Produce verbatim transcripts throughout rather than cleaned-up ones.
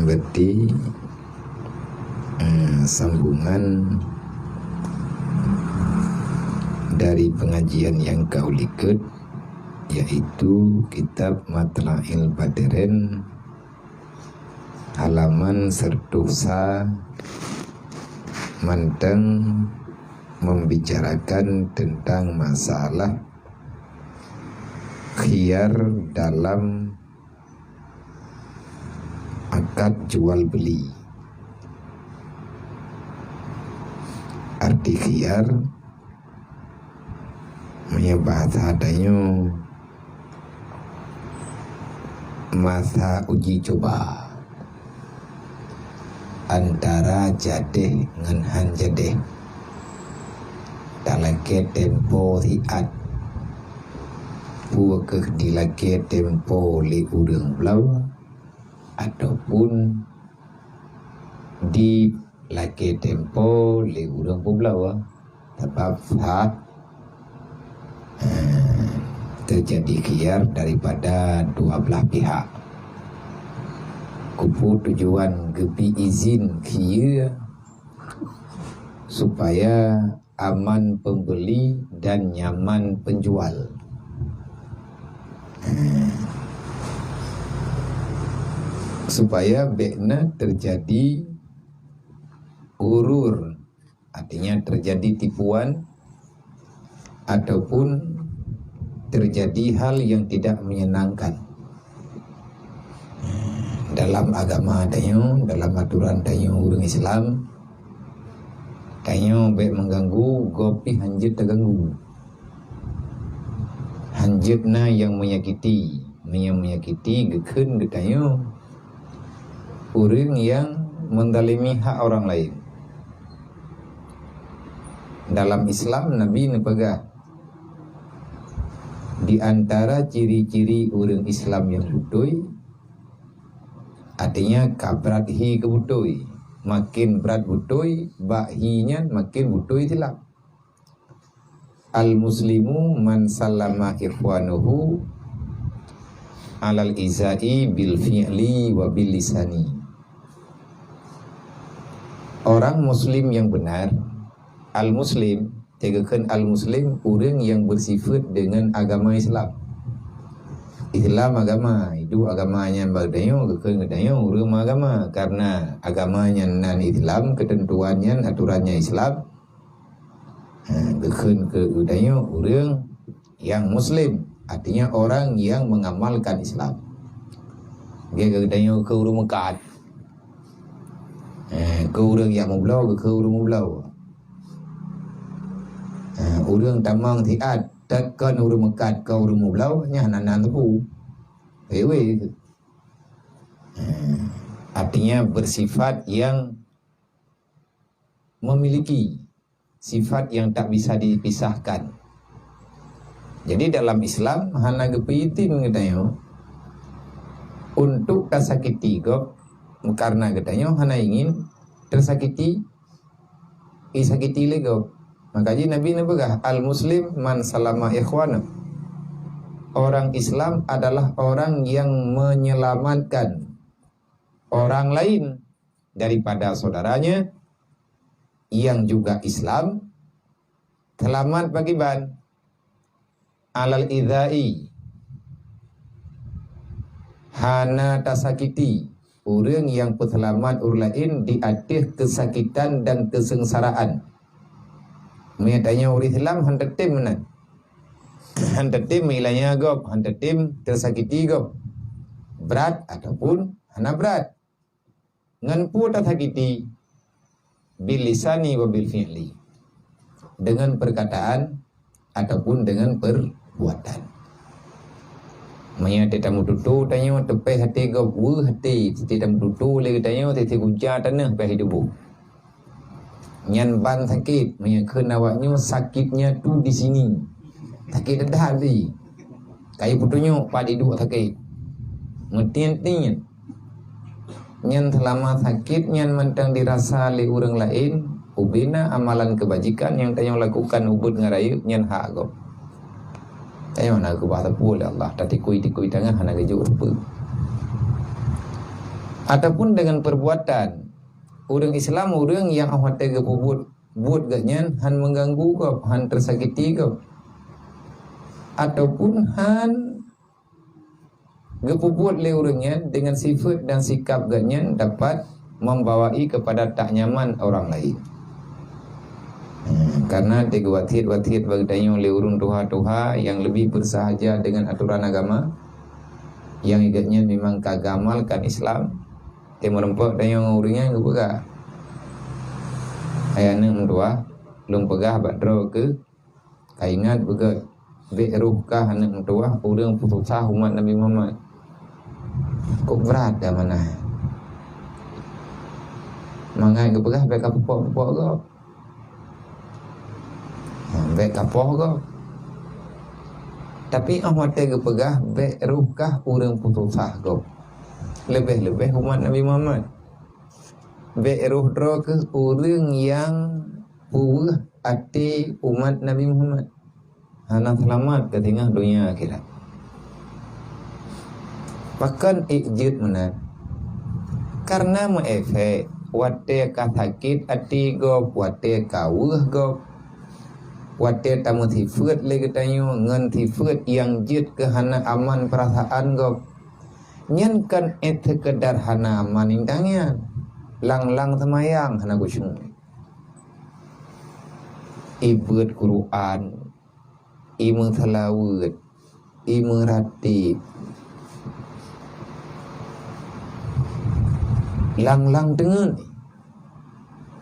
Berarti, eh, sambungan dari pengajian yang kau likot, yaitu kitab Matla'il Badren, halaman seratus sa, manteng membicarakan tentang masalah khiyar dalam akad jual beli. Arti khiyar, meunyoe bahasa tanyoe, masa uji coba antara jadeh ngon han jadeh. Talakée tempo siat, peu kheueh dilakée tempo lé ureuëng bloe ataupun dilakée tempo lé ureuëng peubloe. Sabab sah, eh, terjadi khiyar daripada dua belah pihak. Keupeue tujuan geubri izin khiyar? Supaya aman pembeli dan nyaman penjual. Eh, supaya bék na terjadi ghurur, artinya terjadi tipuan ataupun terjadi hal yang tidak menyenangkan. Dalam agama tanyoe, dalam aturan tanyoe ureuëng Islam, tanyoe bék mengganggu gob pih hanjeuet teuganggu. Hanjeuet na nyang menyakiti, meunyoe menyakiti geukheun geutanyoe ureuëng nyang mendalimi hak orang lain. Dalam Islam, Nabi neupeugah, di antara ciri-ciri ureuëng Islam nyang beutôi, artinya ka brat hi keu beutôi. Makin brat beutôi, bak hi nyan makin beutôi silap. Al-muslimu man salama ikhwanuhu alal izai bil fi'li wa bil lisani. Orang muslim yang benar, al-muslim, teugeukeun al-muslim, ureuëng yang bersifat dengan agama Islam. Islam agama, itu agama nyan bak geutanyoe, geukheun geutanyoe ureuëng meuagama. Karena agama nyan nan Islam, ketentuan nyan, aturan nyan Islam. Ha, geukheun keu geutanyoe ureuëng yang muslim, artinya orang yang mengamalkan Islam. Geutanyoe keu ureuëng meukat. Eh, keu ureuëng nyang meubloe, keu ureuëng meubloe. Eh, ureuëng tamong siat, takon ureuëng meukat, keu ureuëng meubloe, nyan hana na teupeu. Wewe. Eh, artinya bersifat yang memiliki sifat yang tak bisa dipisahkan. Jadi dalam Islam hana geupeuizin geutanyoe untuk tasakiti gob, karena geutanyoe hana ingin tersakiti, disakiti lé gob. Maka jih Nabi neupeugah, "Al-muslim man salama ikhwana." Orang Islam adalah orang yang menyelamatkan orang lain daripada saudaranya yang juga Islam, selamat pakriban. Alal izai, hana tasakiti ureuëng nyang peuseulamat ureuëng laén di ateueh keusakitan dan keuseungsaraan. Meunyoe tanyoe ureuëng Islam han tatem meunan. Han tatem meulanya gob, han tatem teusakiti gob. Brat ataupun hana brat. Ngon peue tasakiti? Bil lisani wa bil fi'li. Dengan perkataan ataupun dengan perbuatan. Meunyoe teutameututoe tanyoe teupéh até gob, weueh até, teutameututoe lé geutanyoe, teuguja tanoh pih tuboh. Nyan ban sakét, meunyoe kheun awaknyoe sakitnya tu di sini. Sakét that di. Kayu peutunyok pat iduek sakét. Meutiet-tiet. Nyan seulama sakét nyan mantong dirasa lé ureuëng laén, ubena amalan keubajikan nyang tanyoe lakukan ubit ngon rayeuk nyan hak gob. Tanyoe hana keubah teupeu lé Allah, tatikui-tikui tangan hana geujok teupeu. Ataupun dengan perbuatan. Ureuëng Islam ureuëng nyang óh watée geupeubuet buet geuh nyan hán meuganggu gob, hán teusakiti gob. Ataupun hán geupeubuet lé ureuëng nyan dengan sifat dan sikap geuh nyan dapat membawai kepada tak nyaman orang lain. Hmm, karena digeuwasiet-wasiet bak geutanyoe lé ureuëng tuha-tuha nyang leubeh bersahaja dengan aturan agama, nyang geuh nyan memang ka geuamalkan Islam. Teuma meureumpok tanyoe ngon ureuëng nyan geupeugah, "Hai aneuëk meutuwah, lôn peugah bak droe keuh, ka ingat beugét, bék roh kah aneuëk meutuwah ureuëng peususah umat Nabi Muhammad." Kok brat dah manah. Mangat geupeugah bék ka pupok-pupok gob. Ha, bék ka poh gob. Tapi óh watée geupeugah bék roh kah ureuëng peususah gob. Leubeh-leubeh umat Nabi Muhammad. Bék roh droe keuh ureuëng nyang peuweueh até umat Nabi Muhammad. Hana seulamat keu singoh donya akhirat. Pakon ék jeuet meunan? Karena meuefek watée ka sakét até gob, watée ka weueh gob, watée tameusifeuet lé geutanyoe ngon sifeuet nyang jeuet keu hana aman peurasaan gob. Nyan kon ék seukeudar hana aman intan nyan. Lang-lang seumayang hana khusyuk. Ibeuet Quran, imeuseulaweuet, imeuratéb. Lang-lang teungeut.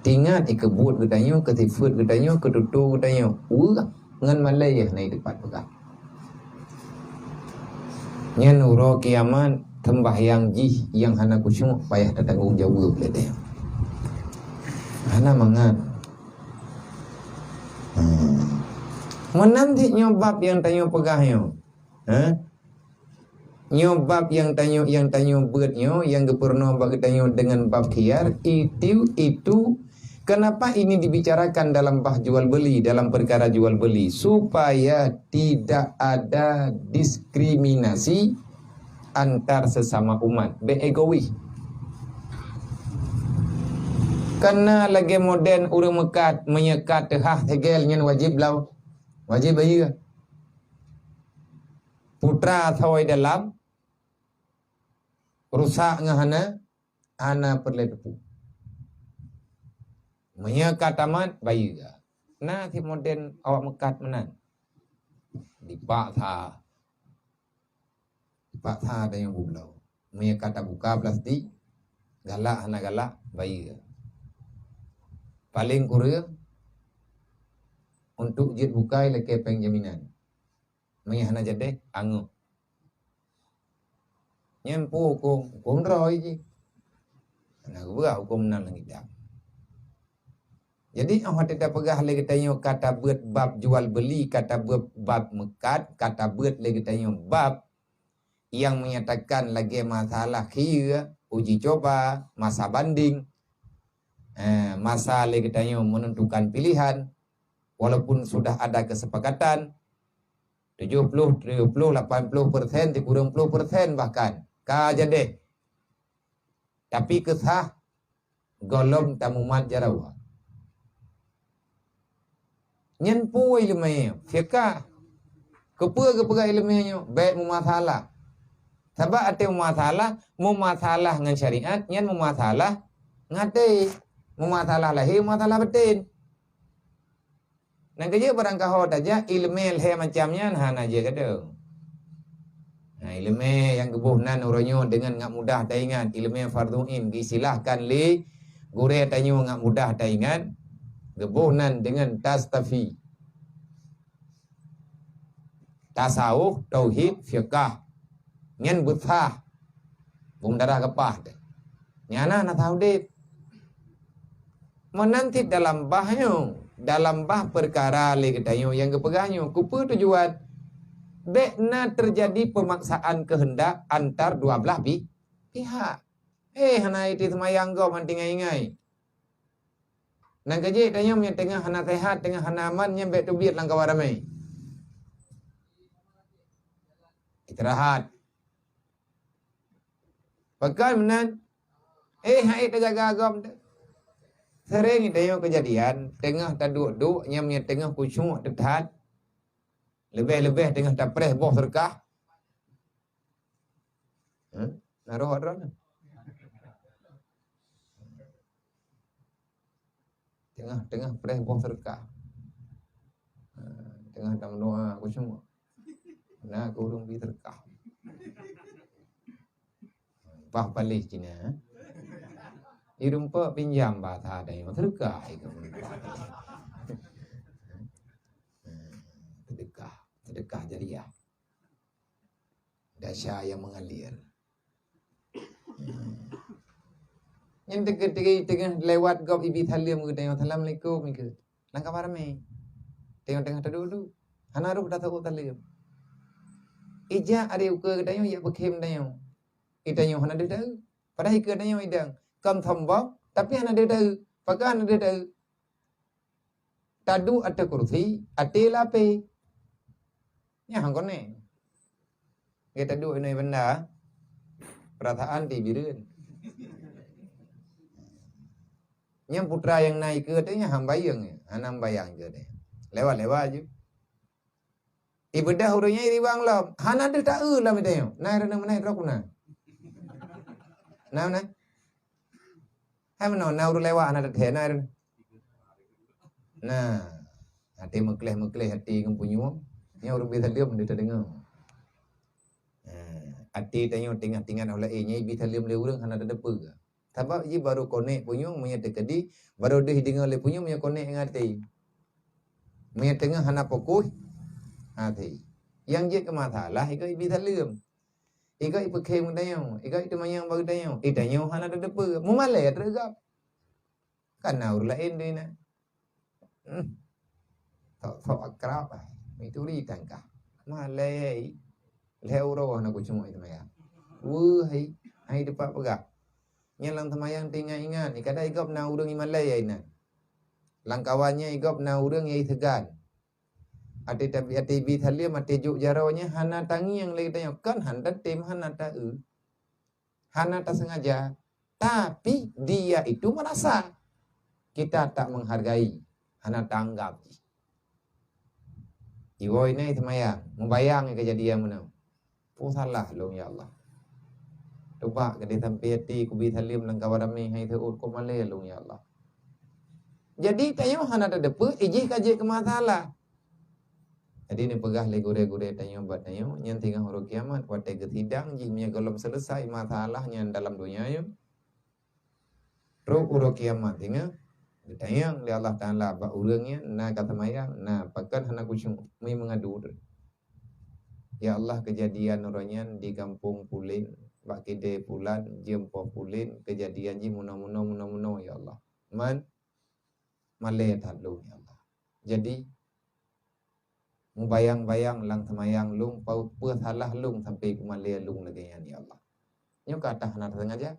Tingat ikeubuet geutanyoe, keusifeuet geutanyoe, keututoe geutanyoe. Weueh ngon malée hana teumpat peugah. Nyan uroe kiamat, seumbahyang jih nyang hana khusyuk payah tatanggong jaweueb lé tanyoe. Hana mangat. Hmm. Meunan cit nyoe bab nyang tanyoe peugah nyoe. Ha? Nyoe bab nyang tanyoe, nyang tanyoe beuet nyoe, nyang geupeurunoe bak geutanyoe deungon bab khiyar, itu, itu kenapa ini dibicarakan dalam bab jual beli, dalam perkara jual beli, supaya tidak ada diskriminasi antar sesama umat, bék egois. Kana lagée modern ureuëng meukat, meunyoe ka teuhah segel nyan wajéb lau, wajéb bayeue. Putra sawai dalam, rusak ngon hana, hana peureulée teupeu. Meunyoe ka tamat, bayeue. Na si modern awak meukat meunan. Dipaksa. Dipaksa tanyoe beubloe. Meunyoe ka tabuka plastik, galak hana galak, bayeue. Paléng kureueng, untuk jeuet bukai lakée péng jaminan. Meunyoe hana jadeh, angoh. Nyan peue huköm? Huköm droe jih. Hana geupeugah huköm nan lam kitab. Jadi, óh watée tapeugah lé geutanyoe ka tabeuet bab jual beuli, ka tabeuet bab meukat, ka tabeuet lé geutanyoe bab nyang menyatakan lagée masalah khiyar, uji coba, masa banding, eh, masa lé geutanyoe menentukan pilihan, walaupun sudah ada kesepakatan, tujuh puluh, tujuh puluh, lapan puluh persen, sikureueng puluh persen bahkan ka jadeh. Tapi keusah gohlom tamumat jaroe. Nyan peue iéleumé fiqah. Keupeue geupeugah iéleumé nyoe? Bék meumasalah. Sabab até meumasalah, meumasalah ngon syariat, nyan meumasalah ngon até. Meumasalah lahé, meumasalah baten. Nyang keujeuet barangkaho tajak iéleumé lhée macam nyan hana jeuet keudong. Nah, iéleumé nyang geuboh nan uroe nyoe deungon ngat mudah taingat, iéleumé fardhu ain geuistilahkan lé gurée tanyoe ngat mudah taingat, geuboh nan deungon tastafi. Tasawuf, tauhid, fiqah. Nyan beusah. Bung darah gapah teuh. Nyan na, na tauhid. Meunan cit dalam bah nyoe, dalam bah peukara lé geutanyoe nyang geupeugah nyoe, keupeue tujuan? Bék na teujadi peumaksaan keuheundak antar dua blaih pi-, pihak. Eh, hana iti seumayang gob, hana tinggai-ingai. Nyang keujeuet tanyoe meunyoe teungoh hana seuhat, teungoh hana aman, nyan bék teubiet lam kawan ramé. Istirahat. Pakon meunan? Eh, hai teujaga agam tu. Sering tanyoe keujadian, teungoh taduek-duek, nyam nyang teungoh khusyuk teuthat. Leubeh-leubeh teungoh tapreh boh seureukah. Hah? Na roh droeneuh. Teungoh, teungoh preh boh seureukah. Ha, teungoh tameudoa khusyuk. Na keu ureueng bi seureukah. Bah paléh cina. Ireumpok pinjam basa tanyoe seureukah. Ha, seudeukah, seudeukah jariah. Dasya yang mengalir. Nyan teungoh, teungoh, teungoh lewat gob ibi saleuem geutanyoe, "Assalamualaikum," ikeu. Lam kaba ramé. Teungoh-teungoh taduek-duek. Hana roh tasaboh saleuem. Ijak ari ukeue geutanyoe, ijak peukhem tanyoe. Itanyoe hana deuh taeu. Padahai ikeu tanyoe idang. Kon sombong, tapi hana deuh taeu. Pakon hana deuh taeu? Taduek ateueh kursi, até lapée. Nyan han konek. Gata duek inoe banda, peurasaan ti bireuen. Nyang putra nyang na ikeue teuh nyan han bayang, hana bayang ikeue teuh. Lewat-lewat ju. Ibeudah ureueng nyan iriwang lom, hana deuh taeu lam ide nyoe. Na ireuna meunan droe kuna. Na, na. Hai meunoe na ureueng lewat hana teuthée na ureueng. Nah, até meukleh-meukleh até ngon punyueng, nyan ureueng bi saleuem deuh tadeungoe. Nah, até tanyoe teungoh tingat óh laén, nyan bi saleuem lé ureueng hana tateupeue. Sabab jih barô konek punyueng meunyoe teukeudi, barô deuh deungoe lé punyueng meunyoe konek ngon até. Meunyoe teungoh hana fokus, até. Nyang jeuet keu masalah, ikeu bi saleuem. Ikeu ipeukhem geutanyoe, ikeu iteumanyong bak geutanyoe, itanyoe hana tateupeue, mumalée ateueh gob. Kana ureueng laén deh na. Hmm. Sok-sok akrab, ai. Mituri tangkah. Malée, lhée uroe hana kucungoe iteumanyong. Weueh, hai, hai teumpat peugah. Nyan lam teumayong teuingat-ingat, ikada igob na ureueng imalée ai na. Lam kawan nyan igob na ureueng nyang iseugan. Até tabi-, até bi saleuem, até jok jaroe nyan hana tangieng lé geutanyoe. Kan hana tatem, hana taeu. Hana tasengaja. Tapi dia itu merasa kita tak menghargai. Hana taanggab jih. Iwoe nyan seumayang, mubayang keujadian meunan. Peue salah lôn, ya Allah? Teuba keudeh sampoe até kubi saleuem lam kawan ramé hai seuôt, kok malée lôn, ya Allah? Jadi, tanyoe hana tateupeue, ijih ka jeuet keu masalah. Jadi, neupeugah lé gurée-gurée tanyoe bak tanyoe, nyan singoh uroe kiamat, watée geusidang jih meunyoe gohlom seuleusai masalah nyan dalam donya nyoe, trok uroe kiamat singoh geutanyong lé Allah Taala bak ureueng nyan na ka seumayang, na pakon hana khusyuk, mi meungadu droe. Ya Allah, keujadian uroe nyan di gampông pulen, bak kidée pulan, jeuem poh pulen, keujadian jih meunoe-meunoe, meunoe-meunoe, ya Allah. Man, malée that lôn, ya Allah. Jadi, mubayang-bayang lam seumayang lôn, pau-, peue salah lôn sampoe peumalée lôn lagée nyan, ya Allah. Nyoe ka tah hana tasengaja.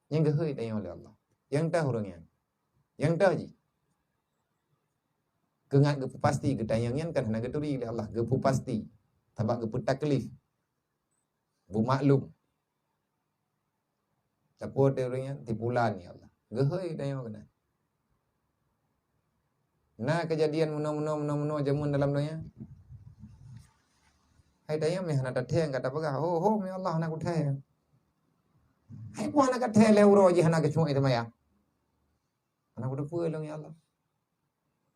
Nyang geuhôi tanyoe lé Allah. Nyang tah ureueng nyan. Nyang tah jih. Keuingat geupeupasti geutanyong nyan kan hana geuturi lé Allah, geupeupasti. Sabab geupeutaklif. Beumaklum. Sapeue teuh ureueng nyan? Tipulan, ya Allah. Geuhôi tanyoe keunan. Na keujadian meunoe-meunoe, meunoe-meunoe jameun dalam donya. Hai tanyoe meuh hana tatheng ka tapeugah, "Ho, ho, meuh Allah hana kutheng." Hai peue hana katheng lhée uroe jih hana keucungoe teumayang. Hana kuteupeue lôn, ya Allah.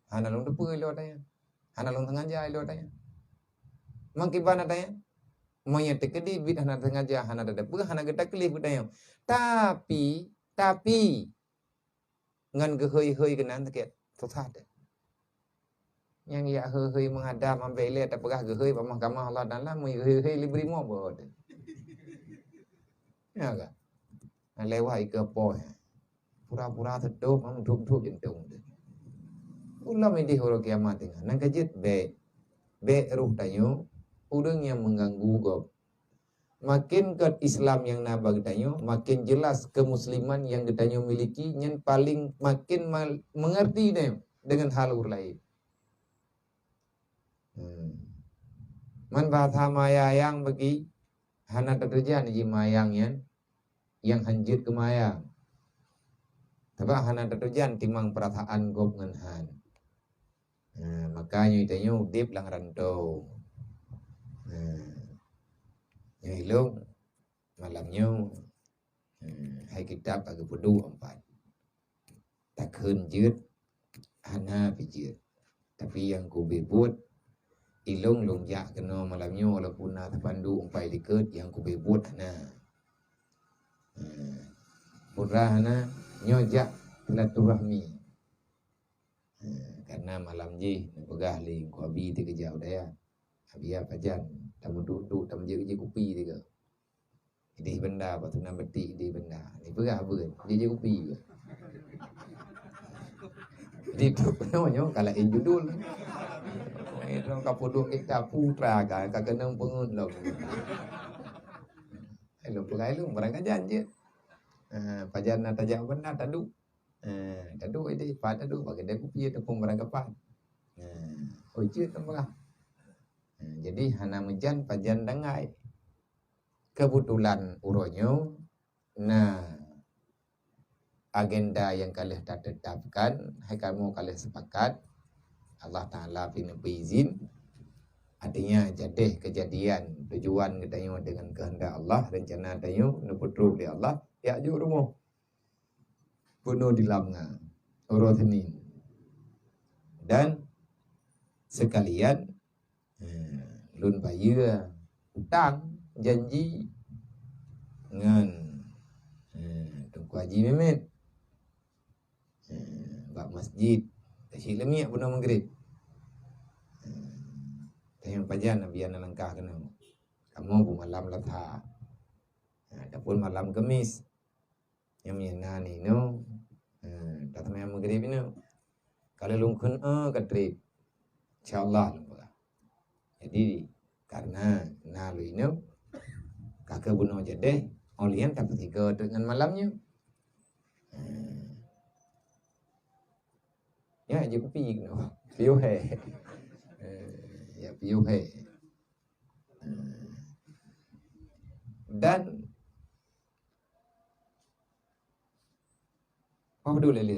Hana lôn teupeue ilée tanyoe. Hana lôn sengaja ilée tanyoe. Meukiban tanyoe. Meunyoe teukeudi biet hana sengaja, hana tateupeue, hana geutaklif geutanyoe. Tapi, tapi, ngon geuhôi-hôi keunan sakét, susah teuh. Nyang jak hôi-hôi meuhadab ambek ilée tapeugah geuhôi bak mahkamah Allah Taala, meugeuhôi-hôi lé brimob beuh teuh. Ya kan? Nah, lewat ikeue poh. Pura-pura seutôb, meudup-dup jantong teuh. Ulôn ideh uroe kiamat teungoh. Nang ka jeuet bék. Bék roh tanyoe, ureueng nyang meuganggu gob. Makin gét Islam nyang na bak geutanyoe, makin jelas keumusliman nyang geutanyoe miliki nyan paleng makin mal-, meungerti tanyoe deungon hal ureueng laén. Hmm. Man bahasa mayang bagi hana tateujan jimayang nyan. nyang han jeuet keumayang. Sabab hana tatujan timang peurasaan gob ngon han. Ha, maka nyoe tanyoe udeb lam rantô. Ha, nyoe ilong malam nyoe, ha, hai kitab ka geupeuduek empat. Takheun jeuet, hana pih jeuet. Tapi nyang kubri buet, ilong lôn jak keunoe malam nyoe walaupun na tapanduk umpai likot, nyang kubri buet hana. Ha, pura hana, nyoe jak silaturahmi. Ha, karena malam jih neupeugah lé Teungku Abi teuh geujak u dayah. Abi pajan, tameuduek-duek, tameujeuet-jeuet kupi teuh. Idéh benda, bak tunan betik idéh benda. Ni peugah beuet, jeuet-jeuet kupi. Jadi, tu nyoe ka laén judul. Itu ka peuduek kita putra ka, ka keunong peungeut lom. Ilong peugah ilong, barang kajan jeuet. Ha, pajan na tajak benda, taduek. Ha, taduek idéh, pat taduek, bak keudè kupi ataupun barang kapan. Ha, oh, jeuet lom peugah. Ha, jadi hana meujan pajan dangai. Keubeutulan uroe nyoe na agenda nyang ka lheueh tatetapkan, hai kamoe ka lheueh sepakat, Allah Taala pih neupeuizin. Artinya, jadeh keujadian tujuan geutanyoe deungon keuheundak Allah, reuncana tanyoe neupeutrok lé Allah, jak jok rumoh. Peunoh di Lamnga, uroe Senin. Dan seukalian, eh, lôn bayeue utang janji ngon, eh, Teungku Haji Mehmet, eh, bak masjid Tasyik Leumiek bunoe Maghrib. Eh, tanyong pajan Abi hana langkah keunoe. Kamoe beumalam Latha. Eh, ataupun malam Keumis. Nyang meunyo na ninoe, eh, taseumayang Maghrib inoe. Ka lheueh lôn kheun, eh, ka trép. Insya Allah lôn peugah. Jadi, karena na lôn inoe, ka keuh bunoe jadeh, óh lheueh nyan tapeusigoe teuk ngon malam nyoe. Eh, ya, jeuet kupi keunoe. Piôh he. Eh, ya, piôh he. Eh, dan Peue padub lé lé?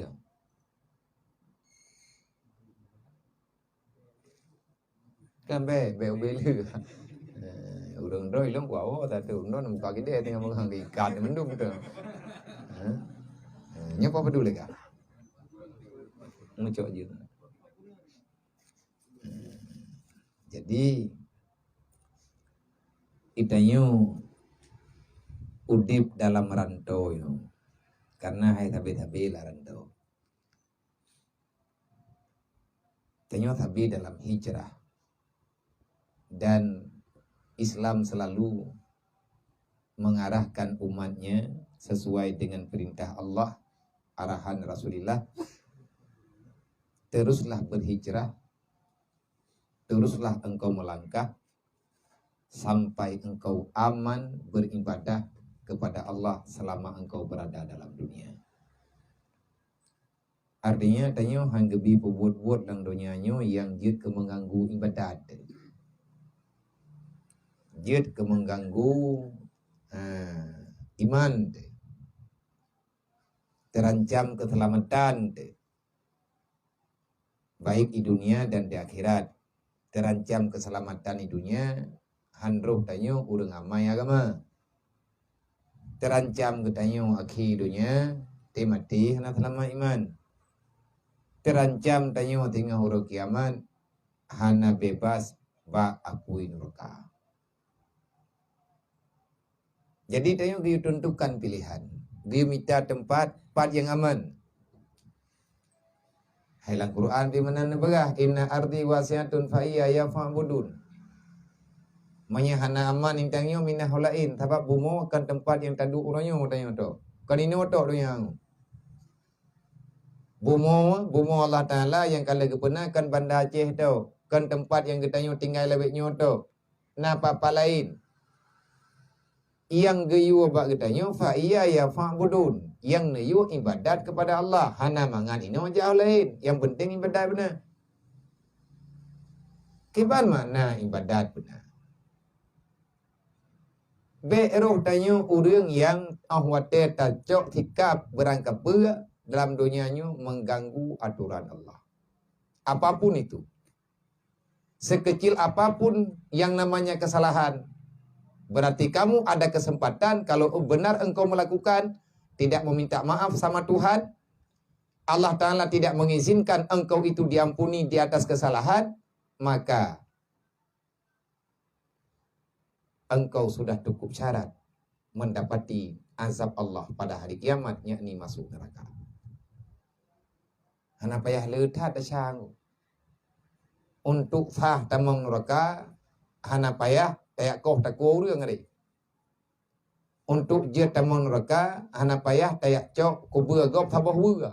Kan bèk, bèk ubé lé. Eh, ureueng droe ilong kuat, oh, satu ureueng droe muka gede tengah pegang ikan mandum tu. Ha? Eh, nyoe peue padub lé ka? Ngecok je. Jadi, geutanyoe udeb dalam rantô nyoe, karena hai sabe-sabe lam rantô. Tanyoe sabe dalam hijrah. Dan Islam selalu mengarahkan umatnya sesuai dengan perintah Allah, arahan Rasulullah, teruslah berhijrah, teruslah engkau melangkah sampai engkau aman beribadah kepada Allah selama engkau berada dalam dunia. Artinya, tanyoe han geubi peubuet-buet lam donya nyoe nyang jeuet keu mengganggu ibadat. Jeuet keu mengganggu, ha, iman. Terancam keselamatan, baik di dunia dan di akhirat. Terancam keselamatan di dunia, han roh tanyoe ureueng amai agama. Terancam geutanyoe akhé donya, teumaté hana seulamat iman. Terancam tanyoe teungoh uroe kiamat, hana bebas bak apui nuraka. Jadi, tanyoe geuyue teuntukan pilihan. Geuyue mita teumpat, pat nyang aman. Hai lam Quran pih meunan neupeugah, "Inna ardi wasi'atun fa iyaya fa'budun." Meunyoe hana aman di tanyoe, minah ho laén, sabab bumoe kon teumpat nyang taduek uroe nyoe tanyoe tok. Kon inoe tok donya. Bumoe, bumoe Allah Taala nyang ka lheueh geupeuna kon Banda Aceh tok, kon teumpat nyang geutanyoe tinggai lawét nyoe tok. Na papa laén. Nyang geuyue bak geutanyoe, fa iyaya fa'budun. Nyang neuyue ibadat keupada Allah. Hana mangat inoe jak ho laén. Nyang penting ibadat beuna. Kiban makna ibadat beuna? Bék roh tanyoe ureuëng nyang óh watée tacok sikab beurangkapeue dalam donya nyoe mengganggu aturan Allah. Apapun itu, sekecil apapun yang namanya kesalahan, berarti kamu ada kesempatan, kalau benar engkau melakukan, tidak meminta maaf sama Tuhan, Allah Ta'ala tidak mengizinkan engkau itu diampuni di atas kesalahan, maka engkau sudah cukup syarat mendapati azab Allah pada hari kiamat, yakni masuk neraka. Hana payah le that tasya. Untuk sah tamong neraka, hana payah tayak koh takue ureuëng hari. Untuk jeuet tamong neraka, hana payah tayak cok kubeue gob saboh weue.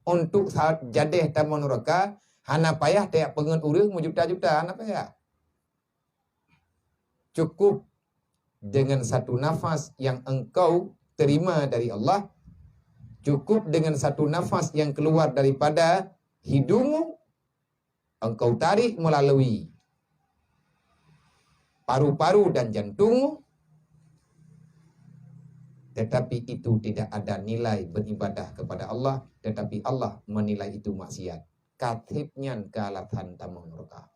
Untuk sa-, jadeh tamong neraka, hana payah tayak peungeut ureuëng meujuta-juta, hana payah. Cukup dengan satu nafas yang engkau terima dari Allah, cukup dengan satu nafas yang keluar daripada hidungmu, engkau tarik melalui paru-paru dan jantungmu, tetapi itu tidak ada nilai beribadah kepada Allah, tetapi Allah menilai itu maksiat. Ka treb nyan keu alasan tamong neraka.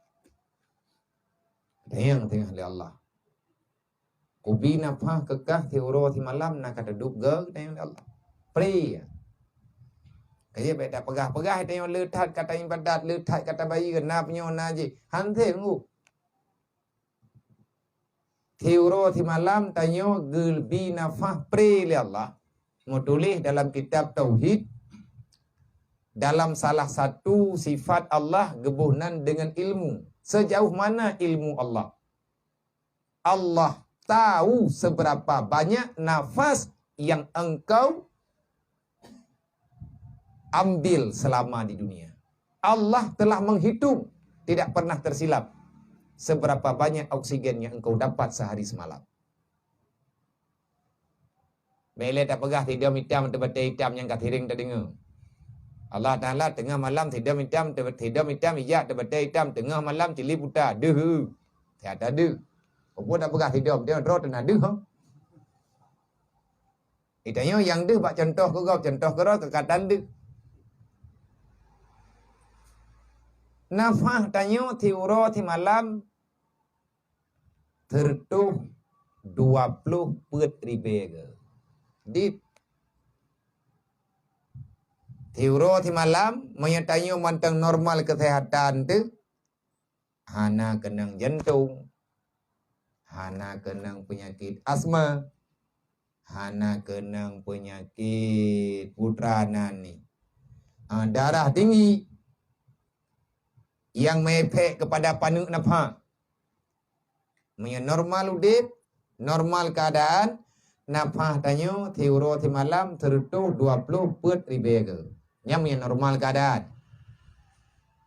Tanyong teungoh lé Allah. Kubi nafah keukah siuroe simalam na ka teuduek geu, tanyong lé Allah. Pri. Kajak bék tapeugah-peugah tanyoe le that ka taibadat, le that ka tabayeue, na meunyoe na jih. Hana teunggu. Siuroe simalam tanyoe geubi nafah pri lé Allah. Meutuléh dalam kitab Tauhid, dalam salah satu sifat Allah geuboh nan dengan ilmu. Sejauh mana ilmu Allah? Allah tahu seberapa banyak nafas yang engkau ambil selama di dunia. Allah telah menghitung, tidak pernah tersilap, seberapa banyak oksigen yang engkau dapat sehari semalam. Bék lé tapeugah sidom itam teubatée itam nyang ka sering tadeungoe. Allah Taala teungoh malam sidom itam teu-, sidom itam ijak teubatée itam teungoh malam cili buta deuh. Siat deuh. Peue tapeugah sidom dia droe teuna deuh. Itanyoe nyang deuh bak contoh keu gob, contoh keu droe keu katan deuh. Nafah tanyoe siuroe simalam seureutôh dua ploh peuet ribée geu. Dit. Siuroe simalam, meunyoe tanyoe mantong normal keuseuhatan teuh, hana keunong jantong, hana keunong peunyakét asma, hana keunong peunyakét putra nan ni, ah, darah tinggi, nyang meuefek kepada paneuk nafah. Meunyoe normal udeb, normal keuadaan, nafah tanyoe siuroe simalam seureutôh dua ploh peuet ribée geu. Nyan meunyoe normal keuadaan.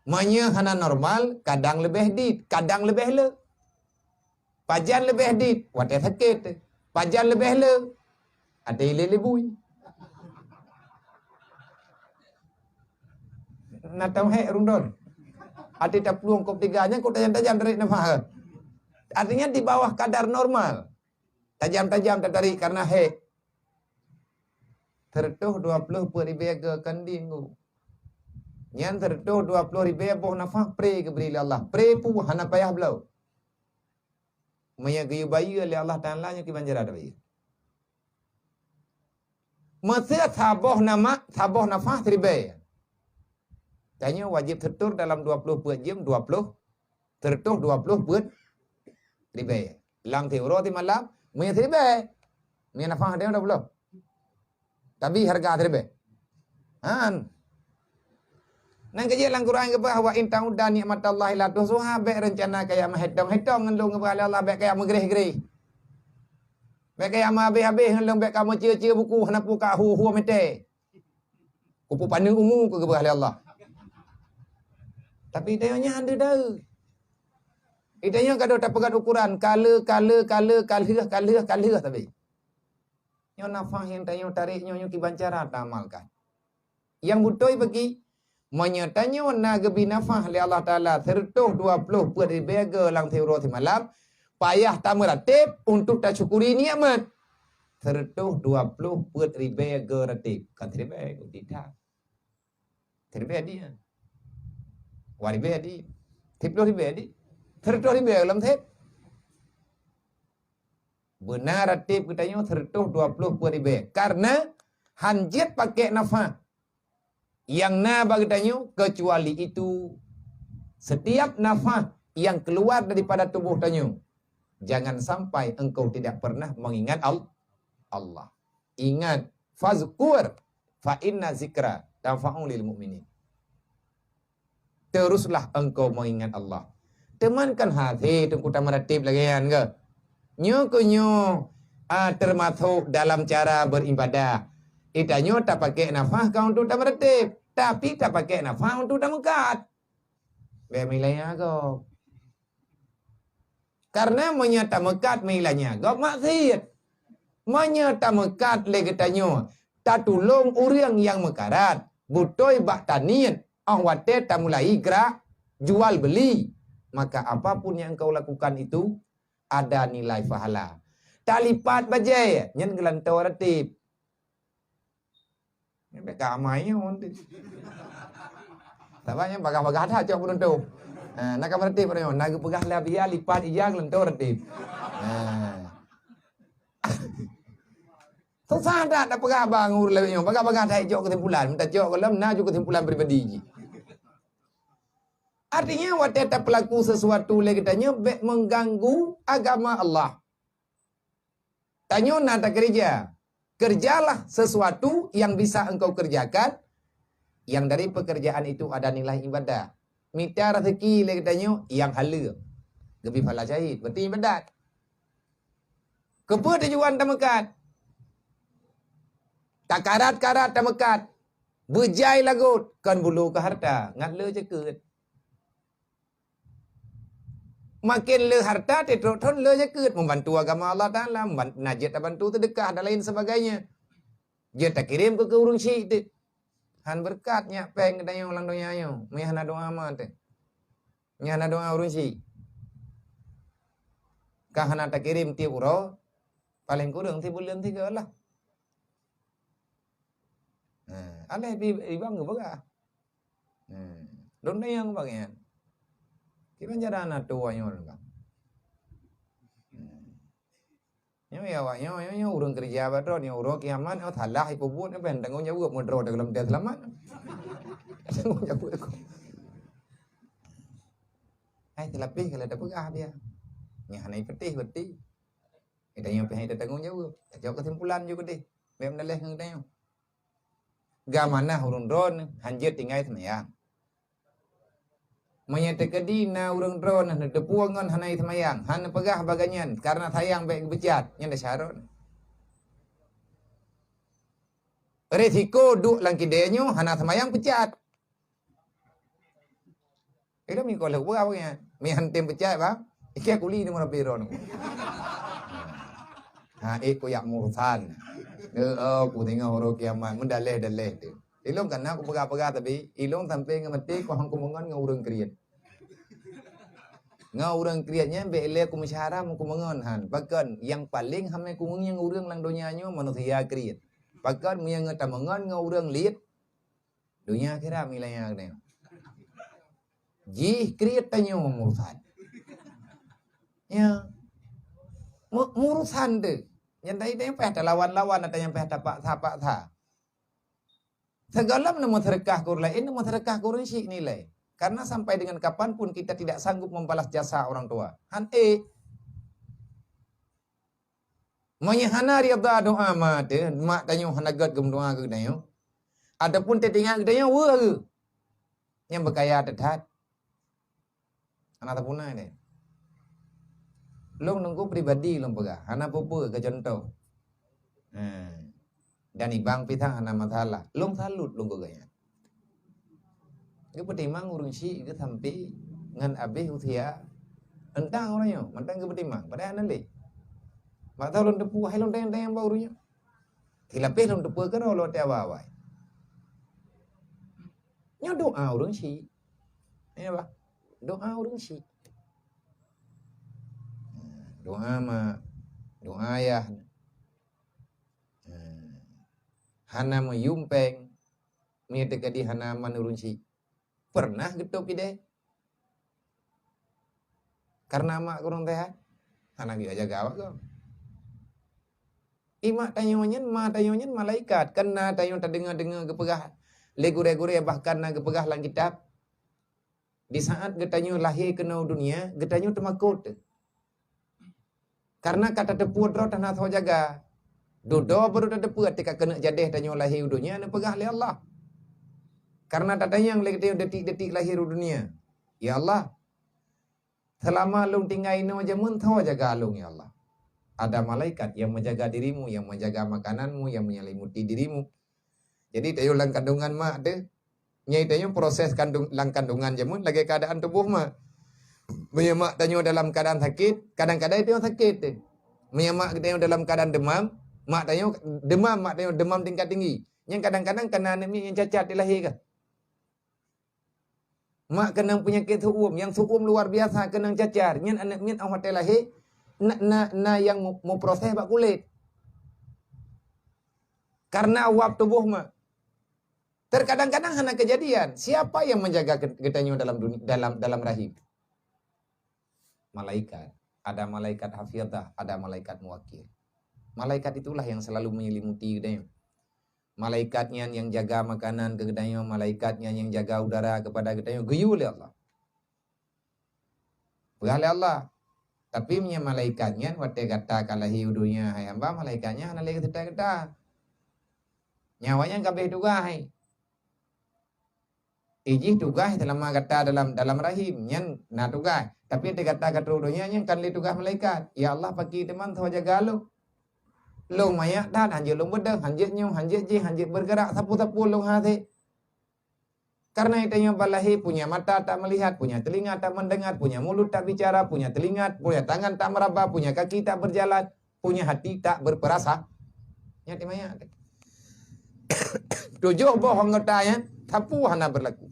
Meunyoe hana normal, kadang leubeh dit, kadang leubeh le. Pajan leubeh dit, watée sakét. Pajan leubeh le, até ilée libui. Na teuhek rundon. Até taplueng kop tiga nyan kok tajam-tajam tarik nafah. Artinya di bawah kadar normal. Tajam-tajam tatarik karena hek. Seureutôh dua ploh peuet ribée geu kanding ku. Nyan seureutôh dua ploh ribée boh nafah pre geubri lé Allah. Pre pu hana payah bloe. Meunyoe geuyue bayeue lé Allah Taala nyoe kiban cara tabayeue. Meuseu saboh nama, saboh nafah siribée. Tanyoe wajéb seutor dalam dua ploh peuet jeuem, dua ploh, seureutôh dua ploh peuet ribée. Lam siuroe simalam, meunyoe siribée. Meunyoe nafah tanyoe dua ploh. Tapi hareuga siribée. Han. Nyan keuh jeuet lam Quran geupeugah, "Wa in ta'udda nikmatallahi la tuhsuha," bék reuncana kaya meuhitong-hitong ngon lôn geupeugah lé Allah, bék kaya meugreh-greh. Bék kaya meuhabéh-habéh ngon lôn, bék ka meucue-cue buku hana peue ka hu-hu mete. Kupeue paneuk umu keu geupeugah lé Allah. Tapi tanyoe nyan deuh deuh. Tanyoe ka deuh tapeugét ukuran, ka le, ka le, ka le, ka lheueh, ka lheueh, ka lheueh tapi. Nyoe nafah nyang tanyoe tarek nyoe, nyoe kiban cara taamalkan. Nyang beutôi bagi, meunyoe tanyoe na geubi nafah lé Allah Taala seureutôh dua ploh peuet ribée geu lam siuroe simalam, payah tameuratéb untuk tasyukuri nikmat. Seureutôh dua ploh peuet ribée geuh ratéb. Kon siribée, kon sitha. Siribée di. Dua ribée di. Siploh ribée di. Seureutôh ribée lom sép. Beuna ratéb geutanyoe seureutôh dua ploh peuet ribée. Karena han jeuet pakai nafah nyang na bak geutanyoe, kecuali itu, setiap nafah yang keluar daripada tubuh tanyoe, jangan sampai engkau tidak pernah mengingat Al-, Allah. Ingat, fazkur, fa inna zikra tanfa'u lil mu'minin. Teruslah engkau mengingat Allah. Teuma kan hase teungku tameuratéb lagée nyan ke? Nyoe keuh nyoe, ah, termasuk dalam cara beribadah. Geutanyoe tapakai nafah ka untuk tameuratéb, tapi tapakai nafah untuk tameukat. Bék meulanya gob. Karena meunyoe tameukat meulanya gob maksiet. Meunyoe tameukat lé geutanyoe tatulông ureuëng nyang meukarat, beutôi bak taniet, óh watée tamulai grak jual beli, maka apapun yang engkau lakukan itu ada nilai pahala. Talipat bajée nyan geulantoe ratéb. Nyan bèk ka amai nyoe. Sabab nyan bagah-bagah that cok peunutôp. Ha, na ka meuratéb nyoe, na geupeugah lé Abiya lipat ija geulantoe ratéb. Ha. Susah that tapeugah haba ngon ureueng lawét nyoe. Bagah-bagah that cok keusimpulan. Meuta cok gohlom na ju keusimpulan pribadi jih. Artinya, watèe tapeulaku sesuatu lé geutanyoe bèk mengganggu agama Allah. Tanyoe na takeureuja. Kerjalah sesuatu yang bisa engkau kerjakan, yang dari pekerjaan itu ada nilai ibadah. Mita rezeki lé geutanyoe nyang haleue, geubri pahala syahid, berarti ibadat. Keupeue tujuan tameukat? Takarat-karat tameukat, beujai lagot, kon bulu keu harta, ngat le jakeuet. Maken le harta, teutrok thon le jakeuet, membantu agama Allah Taala, memban-, na jeuet tabantu seudeukah dan lain sebagainya. Jeuet takirém keu, keu ureueng syik teuk. Han beureukat nyak péng geutanyoe lam donya nyoe, meunyo hana doa ma teuh. Nyan na doa ureueng syik. Ka hana takirém tiep uroe, paleng kureueng sibuleuen sigoe lah. Ha, aléh bi, ibang geupeugah. Ha, lôn tanyong bak nyan. Kiban cara na tuwoe nyoe lôn ka. Ha. Nyoe ya awak nyoe, nyoe, nyoe ureueng keureuja bak droe, nyoe uroe kiamat, oh, salah ipeubuet, nyoe payah tanggong jaweueb meudroe teuh gohlom teuh seulamat. Tanggong jaweueb. Hai teulapeh kalau tapeugah dia. Nyoe hana ipeuteh berarti. Geutanyoe payah tanggong jaweueb. Tajok keusimpulan ju keudeh. Bèk meudaleh ngon geutanyoe. Geuamanah ureueng droeneuh, han jeuet tinggai seumayang. Meunyoe teukeudi na ureueng droeneuh neuteupeue ngon hana seumayang, hana peugah bagaih nyan, kareuna sayang bèk geubeucat, nyan desya droeneuh. Risiko duek lam kidée nyoe hana seumayang peucat. Ilôn meukeuleuh peugah bagaih nyan. Meuhan tem peucaya, bang. Iké kuli ni meurapi droe. Ha, eh, ku yak mursan. Eh, oh, ku tengok uroe kiamat. Meudaleh-daleh tu. Ilôn kana ku peugah-peugah tapi, ilôn sampai ngon maté ku hang kumeungon ngon ureueng kriet. Ngon ureueng kriet nyan bèk lé ku meusyara ku meungon han. Pakon, nyang paleng hamé kumeungon ureueng lam donya nyoe manusia kriet. Pakon, meunyoe tameungon ngon ureueng liet, donya akhirat meulanya geutanyoe. Jih kriet tanyoe mursan. Ya. Mu-, mursan tu. Nyang tadi tanyoe payah talawan-lawan atau nyang payah tapaksa-paksa. Sigohlom na meuseudeukah keu ureueng laén, na meuseudeukah keu ureueng syik nilai. Karena sampai dengan kapan pun kita tidak sanggup membalas jasa orang tua. Han ék. Meunyoe hana ridha doa ma teuh, mak tanyoe hana gèt geumeudoa keu geutanyoe, ataupun teutingat geutanyoe weueh geuh, nyan beukaya that-that. Hana tapuna deh. Lôn nunggu pribadi lôn peugah, hana peue-peue keu contoh. Ha. Dan ibang pisang hana masalah. Lôn salut lôn keu geuhnyan. Geupeutimang ureueng syik geuh sampai ngon abéh usia rentang ureueng nyoe, mantong geupeutimang, padahai hana lé. Bak tau lôn teupeue, hai lôn tanyong-tanyong bak ureueng nyoe. Silapéh lôn teupeue keudroe lôn teuawai-awai. Nyoe doa ureueng syik. Nyoe bah, doa ureueng syik. Doa mak, doa ayah. Hana meuyum péng, meunyoe teuka di hana man ureuëng syiek. Pernah geutôb idéh? Karena mak kurang sehat, hana geujak jaga awak gob. Imak tanyoe nyan, ma tanyoe nyan malaikat. Kan na tanyoe tadeungoe-deungoe geupeugah lé gurée-gurée, bahkan na geupeugah lam kitab, di saat geutanyoe lahé keunoe dunia, geutanyoe teumakot. Karena ka tateupeue droe hana soe jaga. Dudoe baru tateupeue teuka keuneuk jadeh tanyoe lahé u dunia neupeugah lé Allah. Karena tatanyong lé geutanyoe detik-detik lahé u dunia, "Ya Allah, selama lôn tinggai inoe jameun, soe jaga lôn, ya Allah?" Ada malaikat yang menjaga dirimu, yang menjaga makananmu, yang menyelimuti dirimu. Jadi, tanyoe lam kandungan mak teuh, nyai tanyoe proses kandung, lam kandungan jameun lagée keadaan tuboh mak. Meunyoe mak tanyoe dalam keadaan sakit, kadang-kadang tanyoe sakit teuh. Meunyoe mak tanyoe dalam keadaan demam, mak tanyoe demam, mak tanyoe demam tingkat tinggi. Nyang kadang-kadang kana aneuk miet nyang cacat dilahé ka. Mak keunong peunyakét su'um, nyang su'um luar biasa keunong cacar, nyan aneuk miet 'oh watée lahé na, na, na nyang mu-, muproses bak kulét. Karena uap tuboh mak. Terkadang-kadang hana kejadian. Siapa yang menjaga ke-, geutanyoe dalam duni-, dalam, dalam rahim? Malaikat. Ada malaikat hafizah, ada malaikat muwakil. Malaikat itulah yang selalu menyelimuti geutanyoe. Malaikat nyan yang jaga makanan keu geutanyoe, malaikat nyan yang jaga udara kepada geutanyoe, geuyue lé Allah. Peugah lé Allah. Tapi meunyoe malaikat nyan watée gata ka lahé u donya, hai hamba, malaikat nyan hana lé geuseutôt gata. Nyan awak nyan ka abéh tugaih. Ijih tugaih seulama gata dalam, dalam rahim, nyan na tugaih. Tapi watée gata ka trok u donya, nyan kan lé tugaih malaikat. Ya Allah, pakri teuma soe jaga lôn. Lôn manyak that, hanjeuet lôn beudôh, hanjeuet nyoe, hanjeuet jih, hanjeuet beugeurak, sapeue-sapeue lôn hase. Karena geutanyoe ban lahé punya mata tak melihat, punya telinga tak mendengar, punya mulut tak bicara, punya telinga, punya tangan tak meraba, punya kaki tak berjalan, punya hati tak berperasa. Nyan teuma manyak. Tujoh boh anggota nyan, sapeue hana berlaku.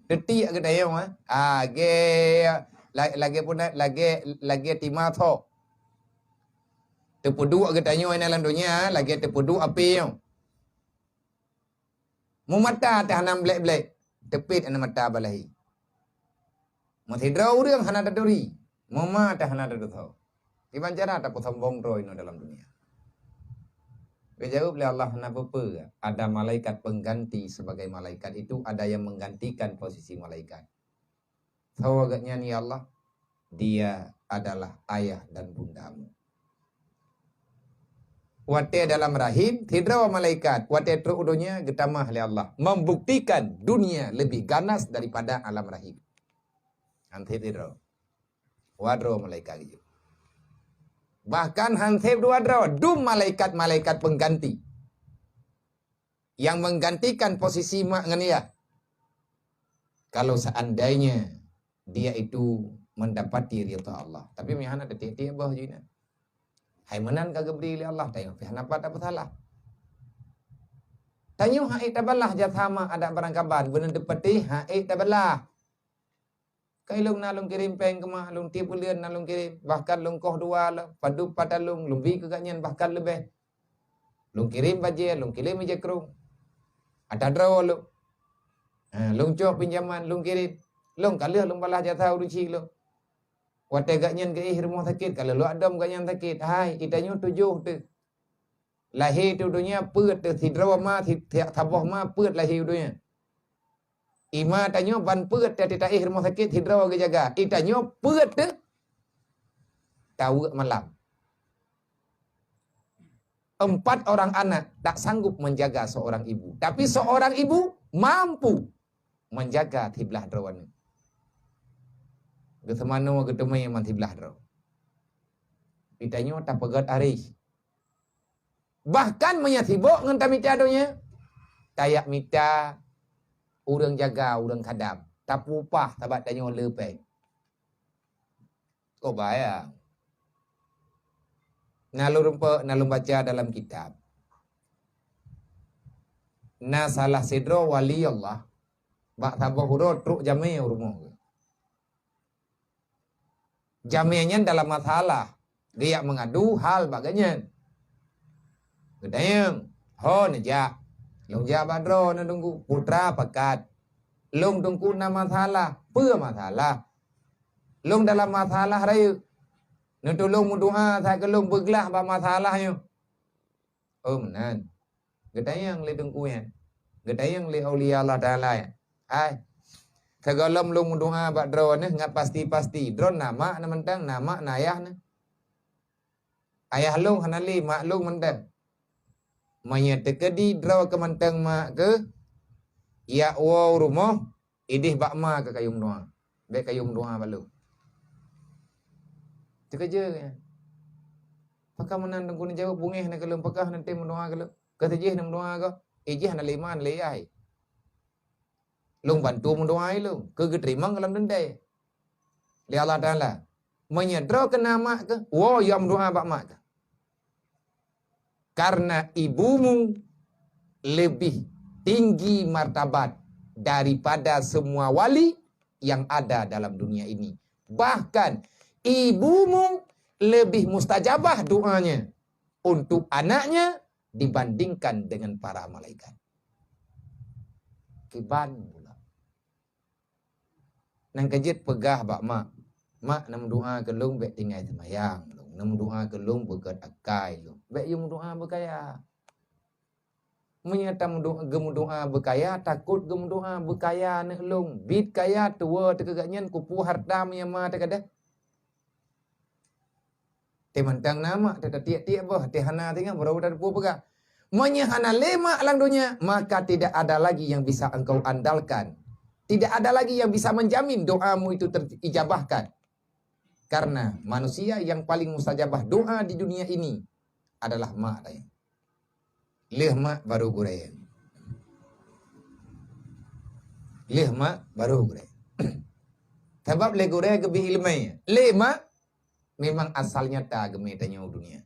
Detik geutanyoe, ah, lagée, la-, lagée puna, lagée, lagée tima tho. Teupeuduek geutanyoe inoe lam donya, lagée teupeuduek apui nyoe. Meumata teuh hana blek-blek, teupet aneuk mata ban lahé. Meusidroe ureuëng hana taturi, meuma teuh hana tateusoe. Kiban cara tapeusombong droe inoe dalam dunia. Geujaweueb lé Allah, "Hana peue-peue, ada malaikat pengganti sebagai malaikat itu, ada yang menggantikan posisi malaikat." Soe geuhnyan, ya Allah? Dia adalah ayah dan bundamu. Watée dalam rahim, sidroe malaikat, watée trok u donya, geutamah lé Allah, membuktikan dunia lebih ganas daripada alam rahim. Hanseb sidroe. Dua droe malaikat geujok. Bahkan hanseb dua droe, dum malaikat-malaikat pengganti yang menggantikan posisi mak ngon yah. Kalau seandainya dia itu mendapati ridha Allah. Tapi meuhana teutik-tik boh jih na. Hai meunan ka geubri lé Allah, tanyoe pih hana pat tapeusalah. Tanyoe hak ék tabalah jasa mak adak barangkaban, beuneuteupeuti hak ék tabalah. Kai lôn na lôn kirém péng keu mak, lôn tieb buleuen na lôn kirém, bahkan lôn koh dua lom, padub patalong, lôn bi keu gobnyan bahkan leubeh. Lôn kirém bajée, lôn kirém ija krông. Ata droe lôn. Ha, lôn cok pinjaman, lôn kirém. Lôn ka lheueh lôn balah jasa ureuëng chik lôn. Watée gobnyan geuéh rumoh sakét, ka lheueh lôn adom gobnyan sakét. Hai, geutanyoe tujoh teuh. Lahé teuh u donya peuet teuh sidroe ma, si-, si-, saboh ma peuet lahé u donya. Ima tanyoe ban peuet teuh taéh rumoh sakét sidroe geujaga. Geutanyoe peuet teuh taweuek malam. Empat orang anak tak sanggup menjaga seorang ibu. Tapi seorang ibu mampu menjaga siblah droe aneuk. Geuseumanoe geuteumé man siblah droe. Geutanyoe tapeugét arih. Bahkan meunyoe sibok ngon tamita donya, tajak mita ureuëng jaga, ureuëng khadam, tapeuupah sabab tanyoe le péng. Kok bayang. Na lôn rumpok, na lôn baca dalam kitab. Na salah sidroe wali Allah, bak saboh uroe trok jamé u rumoh geuh. Jamé nyan dalam masalah, geujak meungadu hal bak geuh nyan. Geutanyong, "Ho neujak?" "Lôn jak bak droeneuh Teungku." "Putra pakat?" "Lôn Teungku na masalah." "Peue masalah?" "Lôn dalam masalah rayeuk. Neutulông meudoa sakeulông beuglah bak masalah nyoe." "Oh meunan." Geutanyong lé Teungku nyan. Geutanyong lé aulia Allah Taala nyan. "Ai, sigohlom lôn meudoa bak droeneuh ngat pasti-pasti, droeneuh na mak na mantong, na mak na ayah na. Ayah lôn hana lé, mak lôn mantong. Meunyoe teukeudi droe keu mantong mak keuh, jak woe rumoh, ideh bak ma keuh kayue meudoa. Bék kayue meudoa bak lôn." Teukeujeuet nyan. "Pakon meunan Teungku?" Neujaweueb, "Beungéh na keu lôn, pakon hana tém meudoa keu lôn? Keu sijih na meudoa goh, ijih na lé ma na lé ayah. Lôn bantu meudoa ilôn keu geuteurimong lam teuntée lé Allah Taala. Meunyoe droe keu na mak keuh, woe jak meudoa bak mak keuh. Karena ibumu lebih tinggi martabat daripada semua wali yang ada dalam dunia ini. Bahkan ibumu lebih mustajabah doanya untuk anaknya dibandingkan dengan para malaikat." Kiban pula. Nyang keujeuet peugah bak mak, "Mak, neumeudoa keu lôn bék tinggai seumayang lôn, neumeudoa keu lôn beugét akai lôn. Bék yue meudoa beukaya." Meunyoe tameudo-, geumeudoa beukaya, takot geumeudoa beukaya aneuk lôn, biet kaya tuwoe teuh keu gobnyan, kupeue hareuta meunyoe ma teuh gadôh. Teuh mantong na mak, teuh tatiek-tiek boh, teuh hana singoh baru tateupeue peugah. Meunyoe hana lé mak lam donya, maka tidak ada lagi yang bisa engkau andalkan. Tidak ada lagi yang bisa menjamin doamu itu terijabahkan. Karena manusia yang paling mustajabah doa di dunia ini adalah mak tanya. Lheueh mak baru gurée. Lheueh mak baru gurée. Sabab lé gurée geubri iéleumé. Lé mak memang asal nyata geumé tanyoe dunia.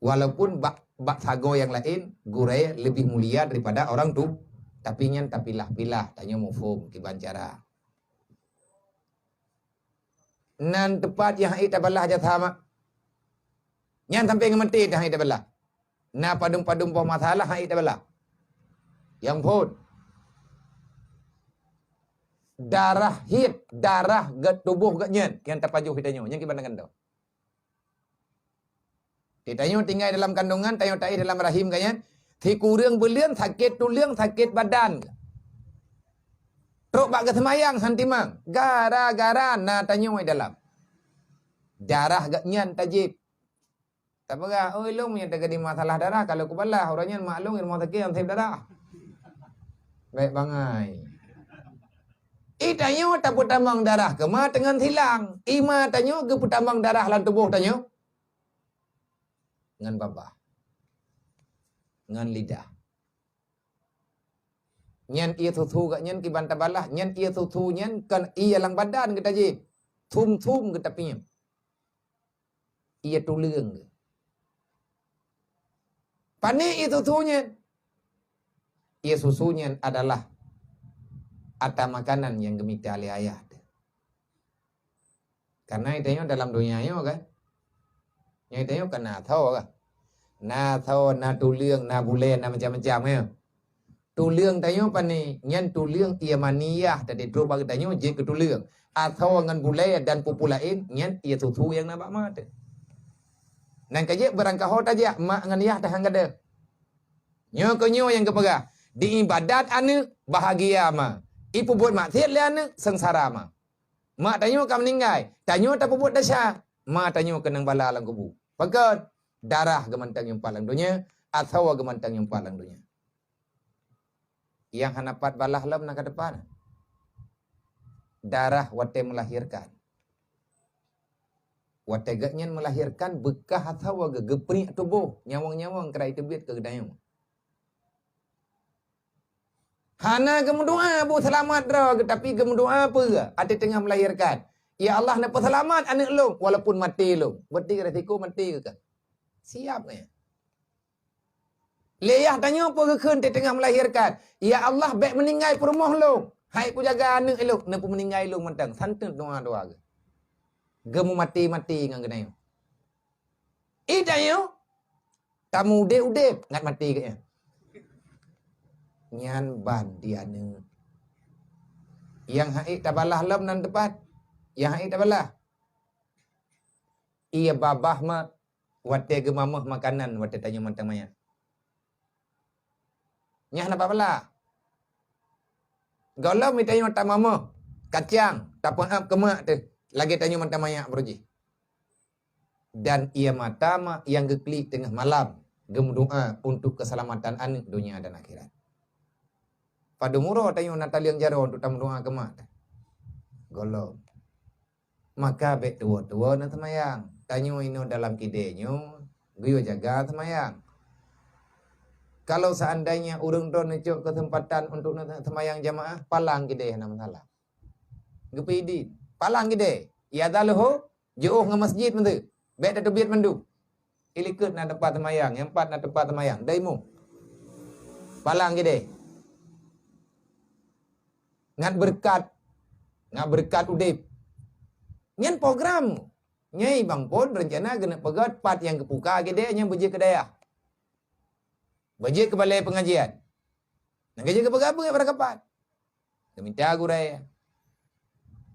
Walaupun bak, bak sagoe nyang laén, gurée leubeh mulia daripada orang tu, tapi nyan tapilah-pilah, tanyoe muphom kiban cara. Nan teupat nyang hana tabalah jasa mak. Nyan sampai ngon maté dah hana tabalah. Na padum-padum boh masalah hana tabalah. Nyang phon. Darah hiet, darah gét tuboh gét nyan nyang tapajoh geutanyoe, nyang kiban tangan tu. Di tanyoe tinggai dalam kandungan, tanyoe taéh dalam rahim geuh nyan, sikureueng buleuen sakét tuleueng, sakét badan. Trok bak geuseumayang han timang, gara-gara na tanyoe dalam. Darah gét nyan tajieb. Tapeugah, "Oi lôn, meunyoe teugadang masalah darah, kalau kubalah, uroe nyan mak lôn rumoh sakét nyang sép darah." Bék bangai. I tanyoe tapeutamong darah keu ma teungon silang. I ma tanyoe geupeutamong darah lam tuboh tanyoe ngon babah, ngon lidah. Nyan ié susu gét nyan kiban tabalah, nyan ié susu nyan kon ié lam badan geutajieb. Sum-sum geutapiem. Ié tuleueng geuh. Pane ié susu nyan? Ié susu nyan adalah ata makanan nyang geumita lé ayah teuh. Karena i tanyoe dalam donya nyoe kan, nyang i tanyoe kan na asoe kan. Na asoe, na tuleueng, na bulée, na macam-macam ya. Tuleueng tanyoe pane, nyan tuleueng ié maniyah tadi trok bak geutanyoe jeuet keu tuleueng. Asoe ngon bulée dan peue-peue laén, nyan ié susu nyang na bak ma teuh. Nan ka jeuet beurangkaho tajak, mak ngon yah tahan gadôh. Nyoe keuh nyoe nyang geupeugah, di ibadat aneuk, bahagia ma. I peubuet maksiat lé aneuk, seungsara ma. Mak tanyoe ka meuninggai, tanyoe tapeubuet desya, ma tanyoe keunong bala lam kubu. Pakon? Darah geumantong nyumpat lam donya, asoe geumantong nyumpat lam donya. Nyang hana pat balah lom na ka teupat. Darah watée meulahirkan. Watée gét nyan meulahirkan, beukah asoe geuh, geupriek tuboh, nyawöng-nyawöng keurai teubiet keu geutanyoe. Hana geumeudoa bu seulamat droe geuh, tapi geumeudoa peue? Até teungoh meulahirkan, "Ya Allah, neupeuseulamat aneuk lôn walaupun maté lôn." Berarti resiko maté geuh kan? Siap nyan. Lé yah tanyoe peue geukheun até teungoh meulahirkan, "Ya Allah, bék meuninggai peurumoh lôn." Hai kujaga aneuk ilôn, neupeumeuninggai ilôn mantong, santeut doa-doa geuh. Geumeumaté-maté ngon geutanyoe. Ih tanyoe, tamuudeb-udeb ngat maté geuh nyan. Nyan ban di aneuk. Nyang haiek tabalah lom nan teupat. Nyang haiek tabalah. Ie babah mak watée geumamöh makanan watée tanyoe mantong manyak. Nyan hana babala. Gohlom tanyoe tamamöh kacang, tapeuab keumak teuh lagée tanyoe mantong manyak baroe jih. Dan ie mata mak nyang geuklik teungoh malam geumeudoá untuk keuseulamatan aneuk donya dan akhirat. Padum uroe tanyoe na talieng jaroe untuk tameudoá keumak teuh? Gohlom. Maka bék tuwoe-tuwoe neuseumayang. Tanyoe inoe dalam kidée nyoe geuyue jaga seumayang. Kalau seandainya ureuëng droe neucok keuseumpatan untuk neuseumayang jamaah, palang kidée hana masalah. Geupeuidin, palang kidée. Ia dah leuho, jiôh ngon masjid meunteuek. Bék tateubiet mandum. Ilikot na teumpat seumayang, nyang pat na teumpat seumayang. Daimu. Palang kidée. Ngat beureukat, ngat beureukat udeb. Nyan program. Nyai bang phon reuncana geuneuk peugét pat nyang geupuka kidée nyan beujeuet keu dayah. Beujeuet keu balée peungajian. Nyang geujeuet keu peugabeuet barangkapat. Geumita gurée.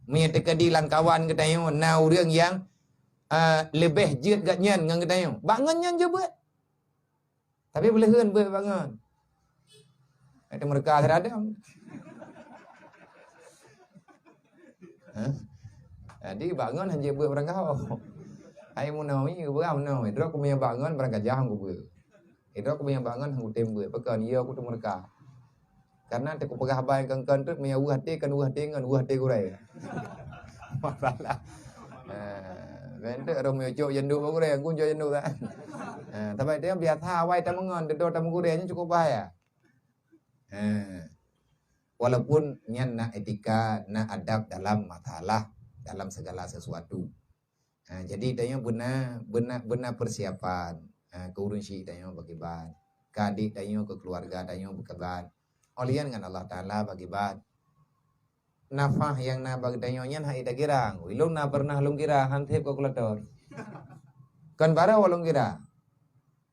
Meunyoe teukeudi lam kawan geutanyoe na ureuëng nyang, a, leubeh jeuet gét nyan ngon geutanyoe, bak ngon nyan jeuet beuet. Tapi beuleuheun beuet bak ngon. Hai teumeureuka siradam. Hah? Jadi bak ngon hanjeuet beuet barangkaho. Hai meunoe mi, geupeugah meunoe mi. Droe kumeunyoe bak ngon barangkajah han kubeuet. Droe kumeunyoe bak ngon han kutem beuet. Pakon? Yo kuteumeureuka. Karena teukupeugah haba nyang kon-kon teuk meunyoe weueh até kon weueh até ngon weueh até gurée. Masalah. Ha, bentuk roh meuyocok janduk bak gurée, aku jok janduk tak. Ha, tapi dia biasa awai tameungon, dedo tameugurée nyan cukup bahaya. Ha. Walaupun nyan na etika, na adab dalam masalah, dalam segala sesuatu. Ha, jadi tanyoe beuna, beuna, beuna persiapan, ha, keu ureuëng syiek tanyoe bak kiban, keu adék tanyoe, keu keuluwarga tanyoe bak kiban. Óh lheueh nyan ngon Allah Taala bak kiban. Nafah nyang na bak tanyoe nyan hai takira. Ilôn na pernah lôn kira han sép kalkulator. Kon barô lôn kira.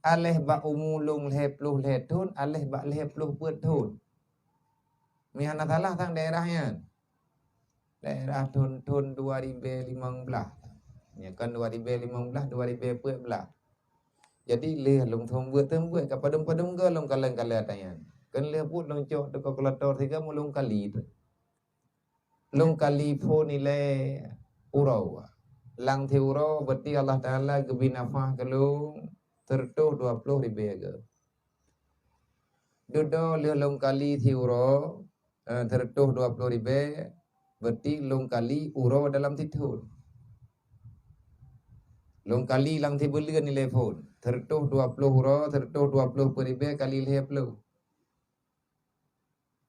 Aléh bak umu lôn lhée ploh lhée thon, aléh bak lhée ploh peuet thon. Mi hana salah sang daerah nyan. Daerah thon-thon dua ribée limong blaih. Nyoe kan dua ribée limong blaih, dua ribée peuet blaih. Jadi lheueh lôn seumeubeuet-seumeubeuet ka padum-padum goe lôn kalon-kalon ata nyan. Kan lheueh buet lôn cok teuka kalkulator sigoe meulôn kali teuh. Lôn kali phon ilée uroe. Lam siuroe berarti Allah Taala geubri nafah keu lôn seureutôh dua ploh ribée goe. Dudoe lheueh lôn kali siuroe, eh, seureutôh dua ploh ribée, berarti lôn kali uroe dalam sithon. Lôn kali lam sibuleuen ilée phon, seureutôh dua ploh uroe, seureutôh dua ploh peuet ribée kali lhée ploh.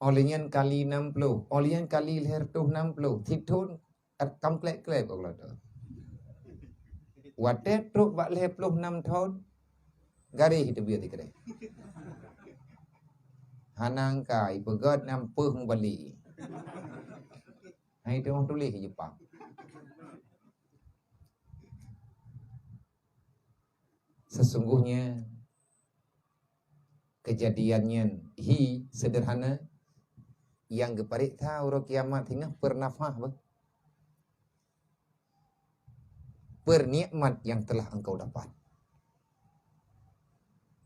Óh lheueh nyan kali nam ploh, óh lheueh nyan kali lhée reutôh nam ploh, sithon ka meukleb-kleb kalkulator. Watée trok bak lhée ploh nam thon, garéh teubiet sikreh. Hana angka, ipeugét nam peuh mubali. Hai teungoh tuléh Jepang. Sesungguhnya kejadian nyan hi sederhana nyang geupareksa uroe kiamat singoh pernafah beuh. Pernikmat yang telah engkau dapat.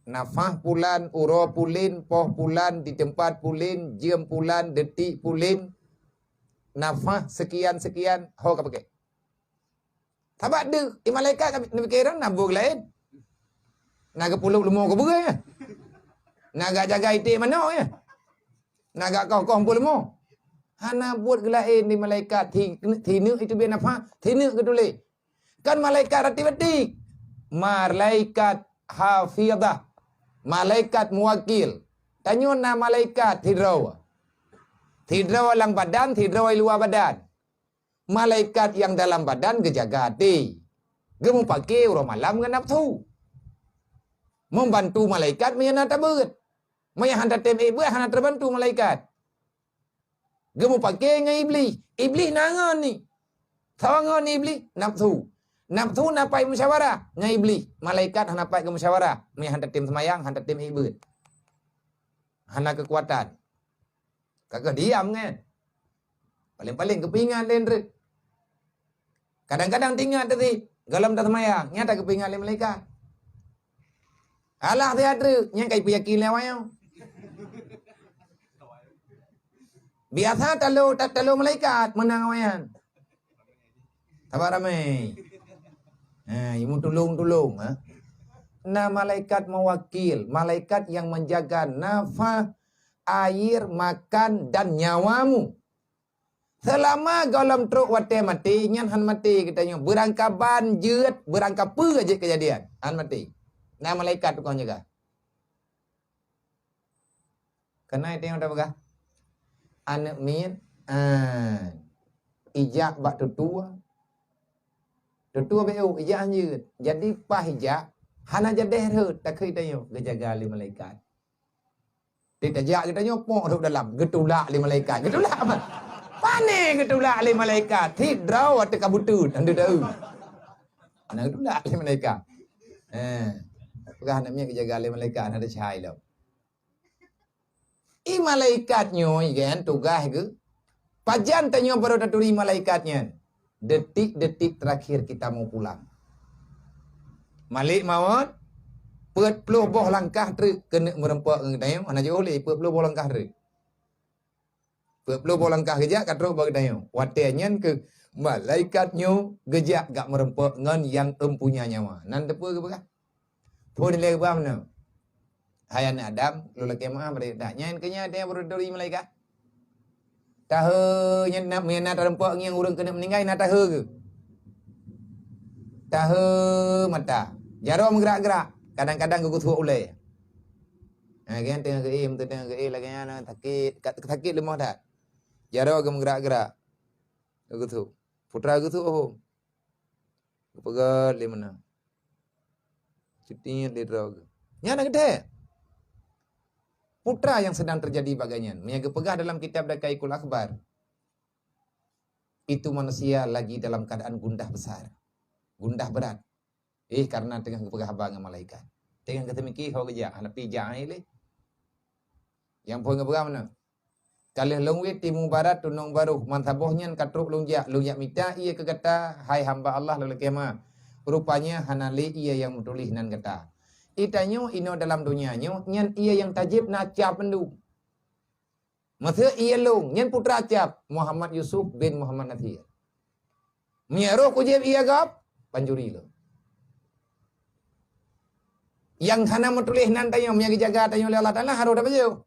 Nafah pulan, uroe pulen, poh pulan, di tempat pulen, jeuem pulan, detik pulen, nafah sekian-sekian, ho ka pakai. Sabab di, di malaikat na pikiran na buet laén. Na geupuluk leumo keu beureuh, ya. Na gak jaga iték manok, ya. Na gak koh-koh peuleumô. Hana buet geulaén di malaikat, ti-, tineuk itu biasa nafah, tineuk geutuléh. Kan malaikat ratik-ratik. Malaikat hafidhah. Malaikat muwakil. Tanyoe na malaikat sidroe. Sidroe lam badan, sidroe luwa badan. Malaikat nyang dalam badan geujaga até. Geumupake uroe malam ngon nafeusu. Membantu malaikat meunyoe na tabeuet. Meunyoe hana tem ék beuet, hana teubantu malaikat. Geumupake ngon Iblih. Iblih na ngon ni. Soe ngon Iblih? Nafsu. Nafsu na paih musyawarah ngon Iblih. Malaikat hana paih geumusyawarah. Meuhan tatem seumayang, han tatem iébadat. Hana keukuatan. Ka keuh diam nyan. Paléng-paléng geupeuingat lé treuk. Kadang-kadang teuingat teuh, gohlom taseumayang, nyata geupeuingat lé malaikat. Alah siat treuk, nyan ka ipeuyakin lé awaknyan. Biasa talo, ta-, talo malaikat meunang awaknyan. Saban ramé. Ha, imeutulông-tulông, ha. Na malaikat mewakil, malaikat yang menjaga nafas, air, makan, dan nyawamu. Seulama gohlom trok watée maté, nyan han maté geutanyoe. Beurangkaban jeuet, beurangkapeue jeuet keujadian, han maté. Na malaikat tukang jaga. Keunae teuh nyang tapeugah, aneuëk miet, ah, ijak bak tutoe. Tutoe beu ijak han jeuet. Jadi paih ijak, hana jadeh rhot, takheun tanyoe geujaga lé malaikat. Di tajak geutanyoe pok rhot dalam, geutulak lé malaikat. Geutulak apa? Pane geutulak lé malaikat. Sidroe watée ka beuteuet, han teueu. Hana geutulak lé malaikat. Eh, peugah aneuëk miet geujaga lé malaikat, hana teucahai lom. I malaikat nyoe kan tugaih geuh. Pajan tanyoe barô taturi malaikat nyan? Detik-detik terakhir kita mau pulang. Malik mawöt, peuet ploh boh langkah treuk keuneuk meureumpok ngon geutanyoe, hana jiôh lé peuet ploh boh langkah treuk. Peuet ploh boh langkah geujak ka trok bak geutanyoe. Watée nyan keuh malaikat nyoe geujak gak meureumpok ngon nyang empunya nyawa. Nan teupeue geupeugah? Phon ilée geupeugah meunoe, "Hai aneuëk Adam, lôn lakée meu'ah bak gata." Nyan keuh nyan teuh barô taturi malaikat. Tahe nyan na, meunyo na tareumpok ngieng ureuëng keuneuk meuninggai, na tahe geuh. Tahe mata. Jaroe meugerak-gerak, kadang-kadang geugeusuek ulée. Ha, geuh teungoh geuém, teungoh geuém lagée nyan, sakét, ka-, sakét leumoh that. Jaroe geumeugerak-gerak. Geugeusuek. Putra geugeusuek hom. Geupeugét lé meunan. Cutiet lé droe geuh. Nyan na geuthée. Putra yang sedang terjadi bak gobnyan. Meunyo geupeugah dalam kitab Daqaiqul Akhbar, itu manusia lagi dalam keadaan gundah besar. Gundah berat. Eh, karena teungoh geupeugah haba ngon malaikat. Teungoh geuteumiki ho geujak, hana pi jak hai lé. Nyang phon geupeugah meunan. Ka lheueh lôn wét timu barat tunong barôh, meusaboh nyan ka trok lôn jak, lôn jak mita ié keu gata, hai hamba Allah, lôn lakée meu'ah. Rupanya hana lé ié nyang meutuléh nan gata. I tanyoe inoe dalam donya nyoe, nyan ié nyang tajieb na cap mandum. Meuseue ié lôn, nyan putra cap, Muhammad Yusuf bin Muhammad Nasir. Meunyo roh kujieb ié gob, pancuri lôn. Nyang hana meutuléh nan tanyoe, meunyo geujaga tanyoe lé Allah Taala, harôh tapajoh.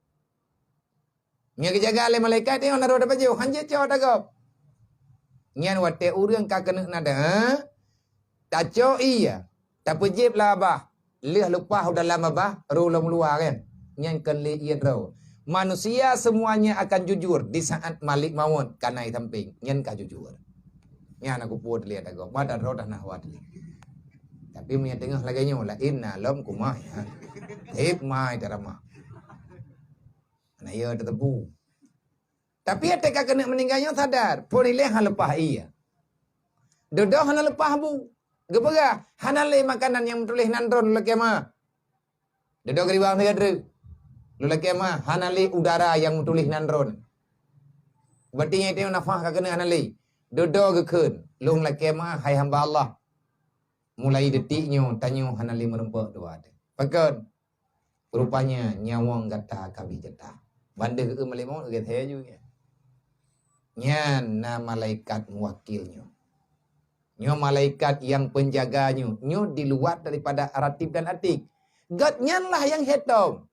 Meunyo geujaga lé malaikat, tanyoe harôh tapajoh, han jeuet cok tagob. Nyan watée ureuëng ka keuneuk na deuh, tacok ié, tapeujieb lam babah, lheueh leupah u dalam babah, roh lom luwa kan. Nyan kon lé ié droe. Manusia semuanya akan jujur di saat malik mawöt ka na i sampéng. Nyan ka jujur. Nyan aku puet lé tagob. Mada droe dah na wat lé. Tapi meunyo teungoh lagée nyoe, laén na lom kumah. Hip mai tarama. Na ié tateupeue. Tapi watée ka keuneuk meuninggai nyoe sadar, phon ilée han leupah ié. Dudoe hana leupah bu. Geupeugah, hana lé makanan nyang meutuléh nan droen lôn lakée meu'ah. Dudoe geuriwang sigoe treuk. Lôn lakée meu'ah, hana lé udara nyang meutuléh nan droen. Berarti nyan tanyoe nafah ka keuneuk hana lé. Dudoe geukheun, lôn lakée meu'ah hai hamba Allah. Mulai detik nyoe tanyoe hana lé meureumpok dua teuh. Pakon? Rupanya nyawöng gata ka bri gata. Ban deuh geueu malée mawöt geuseuôt ju nyan. Nyan na malaikat muwakil nyoe. Nyoe malaikat nyang peunjaga nyoe, nyoe di luwa daripada ratib dan atid. Gobnyan lah nyang hitung.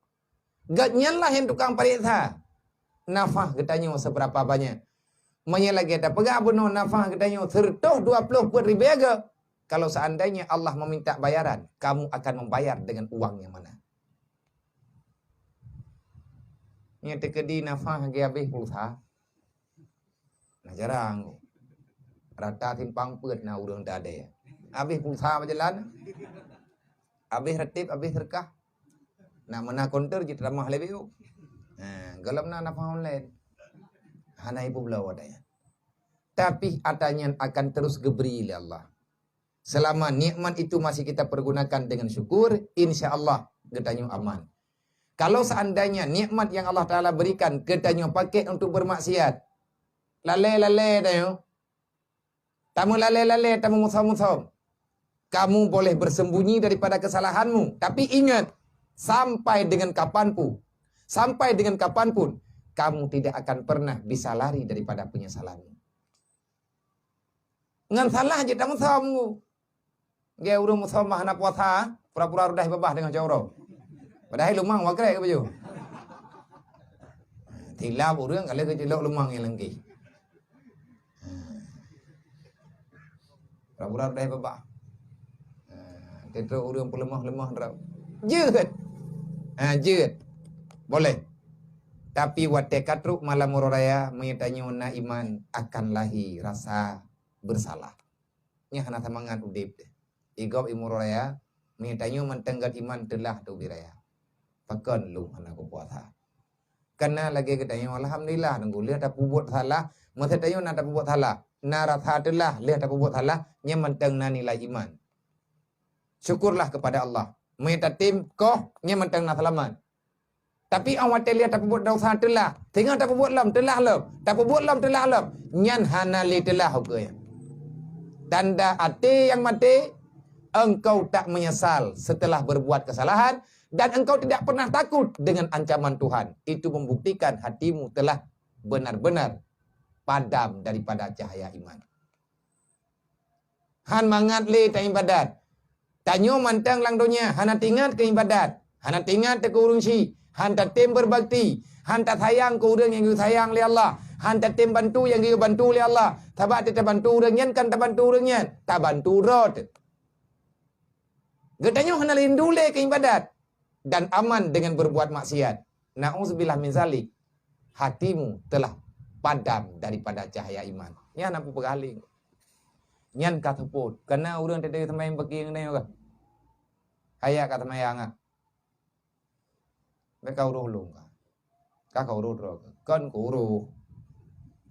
Gobnyan lah nyang tukang pareksa. Nafah geutanyoe seberapa banyak? Meunyo lagée tapeugah bunoe nafah geutanyoe seureutôh dua ploh peuet ribée geuh, kalau seandainya Allah meminta bayaran, kamu akan membayar dengan uang yang mana? Nyoe teukeudi nafah lagée habéh pulsa. Nah, jarang. Rata simpang peuet na ureuëng tadée. Habéh pulsa bak jalan. Habéh reuteb, habéh seudeukah. Nak meunan konter jiteuramah lé B O. Ha, gohlom na nafah online. Hana ipeubloe ata nyan. Tapi ata nyan akan terus geubri lé Allah. Selama nikmat itu masih kita pergunakan dengan syukur, insya Allah geutanyoe aman. Kalau seandainya nikmat yang Allah Taala berikan geutanyoe pakai untuk bermaksiat, lalée-lalée tanyoe, tameulalée-lalée, tameumusam-musam, kamu boleh bersembunyi daripada kesalahanmu, tapi ingat, sampai dengan kapanpun, sampai dengan kapanpun, kamu tidak akan pernah bisa lari daripada penyesalanmu. Ngon salah jeuet tameusom. Geu ureuëng meusom hana puasa, pura-pura rudah babah deungon cawro. Padahai lumang wakrek ke baju. Tilap ureuëng kalau keucilok lumang yang lengki. Pura-pura rudah babah. Ha, tetrok ureuëng peuleumah-leumah drap. Jeuet. Ha, jeuet. Boleh. Tapi watée ka trok malam uroe raya, meunyoe tanyoe na iman, akan lahé rasa bersalah. Nyan hana seumangat udeb deh. Igob imeuraya, meunyoe tanyoe mantong gat iman teulah teubi raya. Pakon lôn hana kupuasa? Kana lagée geutanyoe, alhamdulillah, nunggu lheueh tapeubuet salah, masa tanyoe na tapeubuet salah, na rasa teulah lheueh tapeubuet salah, nyan mantong na nilai iman. Syukurlah kepada Allah. Meunyoe tatem koh, nyan mantong na seulamat. Tapi 'oh watée lheueh tapeubuet desya teulah, teungoh tapeubuet lom, teulah lom, tapeubuet lom, teulah lom, nyan hana lé teulah ukeue nyan. Tanda até nyang maté, engkau tak menyesal setelah berbuat kesalahan, dan engkau tidak pernah takut dengan ancaman Tuhan. Itu membuktikan hatimu telah benar-benar padam daripada cahaya iman. Han mangat lé taibadat. Tanyoe mantong lam donya hana teuingat keu ibadat, hana teuingat keu ureuëng syiek, han tatem beubakti, han tasayang keu ureuëng nyang geusayang lé Allah, han tatem bantu nyang geubantu lé Allah. Sabab tabantu ureuëng nyan kan tabantu ureuëng nyan, tabantu droe teuh. Geutanyoe hana rindu lé keu ibadat dan aman dengan berbuat maksiat. Na'udzubillah min zalik. Hatimu telah padam daripada cahaya iman. Nyan na peugah lé. Nyan ka seupôt. Kana ureuëng teuh seumayang bagi ngon nyoe ka. Kaya ka seumayang ah. Bèk ka uroh lôn ka. Ka ka uroh droe ka. Kon ku uroh.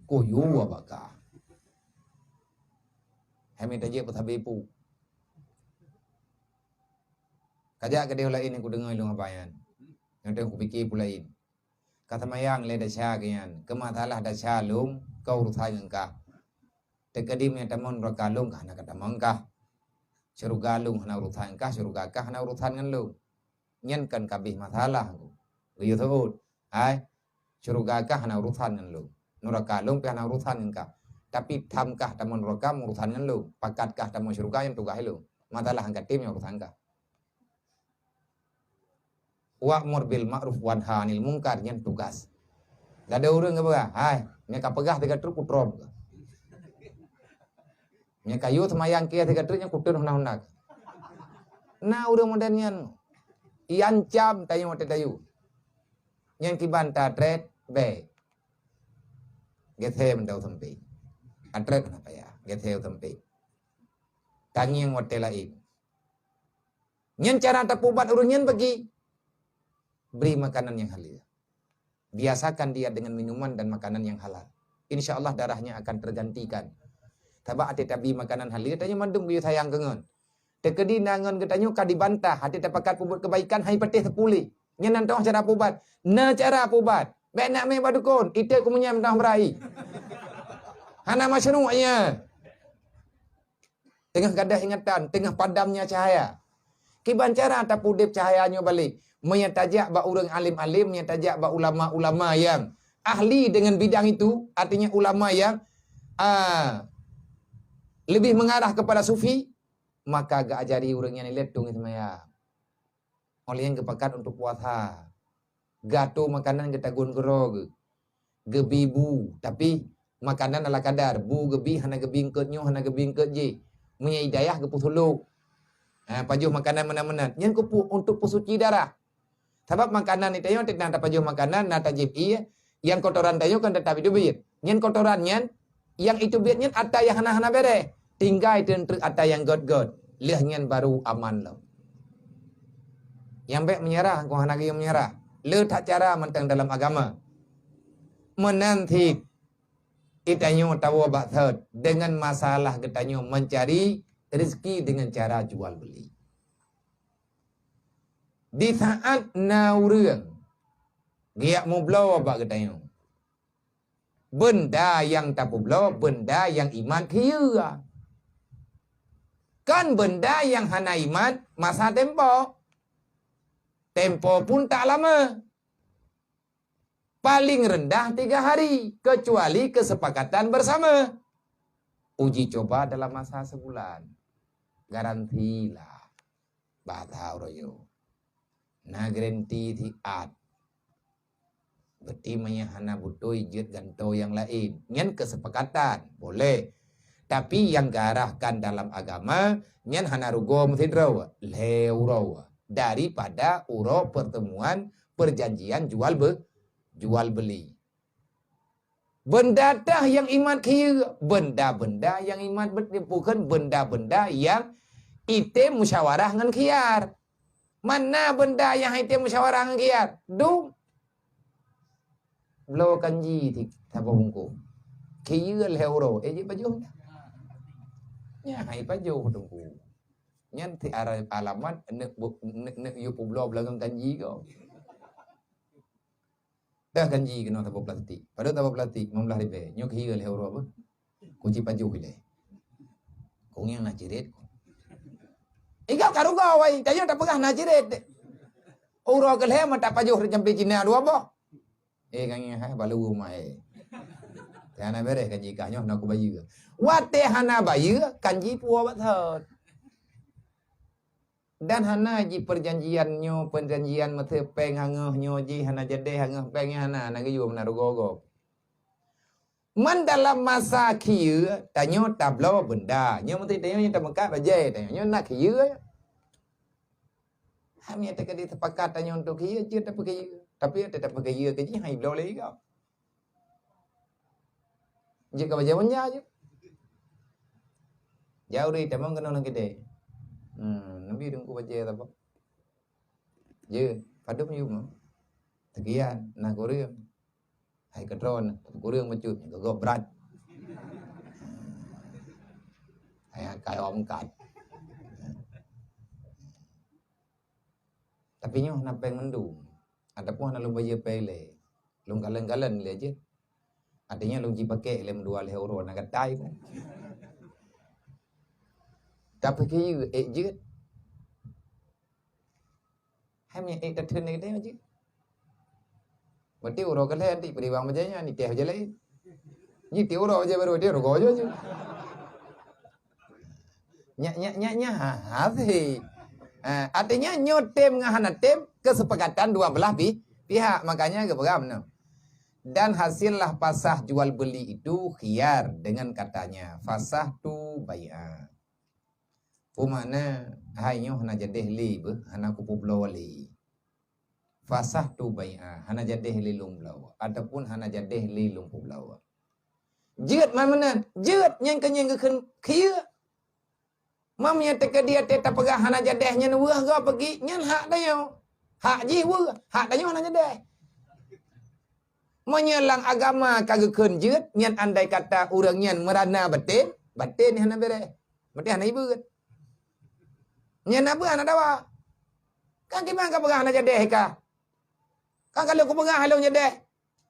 Ku yue bak ka. Hai mita jeuet peusabe pu. Kajak keudeh laén ku deungoe lôn haba nyan. Nyan ku pike pu laén. Ka seumayang lé desya keu nyan, keu masalah desya lôn ka urusan ngon kah. Teukeudi meunyoe tamong nuraka lôn ka hana ka tamong kah. Syeuruga lôn hana urusan ngon kah, syeuruga kah hana urusan ngon lôn. Nyan kan kabeh masalah ku. Geuyue seuôt, hai, syeuruga kah hana urusan ngon lôn. Nuraka lôn pih hana urusan ngon kah. Tapi tham kah tamong nuraka meurusan ngon lôn, pakat kah tamong syeuruga nyan tugaih lôn. Masalah ngon katem nyan urusan kah. Wa'mur bil ma'ruf wanha 'anil munkar nyan tugas. Dak ada ureuëng geupeugah, "Hai, nyan ka peugah tiga truk putroe." Nyan ka yue seumayang keu tiga truk nyan kuteun huna-huna. Na ureuëng model nyan. Iancam tayue watée tayue. Nyan kiban ta trét bèe. Geusé mantong sempit. Atrét hana payah. Geusé sempit. Tangieng watée laén. Nyan cara tapeuubat ureuëng nyan bagi. Beri makanan yang halal. Biasakan dia dengan minuman dan makanan yang halal. Insya Allah darahnya akan tergantikan. Sabab até tabi makanan halal, tanyoe mandum geuyue sayang keu ngon. Teukeudi na ngon geutanyoe ka dibantah, até tapakat peubuet keubaikan hai patéh seupuleh. Nyan nan teuh cara peuubat. Na cara peuubat. Bèk nak mé bak dukon, ite ku meunyan meudah beurai. Hana masyru' nyan. Teungoh gadôh ingatan, teungoh padamnya cahaya. Kiban cara tapeudeb cahaya nyoe balek. Meunyoe tajak bak ureuëng alim-alim, meunyoe tajak bak ulama-ulama nyang ahli dengan bidang itu, artinya ulama nyang, ah, lebih mengarah kepada sufi, maka geuajari ureuëng nyan ilée tueng seumayang. Óh lheueh nyan geupakat untuk puasa. Geuatoe makanan geutagun keudroe geuh. Geubi bu, tapi makanan ala kadar. Bu geubi hana geubi eungkôt nyoe, hana geubi eungkôt jih. Meunyoe idayah geupeusulok. Ha, pajoh makanan meunan-meunan. Nyan keupeue untuk peusuci darah. Sabab makanan itu nyoe na tapajoh makanan, na tajieb ié, nyang kotoran tanyoe kan teutap iteubiet. Nyan kotoran nyan, nyang iteubiet nyan ata nyang hana-hana bèreh. Tinggai teunteuk ata nyang gét-gét. Lheueh nyan baru aman lom. Nyang bèk meunyeurah, kong hana geuyue meunyeurah. Le that cara mantong dalam agama. Meunan cit. Geutanyoe tawoe bak thot deungon masalah geutanyoe mencari rezeki dengan cara jual beli. Di saat na ureuëng geujak meubloe bak geutanyoe, beunda nyang tapeubloe beunda nyang imat khiyeue. Kon beunda nyang hana imat masa tempo. Tempo pun tak lama. Paling rendah tiga hari, kecuali kesepakatan bersama. Uji coba dalam masa sebulan. Garanti lah. Bahasa uroe nyoe. Na garanti siat. Berarti meunyo hana beutôi jeuet gantoe nyang laén. Nyan kesepakatan, boleh. Tapi nyang geuarahkan dalam agama, nyan hana rugoe meusidroe, lhée uroe. Daripada uroe pertemuan perjanjian jual be-, jual beli. Beunda tah nyang imat khiyeue, beunda-beunda nyang imat bet-, bukon beunda-beunda nyang item musyawarah ngon khiyar. Mana beunda nyang item musyawarah ngon khiyar? Dum. Bloe kanji ti saboh bungkôh. Khiyeue lhée uroe, eh, jeuet pajoh dah. Nyan hai pajoh teungku. Nyan ti ara-, alamat neuk bu-, neuk, neuk yue peubloe beulagong kanji ko. Dah kanji keunoe saboh plastik. Padahai saboh plastik limong blah ribée. Nyoe khiyeue lhée uroe apa? Kunci pajoh ilée. Kong nyang na ciret. Ingat ka rugoe wai, tanyoe tapeugah na ciret. Uroe keu lhée mata pajoh sampai Cina dua boh. Eh, kang hai balu rumah eh. Hana beres kanji kah nyoe na kubayeue. Watée hana bayeue, kanji puwoe bak thot. Dan hana jih perjanjian nyoe, perjanjian meusé péng hangeuh nyoe jih hana jadeh hangeuh péng nyan hana, hana geuyue meunan rugoe gob. Man dalam masa khiyeue, tanyoe tabloe beunda. Nyoe meusé tanyoe nyang tameukat bajée, tanyoe nyoe na khiyeue. Hana teuka disepakat tanyoe untuk khiyeue, jeuet tapeukhiyeue. Tapi teutap peukhiyeue keu jih, hai bloe lé gob. Jeuet ka bajée meunja jeuet. Jauh deh, tamong keunoe nang kidée. Hmm, neubi teungku bajée saboh. Jeuet, padub yum. Teukian, na kureueng. Hai keudroe, kureueng bacut, gogok brat. Hai kayom kat. Tapi nyoe hana péng mandum. Ataupun hana lôn bayeue péng lé. Lôn kalon-kalon lé jeuet. Artinya lôn jipakék lé meudua lhée uroe na gatai ko. Tapi khiyeue ék jeuet. Hai meuék tatheun lé geutanyoe jeuet. Berarti uroe keu lhée anti peuriwang bajée nyan, niteh bajée laén. Niteh uroe bajée barô, dia rugoe jih. Nyak, nyak, nyak, nyak, ha, ha, sih. Ha, artinya nyoe tem ngon hana tem kesepakatan dua belah pi-, pihak. Makanya geupeugah meunoe. Dan hasillah fasah jual beli itu khiyar dengan katanya, "Fasahtu bai'a." Peue makna, "Hai nyoe hana jadeh lé beuh, hana kupeubloe lé." Fasahtu bai'a, hana jadeh lé lôn bloe, ataupun hana jadeh lé lôn peubloe. Jeuet man meunan, jeuet nyang keu nyang geukheun khiyeue. Mam nyang teukeudi até tapeugah hana jadeh nyan weueh gob peugi, nyan hak tanyoe. Hak jih weueh, hak tanyoe hana jadeh. Meunyoe lam agama ka geukheun jeuet, nyan andai kata ureuëng nyan meurana baten, baten hana beres. Baten hana ibeut. Nyan na beuh hana dawa. Kan kiban ka peugah hana jadeh ka. Kan ka lheueh kupeugah lôn jadeh.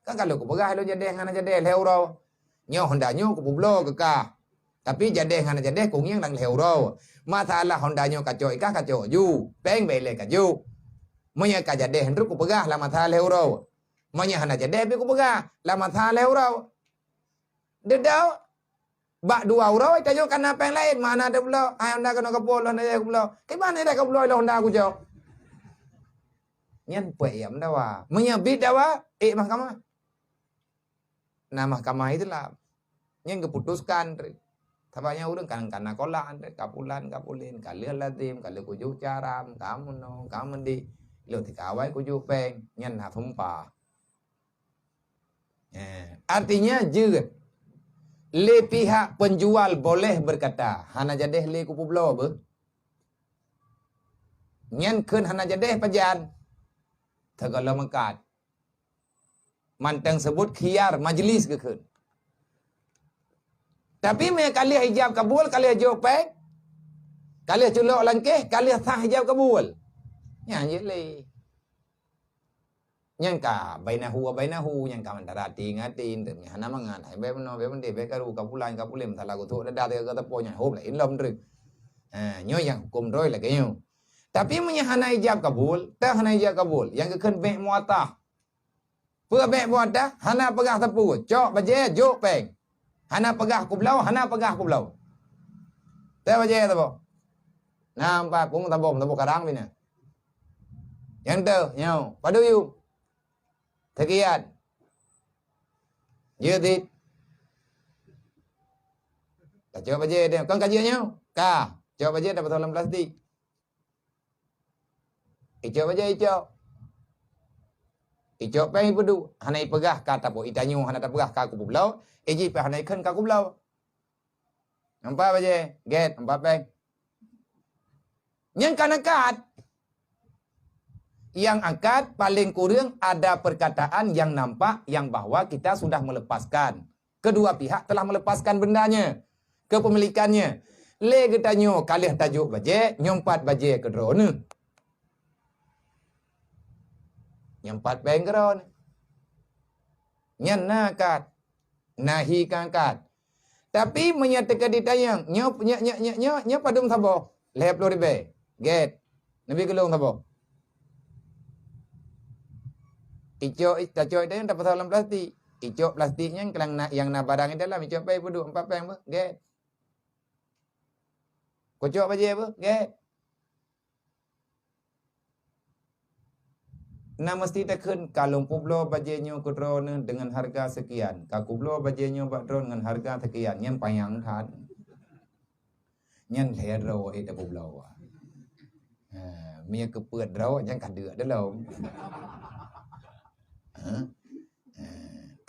Kan ka lheueh kupeugah lôn jadeh ngon hana jadeh lhée uroe. Nyoe honda nyoe kupeubloe keu kah. Tapi jadeh ngon hana jadeh kungieng lam lhée uroe. Masalah honda nyoe kacok ikah kacok ju. Péng bak ilée kaju. Meunyoe ka jadeh nyan kupeugah lam masa lhée uroe. Meunyoe hana jadeh pih kupeugah lam masa lhée uroe. Deudok bak dua uroe tanyoe kana péng laén, mana teupeubloe, hai honda keunoe kapot lôn hana jadeh kupeubloe. Kiban hana jadeh kupeubloe lôn honda kujok. Nyan peuék ia meudawa. Meunyoe bit dawa, ék mahkamah. Na mahkamah Islam. Nyan geuputuskan. Sabab nyan ureuëng kan kana kolak, ka pulan, ka pulen, ka lheueh lazem, ka lheueh kujuh caram, ka meunoe, ka meundi. Lôn tika awai kujuh péng, nyan na sumpah. Eh, artinya jeuet. Lé pihak penjual boleh berkata, "Hana jadeh lé kupeubloe beuh." Nyan kheun hana jadeh pajan. Teugala meukat. Mantong seubut khiyar majlis geukheun. Tapi meunyo ka lheueh ijab kabul, ka lheueh jok péng, ka lheueh culok langkéh, ka lheueh sah ijab kabul, nyan jeuet lé. Nyang ka bainahu wa bainahu, nyang ka antara até ngon até, enteuk hana mangat, hai bèk meunoe, bèk meudéh, bèk karu, ka pulan, ka puléh, salah geutok dada teuka teupeu nyan, hom laén lom treuk. Ha, nyoe nyang huköm droe lagèe nyoe. Tapi meunyo hana ijab kabul, teuh hana ijab kabul, nyang geukheun bèk muatah. Peue bèk muatah? Hana peugah sapeue, cok bajèe, jok péng. Hana peugah kubloe, hana peugah kubloe. Teuh bajèe saboh. Na empat pung saboh, saboh karang bina. Nyang teuh, nyoe, padum yum. Sekian. Jeuet cit. Tacok bajèe teuh. Kon ka jeuet nyoe? Ka. Cok bajèe tapeusah lam plastik. Icok bajèe, icok. Icok péng ipeuduek. Hana ipeugah ka tapeu. Itanyoe hana tapeugah ka kubloe. Ijih péng hana ikheun ka kubloe. Empat bajèe, gèt, empat péng. Nyang kan akad. Yang akad paling kurang ada perkataan yang nampak yang bahwa kita sudah melepaskan. Kedua pihak telah melepaskan bendanya, kepemilikannya. Lé geutanyoe ka lheueh tajok bajèe, nyoe empat bajèe keu droeneuh. Nyoe empat péng keu droeneuh. Nyan na akad. Nahi ka akad. Tapi meunyoe teuka ditanyong, nyoe, nyoe, nyoe, nyoe, nyoe, nyoe padum saboh? Lhèe ploh ribèe. Gèt. Neubi keu lôn saboh. Icok, tacok itanyong tapeusah lam plastik. Icok plastik nyan keulang na, nyang na barang di dalam, icok péng ipeuduek, empat péng beuh. Gèt. Kucok bajèe beuh. Gèt. Na meusti takheun, "Ka lôn peubloe bajèe nyoe keu droeneuh deungon hareuga seukian. Ka kubloe bajèe nyoe bak droeneuh ngon hareuga seukian." Nyan panyang that. Nyan lhèe droe ék tapeubloe. Ha, meunyoe keu peuet droe, nyan ka deuek dilom. Ha? Ha.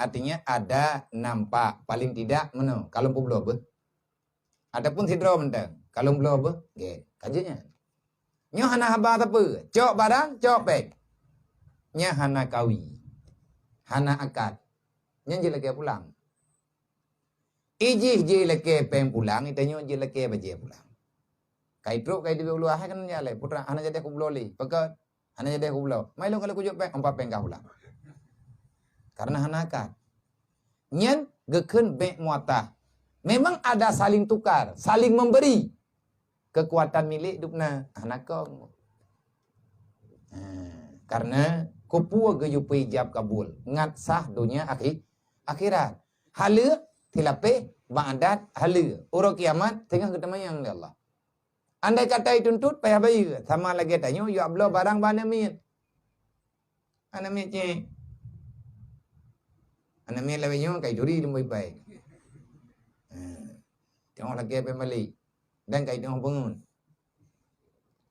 Artinya ada nampak, paling tidak meunoe, "Ka lôn peubloe beuh." Ataupun sidroe mantong, "Ka lôn bloe beuh." Gèt. Ka jeuet nyan. Nyoe hana haba sapeue. Cok barang, cok péng. Nyan hana kawi. Hana akad. Nyan jeuet lakèe pulang. Ijih jeuet lakèe péng pulang, itanyoe jeuet lakèe bajèe pulang. Ka itrok, ka idubit u luwa, hai keunan jak lé, putra, hana jadi kubloe lé. Pakon? Hana jadi kubloe. Mai lôn ka lheueh kujok péng, empat péng ka pulang. Karena hana akad. Nyan geukheun bèk muatah. Memang ada saling tukar, saling memberi. Kekuatan milék dubna hana kong. Ha, karena kupeue geuyue peuijab kabul, ngat sah donya akhi-, akhirat. Haleue tilapéh bak adat haleue. Uroe kiamat teungoh geuteumanyong lé Allah. Andai kata ituntot payah bayeue, sama lagèe tanyoe yue bloe barang bak aneuk miet. Aneuk miet cit. Aneuk miet lawét nyoe ka ituri lumboi pai. Ha. Teungoh lakèe péng balek. Dan ka iteungoh beungon.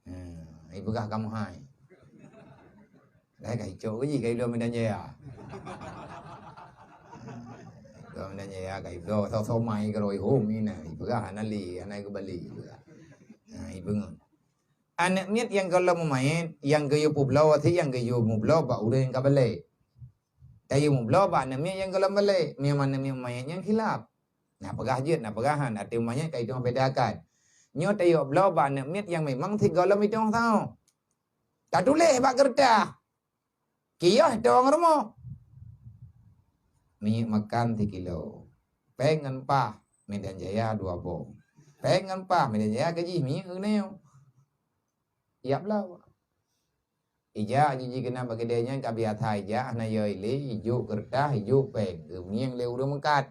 Ha, ipeugah kamoe hai. Dah ka icok ke jih ka ibloe Medan Jaya. Ibloe Medan Jaya ka ibloe, soe-soe mai keudroe hom inan. Ipeugah hana lé, hana geubali. Ha, ibeungon. Aneuk miet nyang gohlom meumaén, nyang geuyue peubloe, watèe nyang geuyue meubloe bak ureueng nyang ka balek. Tayue meubloe bak aneuk miet nyang gohlom balek, meunyoe aneuk miet meumaén nyan khilaf. Na peugah jeuet, na peugah han, até meumaén ka itueng beda akad. Nyoe tayue bloe bak aneuk miet nyang memang sigohlom itueng saho. Tatuléh bak keureutah. Kiyoh tong rumoh. Minyeuk makan sikilo. Péng ngon pah, Medan Jaya dua boh. Péng ngon pah, Medan Jaya keujih minyeuk keunoe. Ijak bloe. Ijak jih keunan bak keudè nyan ka biasa ijak, hana yo ilé, ijok keureutah, ijok péng. Geungieng lé ureueng meukat.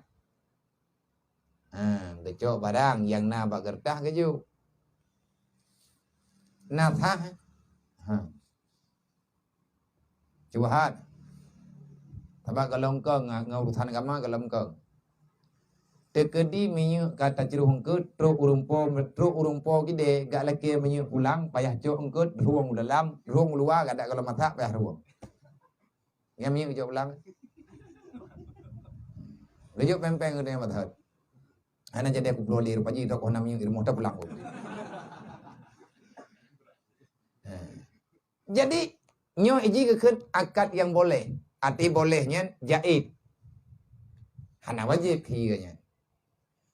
Ha, geucok barang nyang na bak keureutah geujok. Na sah? Ha. Syubhat. Sabab gohlom kong ngon, ngon urusan agama gohlom kong. Teukeudi minyeuk ka tacroh eungkôt, trok ureueng po, trok ureueng po keudè, gak lakèe minyeuk pulang, payah cok eungkôt, rueng u dalam, rueng u luwa, gak dak gohlom masak, payah rueng. Nyan minyeuk jok pulang. Geujok péng-péng geutanyoe meuthot. Hana jadi aku bloe lé rupa jih, toko hana minyeuk di rumoh teupulang. Ha. Jadi, nyoe iji geukheun akad nyang boleh. Arti boleh nyan jaiz. Hana wajéb keu nyan.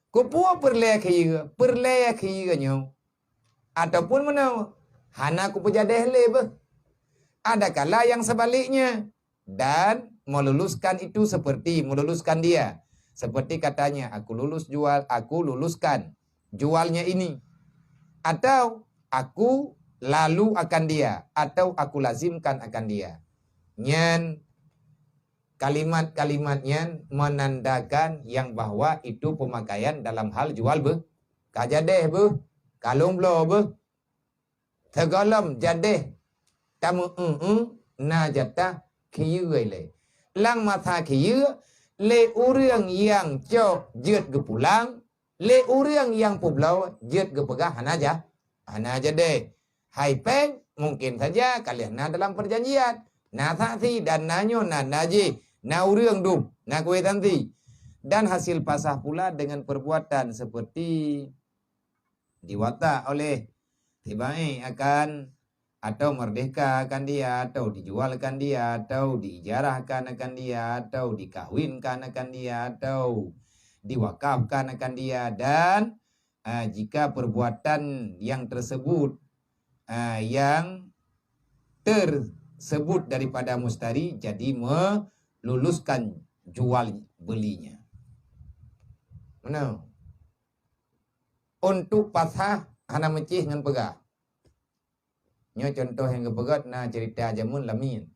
Kupuwoe peureulée khiyeue, peureulée khiyeue nyoe. Ataupun meunoe, hana kupeujadeh lé beuh. Adakala yang sebaliknya, dan meluluskan itu seperti meluluskan dia. Seperti katanya, "Aku lulus jual, aku luluskan jualnya ini." Atau, "Aku lalu akan dia," atau, "Aku lazimkan akan dia." Nyan, kalimat-kalimat nyan menandakan yang bahwa itu pemakaian dalam hal jual beuh. Ka jadeh beuh, ka lôn bloe beuh. Sigohlom jadeh tameu-eu na jatah khiyeue lé. Lam masa khiyeue, lé ureuëng nyang cok jeuet geupulang, lé ureuëng nyang peubloe jeuet geupeugah hana ja-, hana jadeh. Hai péng, mungkin saja ka lheueh na dalam perjanjian. Na saksi dan na nyoe na, na jih, na ureuëng dum, na kwitansi. Dan hasil pasah pula dengan perbuatan seperti diwatak oleh si baik akan, atau merdeka akan dia, atau dijualkan dia, atau diijarahkan akan dia, atau dikahwinkan akan dia, atau diwakafkan akan dia. Dan, ah, jika perbuatan yang tersebut, ah, yang tersebut daripada mustari, jadi meluluskan jual belinya. Mana? Untuk pasah hana meucih ngon peugah. Nyoe contoh nyang geupeugét na cerita jameun lamiet.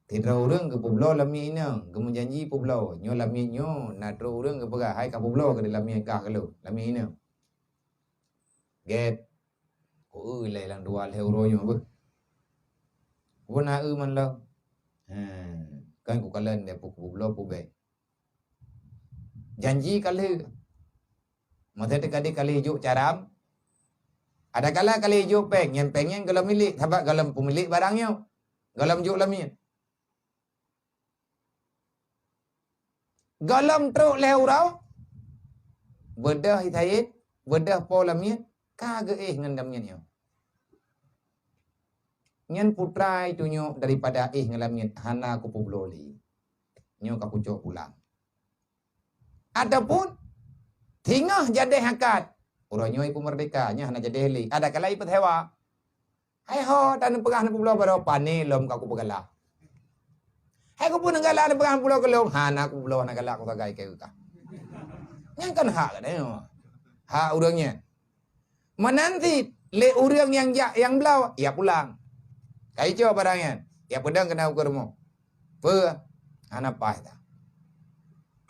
Sidroe ureuëng geupeubloe lamiet inong, geumeujanji peubloe. Nyoe lamiet nyoe na trok ureuëng geupeugah, "Hai ka peubloe keu lamiet kah keu lôn, lamiet inong." Gét. Ku eu ilée lam dua lhée uroe nyoe beuh. Ku na eu man lom. Ha, kan kukalon dia peubloe peubék. Janji ka lheueh. Masa teuka di ka lheueh jok caram, adakala ka lheueh jok péng, nyan péng nyan gohlom milék, sabab gohlom peumilék barang nyoe. Gohlom jok lamiet. Gohlom trok lhée uroe, beudôh i sayét, beudôh po lamiet, ka geuéh ngon lamiet nyoe. Nyan putra itu nyoe daripada éh ngon lamiet hana kupeubloe lé. Nyoe ka kucok pulang. Ataupun singoh jadeh akad, uroe nyoe ipeumeurdeka, nyan hana jadeh lé. Adakala ipeusewa. Hai ho, tan peugah na peubloe baroe, pane lom ka kupeugala. Hai kupeue neugala na peugah na peubloe keu lôn, hana kubloe na galak kusagai keu kah. Nyan kan hak geutanyoe. Hak ureuëng nyan. Meunan cit lé ureuëng nyang jak nyang bloe, ya pulang. Ka ico barang nyan, ya peudong keunan ukeue rumoh. Peue? Hana paih that.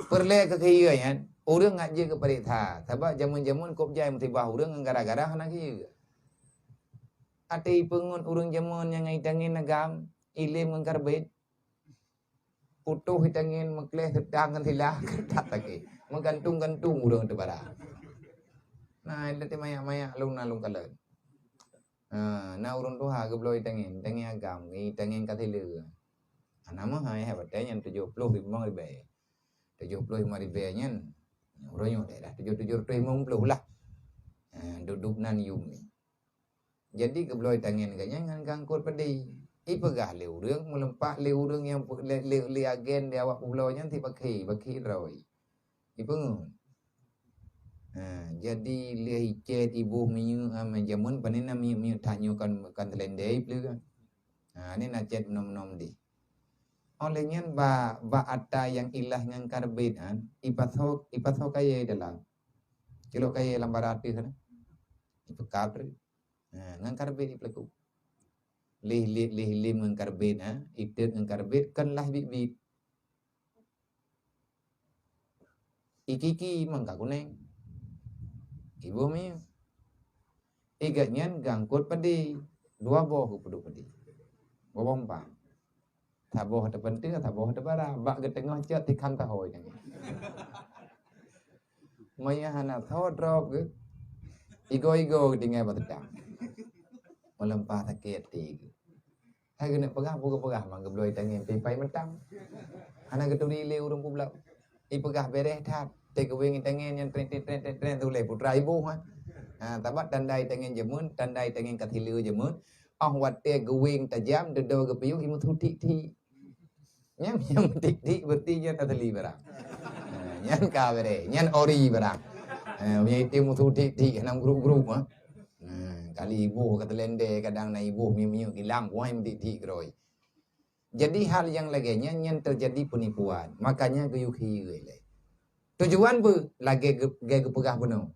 Peureulée keu khiyeue nyan, ureuëng ngat jeuet geupareksa. Sabab jameun-jameun kop jai musibah ureuëng ngon gara-gara hana khiyeue. Até ipeungeut ureuëng jameun nyang itangen agam, ilém ngon karbet. Putôh itangen meukleh seutang ngon sila, that sakét. Meugantung-gantung ureuëng teubara. Nah, ilée teumayak-mayak lôn na lôn kalon. Ha, na ureuëng tuha geubloe itangen, itangen agam, itangen ka sileue. Hana meuhai, hai batée nyan tujoh ploh limong ribée. Tujoh ploh limong ribée nyan, uroe nyoe daerah tujoh, tujoh reutôh limong ploh lah. Ha, duek-duek nan yum ni. Jadi geubloe itangen geuh nyan ngon gangkot peudeh. Ipeugah lé ureuëng, meuleumpat lé ureuëng nyang pe-, lé, lé, lé agen di awak peubloe nyan si bakhi, bakhi droe. Ipeungeut. Ha, jadi lheueh icet iboh minyeuk, ha, jameun pane na minyeuk-minyeuk that nyoe kan, kan teulendei peue kan. Ha, ni na cet meunom-meunom deh. Óh lheueh nyan ba, bak ata nyang ilah ngon karbet nyan, ipasoe, ipasoe kayée dalam. Cilok kayée lam bara ateueh sana. Ipeukab. Ha, ngon karbet ipeuleukup. Lih, lih, lih lem ngon karbet, ha, itet ngon karbet, kon lah bit-bit. Iki-iki mangka kuneng. Iboh minyeuk. Igat nyan gangkot padé, dua boh geupeuduek padé. Boh bompang. Saboh teupeunteue, saboh teubara. Bak geuteungoh cot tikam tahôi nyan. Maya hana tho drop geuh. Igo-igo geutinggai bak teudang. Meuleumpa sakét até geuh. Hai geuneuk peugah, peue geupeugah, mang geubloe itangen pipai meutang. Hana geuturi lé ureuëng peubloe. Ipeugah bereh that, teuh geuwéng itangen nyan tren, tren, tren, tren, tren, tuléh putra iboh, ha. Ha, sabab tanda itangen jameun, tanda itangen ka sileue jameun. Óh watée geuwéng tajam, dudoe geupiôh, imeusu tik-tik. Nyan, nyang tik-tik berarti nyan asli barang. Ha, Nyan ka bereh, nyan ori barang. Eh, meunyo item musu tik-tik, hana grup-grup, ha. Nah, kali iboh ka teulendeh, kadang na iboh minyeuk-minyeuk gilam, wah, meutik-tik keurôi. Jadi hal nyang lagèe nyan, nyan teujadi peunipuan. Makanya geuyue khiyeu lé. Tujuan beu lagèe ge-, lagèe geupeugah bunoe.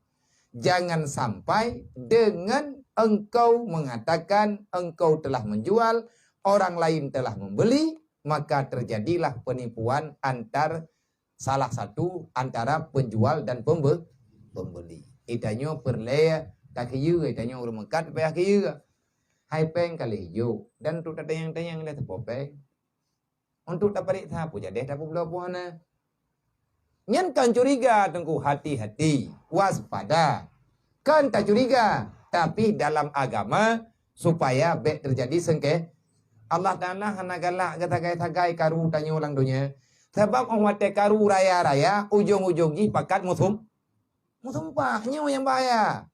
Jangan sampai dengan engkau mengatakan engkau telah menjual, orang lain telah membeli, maka terjadilah penipuan antar salah satu antara penjual dan pembe-, pembeli. Itanyoe peureulèe takhiyeu, itanyoe ureueng meukat payah khiyeu. Hai péng ka lheueh jok, dan untuk tatanyong-tanyong lé sapo péng. Untuk tapareksa peue jadeh tapeubloe peue hana. Nyan kan curiga, Teungku, hati-hati, waspada. Kan tacuriga, tapi dalam agama supaya bèk teujadi seungke-, Allah Taala hana galak geusagai-sagai karu tanyoe lam donya. Sabab 'oh watèe karu raya-raya, ujong-ujong jih pakat musum-, musumpah. Nyoe nyang bahaya.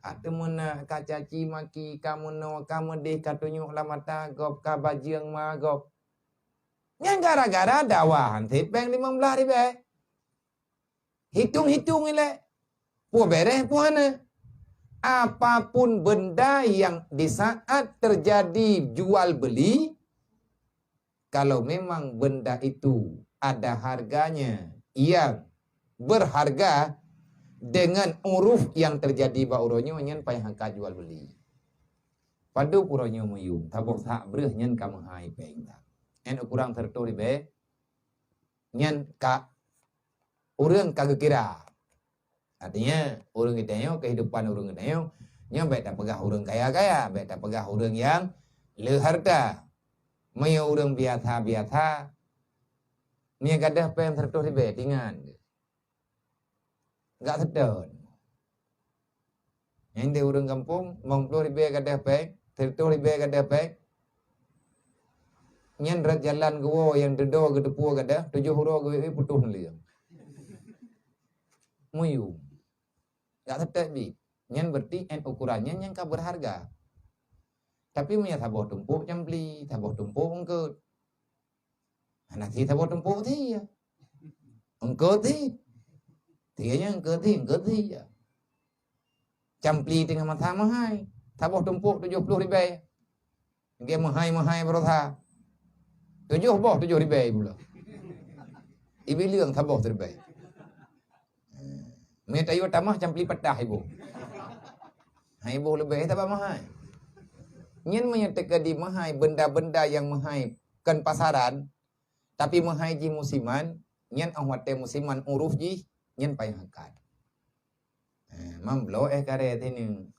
Ka teumeunak, ka caci maki, ka meunoe, ka meudeh, ka tunyok lam mata gob, ka bajeueng ma gob. Nyan gara-gara dawa hansét péng limong blaih ribèe. Hitong-hitong ilèe. Peue bereh, peue hana. Apapun benda yang di saat terjadi jual beli, kalau memang benda itu ada harganya yang berharga, dengan uruf yang terjadi bak uroe nyoe, nyan payah angkat jual beli. Padub uroe nyoe meuyum, saboh sak breueh nyan ka meuhai péng that. Nyan ukurang seratus ribèe, nyan ka ureueng ka geukira. Artinya, ureueng geutanyoe, kehidupan ureueng geutanyoe, nyoe bèk tapeugah ureueng kaya-kaya, bèk tapeugah ureueng nyang le hareuta. Meunyoe ureueng biasa-biasa, meunyoe gadôh péng seratus ribèe, tingan. Gak seutôt. Nyan di ureueng gampông, limong ploh ribèe gadôh péng, seratus ribèe gadôh péng. Nyan rot jalan geuwoe nyang dudoe geuteupeue gadôh, tujoh uroe geuwoe putôh neuleueng. Meuyum. Gak seutôt bit. Nyan berarti nyan ukuran nyan nyang ka berharga. Tapi meunyoe saboh tumpôk campli, saboh tumpôk eungkôt. Hana si saboh tumpôk si ya. Eungkôt si. Si ya nyan eungkôt si, eungkôt si ya. Campli teungoh masa meuhai. Saboh tumpôk tujoh ploh ribèe. Dia meuhai-meuhai baroesa. Tujoh boh tujoh ribèe pula. Ibileueng saboh siribèe. Meunyoe tayue tamah campli patah iboh. Hai iboh leubeh, eh, tabah meuhai. Nyan meunyoe teuka di meuhai benda-benda nyang meuhai kon pasaran, tapi meuhai jih musiman, nyan 'oh watèe musiman uruf jih, nyan payah angkat. Eh, mam bloe éh karét sineuk.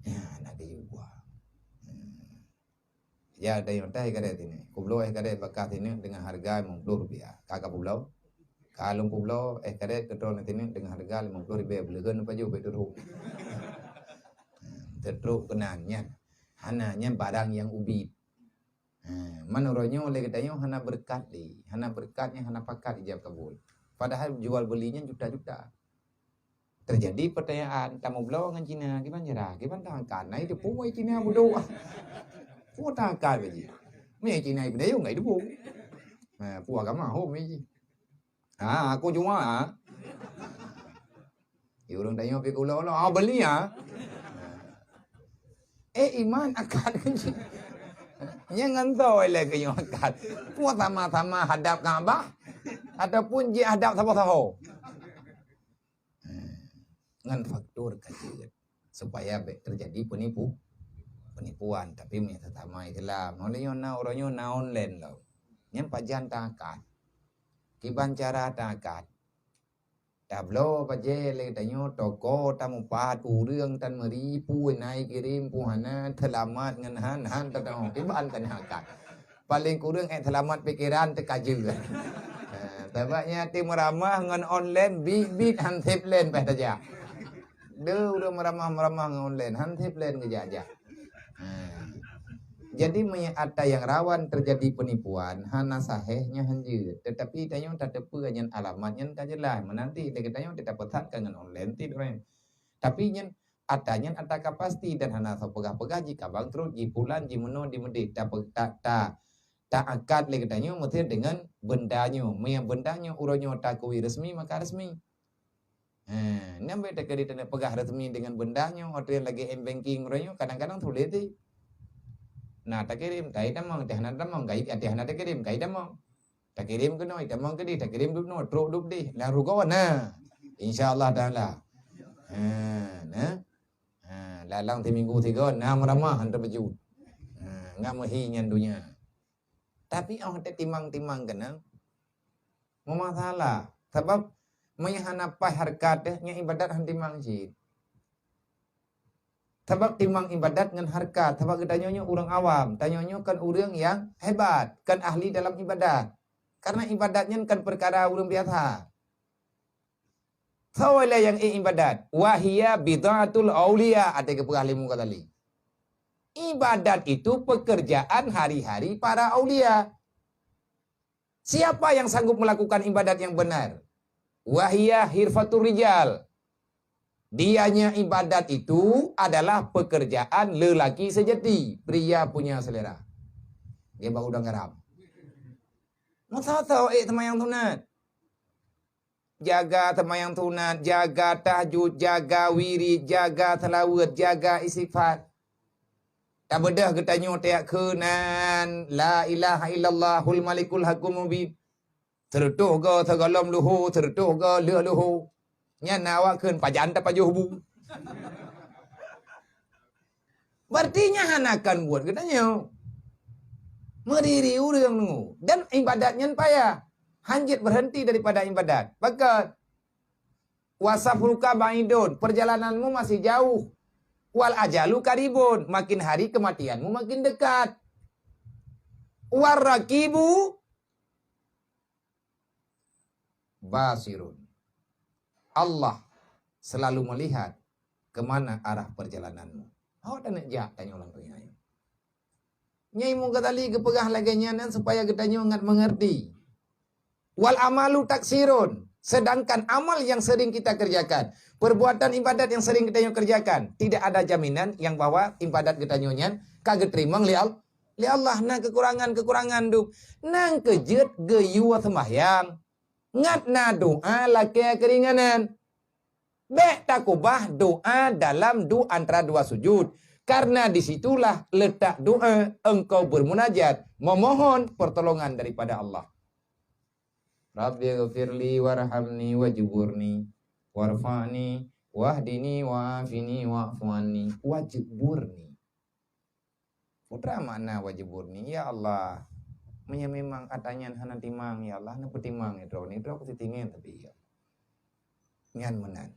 Ya, na geuyue buah. Hmm. Ya, ada nyang tai karét sineuk. Kubloe éh karét bak kah sineuk deungon hareuga limong ploh rupiah. Ka, ka peubloe? Ka lôn peubloe éh karét keudroe sineuk deungon hareuga limong ploh ribèe, beuleuheun pajoh bèk teutrok. Hmm, teutrok keunan nyan. Hana, nyan barang nyang ubit. Ha, man uroe nyoe lé geutanyoe hana beureukat lé. Hana beureukat nyan hana pakat ijab kabul. Padahai jual beuli nyan juta-juta. Teujadi peutanyaan, tameubloe ngon Cina, kiban cara, kiban tangkat, na itu peue Cina budok. Peue tangkat bak jih. Mé Cina ipeudayong ngai debu. Ha, peue agama hom bak jih. Ha, aku cuma, ha. Ya, ureueng tanyoe pih ulo-ulo, ah, beuli, ha. Eh, iman akad. Nyang ngon soe lé keu nyoe akad. Peue sama-sama hadab Ka'bah ataupun jih hadab saboh saho? Ngon faktor ka jeuet supaya bèk teujadi peunipu, peunipuan. Tapi meunyoe sesama Islam, ngon lé nyoe na uroe nyoe na online lom. Nyan pajan taakad. Kiban cara taakad. Tabloe bajèe lé tanyoe toko, tamupat ureueng, tan meuri, peue na ikirém, peue hana, seulamat ngon han, han tateu'oh. Kiban tan akad. Paléng kureueng ék seulamat pikeran teuka jeuet. Ha, sabab nyan até meuramah ngon online, bit-bit han sép len paih tajak. Deuh ureueng meuramah-meuramah ngon online, han sép len geujak-jak. Ha. Jadi, meunyoe atra nyang rawan teujadi peunipuan, hana sahèh nyan han jeuet. Teutapi tanyoe tateupeue nyan alamat nyan ka jeulaih. Meunanti lé geutanyoe teupeusat ka ngon online cit ureueng. Tapi nyan atra nyan atra ka pasti dan hana soe peugah-peugah jih ka bangkrot, jih pulan, jih meunoe, jih meudéh. Tape-, ta-, ta-, Taakad lé geutanyoe meusti deungon benda nyoe. Meunyo benda nyoe uroe nyoe takui resmi, maka resmi. Ha, nyan bèk takirém tapeugah resmi deungon benda nyoe, ateueh lagèe m-banking uroe nyoe kadang-kadang tuléh teuh. Na takirém, ka itamong, teuh hana tamong, ka i-, teuh hana takirém, ka itamong. Takirém keunoe, itamong keudéh, takirém dum noe, trok dum deh. Lam rugoe na. Insya Allah Taala. Ha, na. Ha, lalang timinggu tiga, na meuramah hantom bacut. Ha, ngat meuhi nyan donya. Tapi 'oh tatimang-timang keunan, meumasalah. Sabab meunyo hana paih hareukat, nyan ibadat han timang cit. Sabab timang ibadat ngon hareukat, sabab geutanyoe nyoe ureueng awam, tanyoe nyoe kon ureueng nyang hebat, kon ahli dalam ibadat. Karena ibadat nyan kon peukara ureueng biasa. Soe lé nyang ék ibadat? Wa hiya bid'atul auliya, até geupeugah lé Imam Ghazali. Ibadat itu pekerjaan hari-hari para aulia. Siapa yang sanggup melakukan ibadat yang benar? Wa hiya hirfatur rijal. Dianya ibadat itu adalah pekerjaan lelaki sejati, pria punya selera. Dia bak udang garam. Masa-masa ék seumayang sunat. Jaga seumayang sunat, jaga tahajud, jaga wirid, jaga seulaweuet, jaga istighfar. Tabeudôh geutanyoe tajak keunan la ilaha illallahul malikul haqqul mubin. Seureutôh goe sigohlom luho, seureutôh goe lheueh luho. Nyan na awak kheun pajan tapajoh bu. Berarti nyan hana kon buet geutanyoe. Meuriri ureueng nunggu. Dan ibadat nyan payah. Hanjeuet berhenti daripada ibadat. Pakon? Wa safruka ba'idun, perjalananmu masih jauh. Wal ajalu qaribun, makin hari kematianmu makin dekat. War raqibu basirun. Allah selalu melihat ke mana arah perjalananmu. Ho taneuk jak tanyoe lam donya nyoe. Nyai Imam Ghazali geupeugah lagèe nyan supaya geutanyoe ngat mengerti. Wal amalu taksirun, sedangkan amal yang sering kita kerjakan, perbuatan ibadat yang sering geutanyoe kerjakan, tidak ada jaminan yang bahwa ibadat geutanyoe nyan ka geuteurimong lé Al-, lé Allah. Na kekurangan-kekurangan dum. Nang keujeuet geuyue seumbahyang, ngat na doa lakèe keuringanan. Bèk takubah doa dalam du-, antara dua sujud, karena di situlah letak doa engkau bermunajat, memohon pertolongan daripada Allah. Rabbighfirli warhamni wajburni warfa'ni wahdini wa'afini wa'fu anni wajburni. Peue makna wajburni? Ya Allah, meunyo memang atra nyan hana timang, ya Allah, neupeutimang droeneuh, droeneuh kusitingén tapi, ya. Nyan meunan.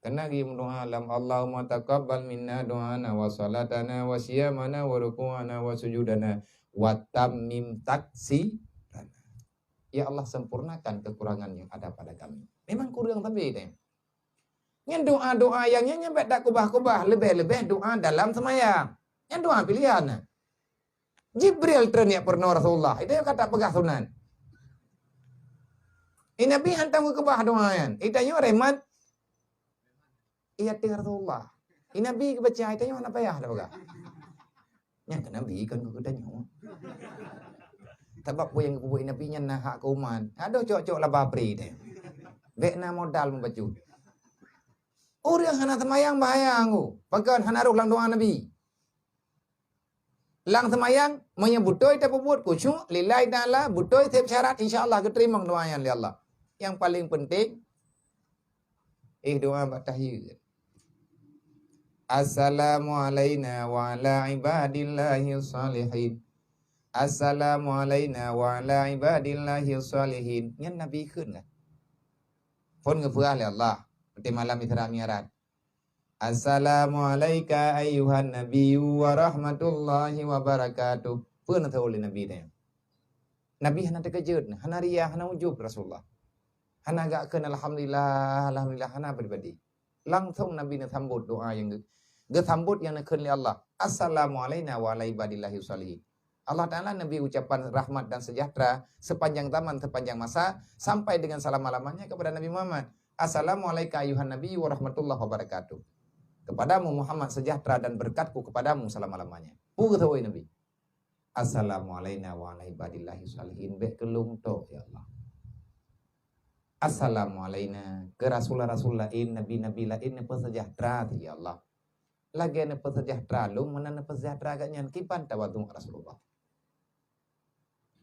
Karena geuyue meudoa lam, "Allahumma taqabbal minna du'ana wa salatana wa siyamana wa ruku'ana wa sujudana wa tammim taksirana." Ya Allah, sempurnakan kekurangan yang ada pada kami. Memang kurang tapi deh. Nyan doa-doa nyang nyan, nyan bèk takubah-kubah, leubeh-leubeh doa dalam seumayang. Nyan doa pilihan. Jibril treun jak peurunoe Rasulullah. Itu nyang ka tapeugah sunat. I Nabi hantom geukeubah doa nyan. Itu nyoe rehmat. Iya teuh Rasulullah. I Nabi geubaca, itu nyoe hana payah tapeugah. Nyan keu Nabi, kon keu geutanyoe. Sabab peue nyang geupeubuet Nabi nyan na hak keu umat. Adoh cok-cok laba pri teuh. Bèk na modal meubacut. Ureueng hana seumayang bahaya ngô. Pakon hana rôh lam doa Nabi. Lam seumayang, meunyoe beutôi tapeubuet khusyuk lillahi ta'ala, beutôi sép syarat, insya Allah geuteurimong doa nyan lé Allah. Nyang paleng penting, eh, doa bak tahiyat. Assalamu alaina wa ala ibadillahi shalihin. Assalamu alaina wa ala ibadillahi shalihin. Nyan Nabi kheun kan? Phon geupeugah lé Allah, watèe malam Isra Mi'raj. "Assalamu alaika ayyuhan nabiyyu wa rahmatullahi wa barakatuh." Peue na teu'oh lé Nabi nyan? Nabi hana teukeujot, hana ria, hana ujub Rasulullah. Hana geukheun alhamdulillah, alhamdulillah, hana pribadi. Langsong Nabi neusambot doa nyang geu-, geusambot nyang neukheun lé Allah, "Assalamu alaina wa ala ibadillahi shalihin." Allah Ta'ala neubri ucapan rahmat dan sejahtera sepanjang zaman, sepanjang masa, sampai dengan selama-lamanya kepada Nabi Muhammad. "Assalamu alaika ayyuhan nabi wa rahmatullahi wa barakatuh." Kepadamu Muhammad, sejahtera dan berkatku kepadamu selama-lamanya. Peue geuteu'oh Nabi? "Assalamu alaina wa ala ibadillahi shalihin." Bék keu lôn tok, ya Allah. "Assalamu alaina," keu rasul-rasul laén, nabi-nabi laén neupeusejahtera, ya Allah. Lagée neupeusejahtera lôn, meunan neupeusejahtera gobnyan. Kiban tawadhu Rasulullah.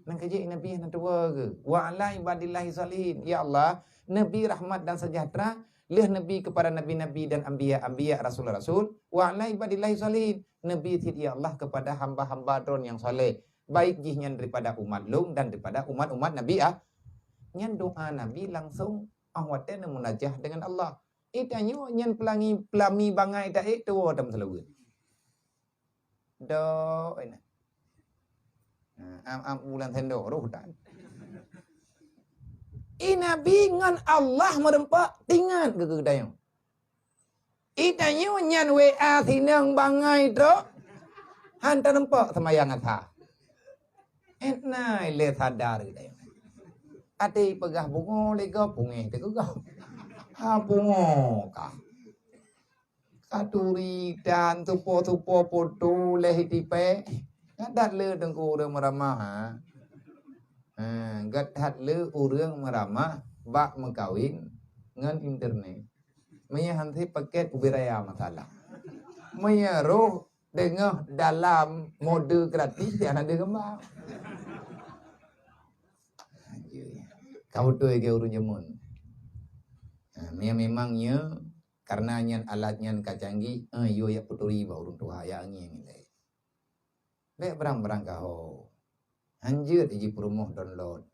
Nang keujeuet Nabi hana tuwoe geuh. "Wa ala ibadillahi shalihin." Ya Allah, Nabi rahmat dan sejahtera, lheueh Nabi kepada nabi-nabi dan anbiya-anbiya, rasul-rasul, "Wa ala ibadillahi shalihin." Nabi cit, ya Allah, kepada hamba-hamba Droen nyang saleh, baik jih nyan daripada umat lôn dan daripada umat-umat Nabi, ah. Nyan doa Nabi langsung, ah, watée neumunajah dengan Allah. Ih, tanyoe nyan pelangi, peulami bangai taék tuwoe tam seulaweuet. Dok, ina. Ha, am, am, bulan sendok roh tan. Ih, Nabi ngon Allah meureumpok, tingat geugeudayong. Ih, tanyoe nyan W A sinong bangai trok, han tarumpok seumayang asa. Etna ilée sadar geutanyoe. Até peugah bungo lé gob, pungéh teuh gob. Ha, bungo kah. Katuri dan tupo-tupo poto leh tipék. Gét that le teungku ureuëng meuramah, ha? Ha, gét that le ureuëng meuramah bak meukawen ngon internet. Meunyoe han sép paket ubé raya masalah. Meunyoe roh deungoh dalam mode gratis, ya hana deuh geumbang. Ka beutôi keu ureuëng jameun. Ha, meunyoe memang nyoe karena nyan alat nyan ka canggih, eh, yo yak peuturi bak ureuëng tuha, yak ngieng ilée. Bék brang-brang kaho. Hanjeuet jih peurumoh download.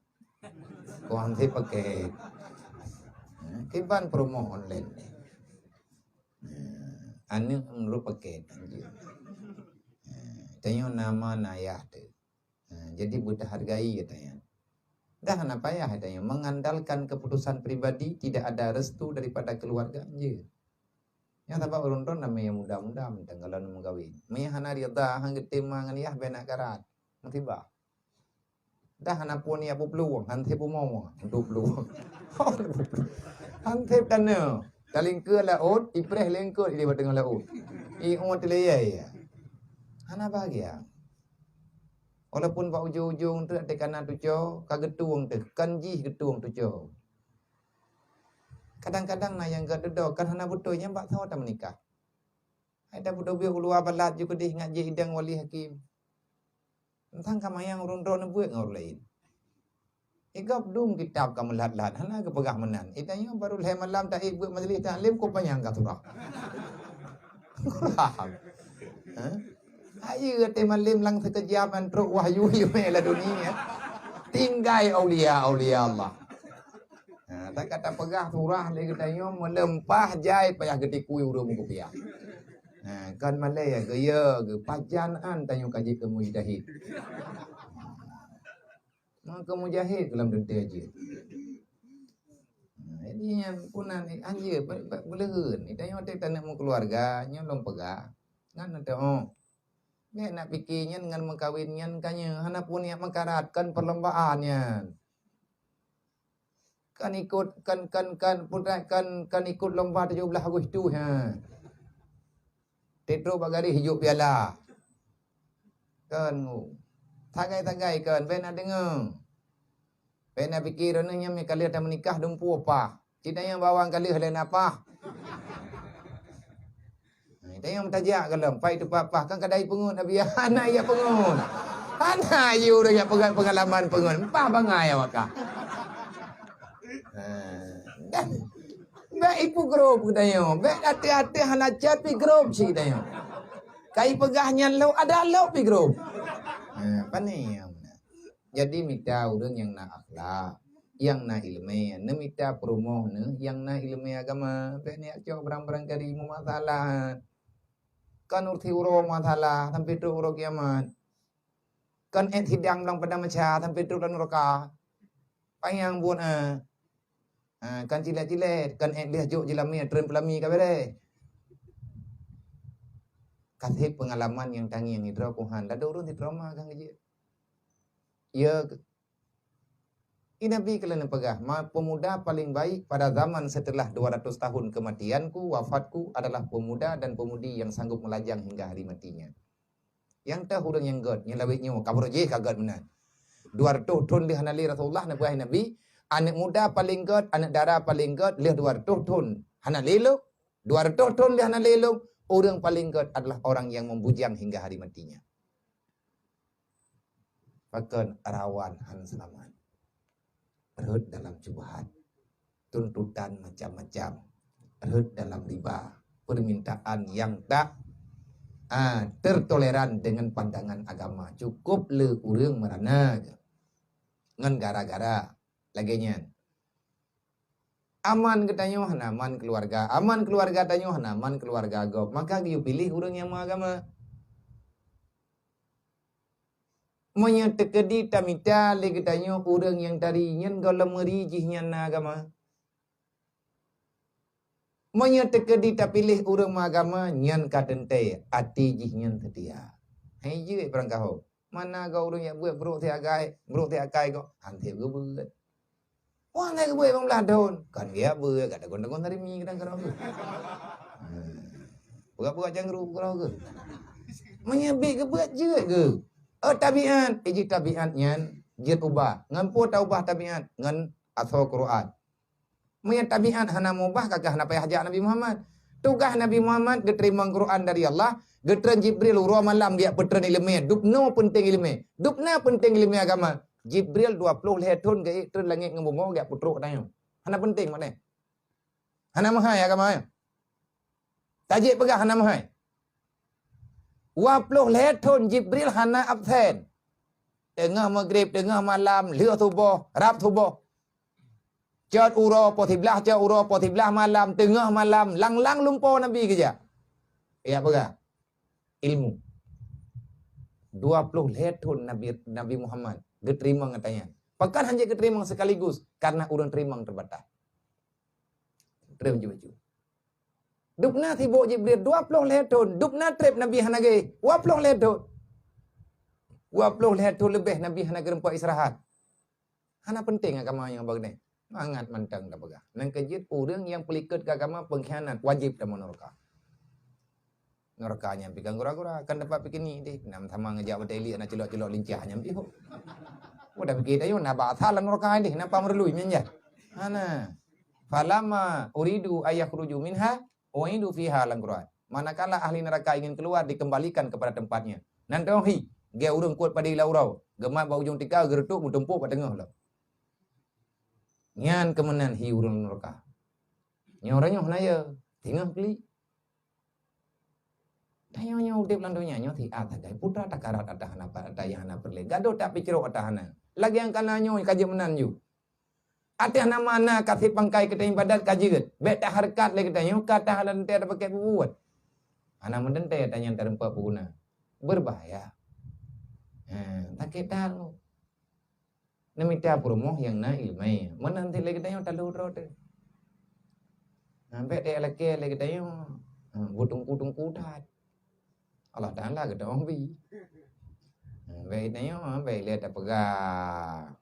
Kok han sép paket. Ha, kiban peurumoh online. Ha, aneuëk meunurot paket hanjeuet. Ha, tanyoe nama na ayah teuh. Ha, jadi beuteuhargai gata nyan. Dah hana payah gata nyan mengandalkan keputusan pribadi, tidak ada restu daripada keluarga, je. Nyang sabab ureuëng droen ramé nyang muda-muda mantong galon meukawen. Meunyoe hana ridha, han geutem ma ngon yah, bèk na karat. Musibah. Dah hana pun ya peuplueng, han sép umu, dua puluh. Han sép tanoh. Talingkeue laôt, ipreh lingkeue di bak teungoh laôt. I umu teuliyai ya. Hana bahagia. Walaupun bak ujong-ujong teuk até kana tuco, ka geutueng teuh, kan jih geutueng tuco. Kadang-kadang na nyang geududoe kan hana beutôi nyan bak sawa tameunikah. Hai tapeutobiet u luwa balat ju keudeh ngat jih idang wali hakim. Entang ka manyang ureuëng droe neubuet ngon ureuëng laén. Igab dum kitab ka meulat-lat, hana geupeugah meunan. Itanyoe baru lhée malam taék buet majlis taklim, ko panyang ka surah. Kurang. Ha? Ayu até malem lang sikeujam an trok wahyu yumé laduni, ya. Tinggai aulia-aulia Allah. Ha, tak kata peugah surah lé geutanyoe meuleumpah jai payah geutikui ureuëng meukupiah. Ha, kan malée ya geuya geupajan an tanyoe ka jeuet keu mujtahid. Maka mujahid dalam teuntée jih. Nah, jadi nyan pun nan anjir beuleuheun. Itanyoe teuh taneuk meukeuluwarga, nyoe lôn peugah. Ngan neuteuk. Bék nak pike nyan ngan meukawen nyan ka nyoe hana pun niat meukarat, kan perlombaan nyan. Kan ikut, kan, kan, kan, putra, kan, kan ikut lomba tujuh belas Agustus, ha. Tetrok bak garéh ijok piala. Kan, ngu. Sagai-sagai kan, bék na deungoe. Bék na pike droeneuh nyan meukawen ka lheueh tameunikah dumpeue pah. Cit nyang bawang ka lheueh lé na pah. Nah, itu nyang tajak ka lom, pai teupah-pah kan kadai peungeut Nabi, hana ya peungeut. Hana ya ureuëng nyang peugah pengalaman peungeut. Pah bangai awak kah. Nah, dan bék ipu grup geutanyoe. Bék até-até hana cat pi grup cit geutanyoe. Kai peugah nyan lok, ada lok pi grup. Nah, pane nyang meunan. Jadi mita ureuëng nyang na akhlak, nyang na iéleumé, neumita peurumoh neuh nyang na iéleumé agama, bék neujak cok barang-barang kari meumasalah. Kan ureuëng uroe masalah sampai trok uroe kiamat. Kan ék sidang blang padang meusya sampai trok lam nuraka. Panyang buet, eh. Ha, kan cilet-cilet, kan ék lheueh jok jilamé, tren peulami ka beureh. Ka sép peungalaman nyang tangieng sidroe Tuhan, ladôm ureuëng sidroe ma kan geujeuet. Ya, i Nabi keuleuen peugah, ma pemuda paling baik pada zaman setelah dua ratus tahun kematianku, wafatku, adalah pemuda dan pemudi yang sanggup melajang hingga hari matinya. Nyang teuh ureuëng nyang gét, nyang lawét nyoe, ka brok jih ka gét meunan. Dua reutôh thon lheueh hana lé Rasulullah neupeugah Nabi, aneuëk muda paleng gét, aneuëk dara paleng gét, lheueh dua reutôh thon hana lé lom. Dua reutôh thon lheueh hana lé lom, ureuëng paleng gét adalah orang yang membujang hingga hari matinya. Pakon rawan han seulamat. Rhot dalam syubhat. Tuntutan macam-macam. Rhot dalam riba. Permintaan yang tak, ah, tertoleran dengan pandangan agama. Cukup le ureuëng meurana ngon gara-gara lagée nyan. Aman geutanyoe hana aman keuluwarga, aman keuluwarga tanyoe hana aman keuluwarga gob, maka geuyue piléh ureuëng nyang meuagama. Meunyoe teukeudi tamita lé geutanyoe ureuëng nyang tari nyan gohlom meuri jih nyan na agama. Meunyoe teukeudi tapiléh ureuëng meuagama nyan ka teuntée até jih nyan seutia. Hai jeuet barangkaho. Mana gau ureuëng jak beuet brok siagai, brok siakai kok han sép geubeuet. Wah, ngai geubeuet limong blaih thon. Kan geujak beuet, gata gon-gon hari mi kadang keudroe geuh. Buka-buka cangkru keudroe geuh. Meunyoe bit geubeuet jeuet geuh. Oh, tabiat, iji tabiat nyan jeuet ubah. Ngon peue taubah tabiat? Ngon asoe Quran. Meunyoe tabiat hana mubah, kakah hana payah jak Nabi Muhammad. Tugaih Nabi Muhammad geuteurimong Quran dari Allah, geutreun Jibril uroe malam geujak peutreun iéleumé, dubnoe peunteng iéleumé. Dubna peunteng iéleumé agama. Jibril dua ploh lhée thon geuék treun langét ngon bumoe geujak peutrok tanyoe. Hana peunteng makneh. Hana meuhai agama nyan. Tajak peugah hana meuhai. Dua ploh lhée thon Jibril hana absen. Teungoh Maghrib, teungoh malam, lheueh suboh, rab suboh. Cot uroe poh siblaih, cot uroe poh siblaih malam, teungoh malam, lang-lang lumpoe Nabi geujak. Ya peugah. Ilmu. Dua ploh lhée thon Nabi, Nabi Muhammad geuteurimong gata nyan. Pakon han jeuet geuteurimong sekaligus? Karena ureuëng teurimong teubatas. Treb jih bacut. Dubna sibok Jibril dua ploh lhée thon, dubna treb Nabi hana geuéh dua ploh lhée thon. Dua ploh lhée thon leubeh Nabi hana geurumpok istirahat. Hana peunteng agama nyang bagah nyan. Mangat mantong tapeugah. Nang keujeuet ureuëng nyang peulikot keu agama peungkhianat wajéb tamong nuraka. Nuraka nyan pih kan gura-gura, kan dapat piknik deh. Nam sama ngejak bateli na celok-celok lincah nyan pih. Udah pikir tayo na ba asal nuraka deh, napa meurului nyan jah. Hana. Falamma uridu ayakhruju minha uidu fiha lam Quran. Manakala ahli neraka ingin keluar, dikembalikan kepada tempatnya. Nan teuh hi, geu ureuëng kuat padé ila uroe, geumat bak ujong tika, geurutuk meutumpok bak teungoh lom. Nyan keumeunan hi ureuëng nuraka. Nyoe ureuëng nyoe na ya, teungoh klik. Tanyoe nyoe udeb lam donya nyoe siat sagai putra takarat atah hana pa-, atah nyang hana peureulée. Gadoh tak picrok atah hana. Lagée nyang kana nyoe ka jeuet meunan ju. Ateueh nama na kaseb pangkai keu ibadat ka jeuet. Bék tahareukat lé geutanyoe ka tahalantée tapakée peubuet. Hana meudentée tanyan tareumpak peuguna. Berbahaya. Ha, sakét that. Neumita peurumoh nyang na iéleumé. Meunan cit lé geutanyoe talu droe teuh. Sampai teu lakée lé geutanyoe, ha, beutungku-tungku that. Allah Taala geutanyoe bi. Ha, bék geutanyoe, ha, bék lé tapeugah.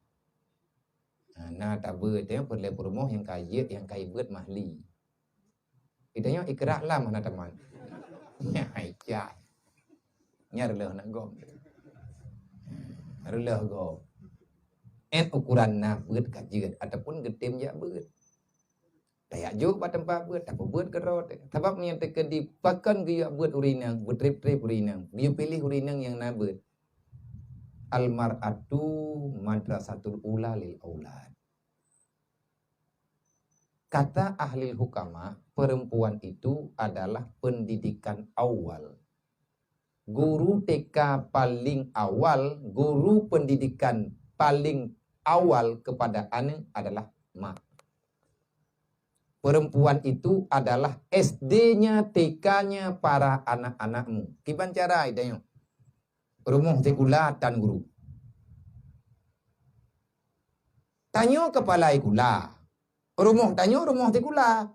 Ha, na tabeuet tanyoe peureulée peurumoh nyang ka jeuet, nyang ka ibeuet mahli. Geutanyoe ikrak lam hana tamat. Nyan hai cai. Nyan reuloh aneuk gob. Reuloh gob. Ét ukuran na beuet ka jeuet ataupun geutem jak beuet. Tajak jok bak teumpat beuet, tapeubuet keudroe teuh. Sabab meunyoe teukeudi pakon geuyue beuet ureuëng inong, beutreb-treb ureuëng inong, geuyue piléh ureuëng inong nyang na beuet. Al mar'atu madrasatul ula lil aulad. Kata ahli hukama, perempuan itu adalah pendidikan awal. Guru T K paling awal, guru pendidikan paling awal kepada anak adalah mak. Perempuan itu adalah S D-nya, T K-nya para anak-anakmu. Kiban cara tanyoe? Rumoh sikula tan guru. Tanyoe keupala sikula. Rumoh tanyoe rumoh sikula.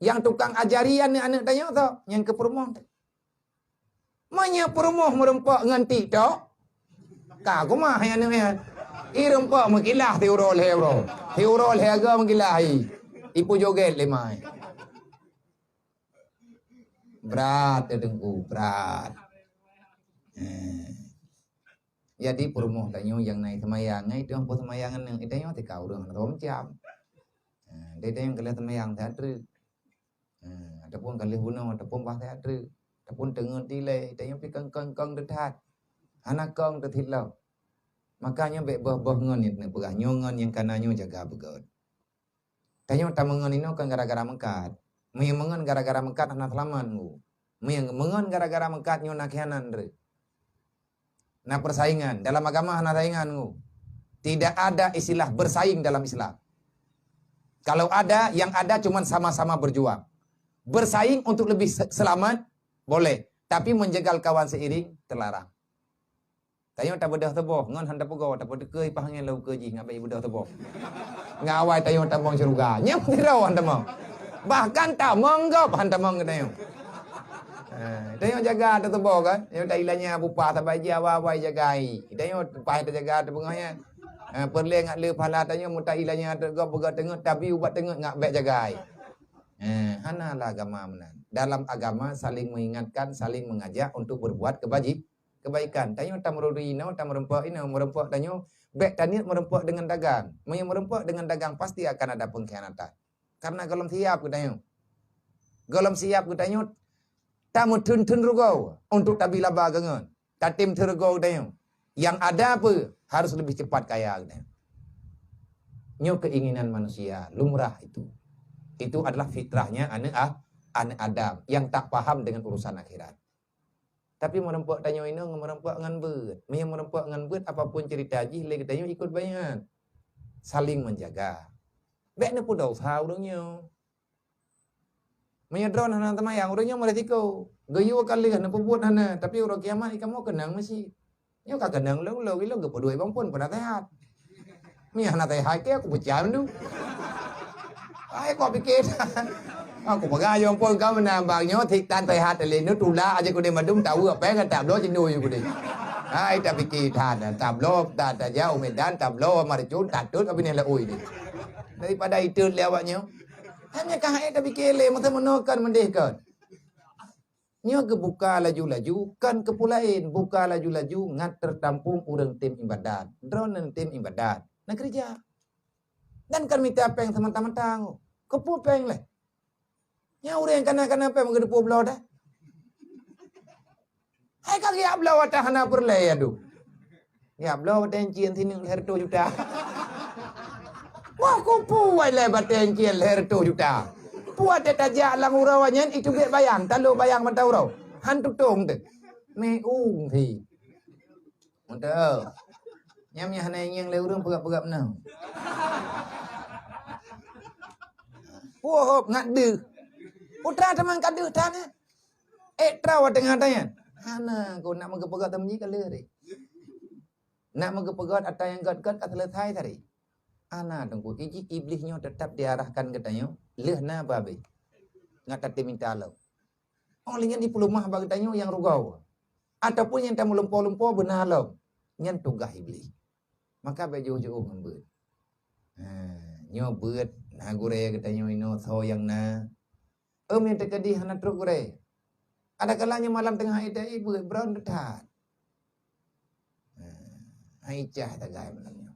Nyang tukang ajari aneuk-aneuk tanyoe soe? Nyang keu peurumoh. Meunyoe peurumoh meurumpok ngon TikTok, ka kumaha hai aneuk nyan. I rumpok meukilah siuroe lhée uroe. Siuroe lhée agoe meukilah i. Ipujoget lé mai. Brat, eh, Teungku, brat. Eh. Jadi peurumoh tanyoe nyang na seumayang, ngai tueng peusemayang aneuk, tanyoe tika ureueng hana saboh macam. Eh, dai tanyoe ka lheueh seumayang that treuk. Eh, ataupun ka lheueh bunoe, ataupun bah that treuk, ataupun teungeut dilée, tanyoe pi kong-kong-kong teutat. Hana kong teutit lom. Maka nyoe bék boh-boh ngon nyang peugah, nyoe ngon nyang kana nyoe jaga beugét. Tanyoe tameungon inoe kon gara-gara meukat. Meunyoe meungon gara-gara meukat hana seulamat ngu. Meunyoe meungon gara-gara meukat nyoe na khianat ndeuh. Na persaingan. Dalam agama hana saingan ngu. Tidak ada istilah bersaing dalam Islam. Kalau ada, yang ada cuman sama-sama berjuang. Bersaing untuk lebih se-, selamat, boleh. Tapi menjegal kawan seiring, terlarang. Tanyoe tabeudôh tuboh, ngon han tapeugoe, tapeuteukeu ipah angén lam ukeue jih, ngat bék ibeudôh tuboh. Ngat awai tanyoe tamong syeuruga. Nyan sidroe han tamong. Bahkan tamong gob han tamong keu tanyoe. Eh, tanyoe jaga teuh tuboh kan. Tanyoe tailanya bupah sabai jih awai-awai jagai. Tanyoe paih tajaga teuh beungoh nyan. Eh, peureulée ngat le pahala tanyoe meuta ilanya teuh gob beugöt teungeut, tabi ubat teungeut ngat bék jagai. Eh, hana lah agama meunan. Dalam agama saling mengingatkan, saling mengajak untuk berbuat kebaji-, kebaikan. Tanyoe tameurudi inoe, tameureumpok inoe, meureumpok tanyoe, bék taniet meureumpok deungon dagang. Meunyoe meureumpok deungon dagang, pasti akan ada pengkhianatan. Karena gohlom siab geutanyoe. Gohlom siab geutanyoe tameutheun-theun rugoe untuk tabi laba geutanyoe. Tatem theun rugoe geutanyoe. Yang ada apa? Harus lebih cepat kaya geutanyoe. Nyoe keinginan manusia, lumrah itu. Itu adalah fitrahnya aneuk ah, aneuk Adam yang tak paham dengan urusan akhirat. Tapi meureumpok tanyoe inoe meureumpok ngon beuet. Meunyoe meureumpok ngon beuet, apapun cerita jih lé geutanyoe ikut banyak. Saling menjaga. Bék neupeudosa ureueng nyoe. Meunyoe droeneuh hana teumayang, ureueng nyoe meuresiko. Geuyue ka lheueh neupeubuet hana, tapi uroe kiamat ikamoe keunong meusi. Nyoe ka keunong lôn, lôn, lôn geupeudoi bang phon peunaseuhat. Meuhana teuhai keu aku peucam tu. Ai, ku pike that. Aku peugah, "Yo ampôn, ka meunan bang nyoe, sit tan teuhai lé nyoe, tulak aja kudeh mandum, tawa apa yang tak bloe jenuh je kudeh." Ai, tapike that, tabloe, ta-, tajak u Medan, tabloe marcon, tatut, abis ni laui deh. Daripada itu lé awak nyoe. Hanya ka hai tapike lé, masa meunoe kan meudeh kan. Nyoe geubuka laju-laju, kan keu peue laén, buka laju-laju ngat teutampong ureuëng tem iébadat. Droeneuh tem iébadat, na keureuja. Dan kan mita péng seumata-mata, keupeue péng lé? Nyang ureuëng kana-kana péng meugeudeupu bloe dah. Hai ka geujak bloe watée hana peureulée ya duek. Geujak bloe watée cien sineuk lhée reutôh juta. Wah, kupu wai lé batée cien lhée reutôh juta. Puat teuh tajak lam uroe nyan itu gét bayang, talo bayang mata uroe. Han tutong teuh. Mé ung thi. Mantap. Nyam nyang hana ingieng lé ureuëng peugah-peugah meunan. Puhop ngat deuh. Putra teuma ka deuh tan. Eh, trau teungoh tanyan. Hana, kau nak meugeupeugah teumji ka lheueh. Nak meugeupeugah ata nyang gét-gét ka selesai tadi. Hana teungku, iji iblih nyoe tetap diarahkan geutanyoe lheueh na babeh. Ngat tatem minta lom. Oh, lé nyan jipeuleumah bak geutanyoe nyang rugoe. Ataupun nyang tameulumpo-lumpo beuna lom. Nyan tugaih iblih. Maka bék jiôh-jiôh ngon beuet. Ha, nyoe beuet na gurée geutanyoe inoe soe nyang na. Ôm nyang teukeudi hana trok gurée. Ada kalanya malam teungoh hai teu beuet brown that. Ha, hai cah tagai malam nyoe.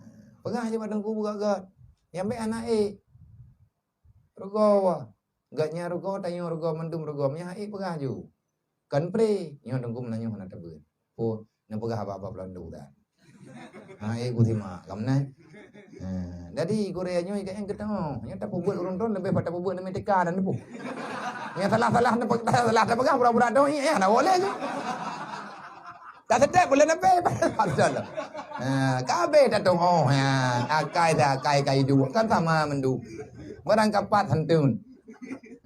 Ha, peugah je bak teungku beugét-gét. Nyang bék hana ék. Rugoe. Gét nyan rugoe, tanyoe rugoe, mandum rugoe. Meunyoe hai ék peugah ju. Kan pre, nyoe teungku meunanyoe hana teubeuet. Peue neupeugah haba-haba peulon dura. Ha, eh, ku simak, ka meunan. Ha, jadi gurée nyoe ka nyang keuteuoh. Nyoe tapeubuet ureuëng droen leubeh pada tapeubuet neumita dan nipu. Nyang salah-salah neupe-, salah tapeugah pura-pura dong, iya, hana boleh tu. Tak sedap boleh neubeh. Betul. Ha, kabeh tatong, oh, ha, akai dah, akai kai dua. Kan sama mendu. Barang kapat hantun.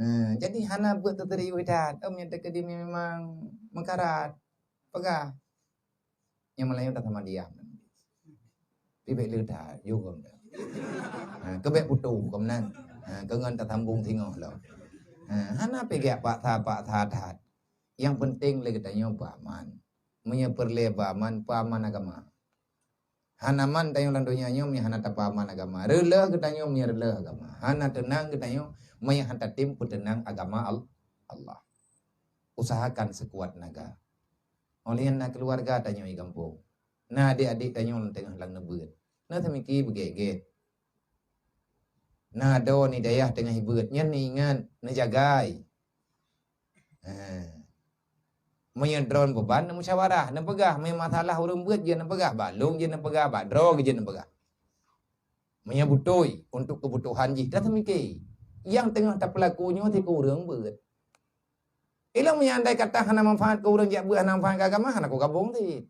Ha, jadi hana buat teuteri udah. Om yang terkedi memang mengkarat. Peugah. Nyang meulayeue that sama diam. Pibek le that, yue gom that. Ha, keubek putoh gom nan. Ha, keungon tasambong singoh lom. Ha, hana pigek paksa-paksa that. Nyang penting lé geutanyoe beuaman. Meunyoe peureulée beuaman, peuaman agama. Hana aman tanyoe lam donya nyoe meunyoe hana tapeuaman agama. Reuloh geutanyoe meunyoe reuloh agama. Hana teunang geutanyoe meunyoe hana tatem peuteunang agama Al-, Allah. Usahakan seukuat tenaga. Óh lheueh nyan na keuluwarga tanyoe di gampông. Na adék-adék tanyoe teungoh lam neubeuet. Na teumiki beugét-gét. Na droeneuh di dayah teungoh ibeuet, nyan neuingat, neujagai. Ha. Meunyoe droeneuh beuban, neumusyawarah, neupeugah, meunyoe masalah ureuëng beuet jeuet neupeugah, bak lôn jeuet neupeugah, bak droe jeuet neupeugah. Meunyoe beutôi untuk keubutuhan jih, tateumike. Nyang teungoh tapeulaku nyoe teuka ureuëng beuet. Ilôn meunyoe andai kata hana manfaat keu ureuëng jak beuet, hana manfaat keu agama, hana kugabong cit.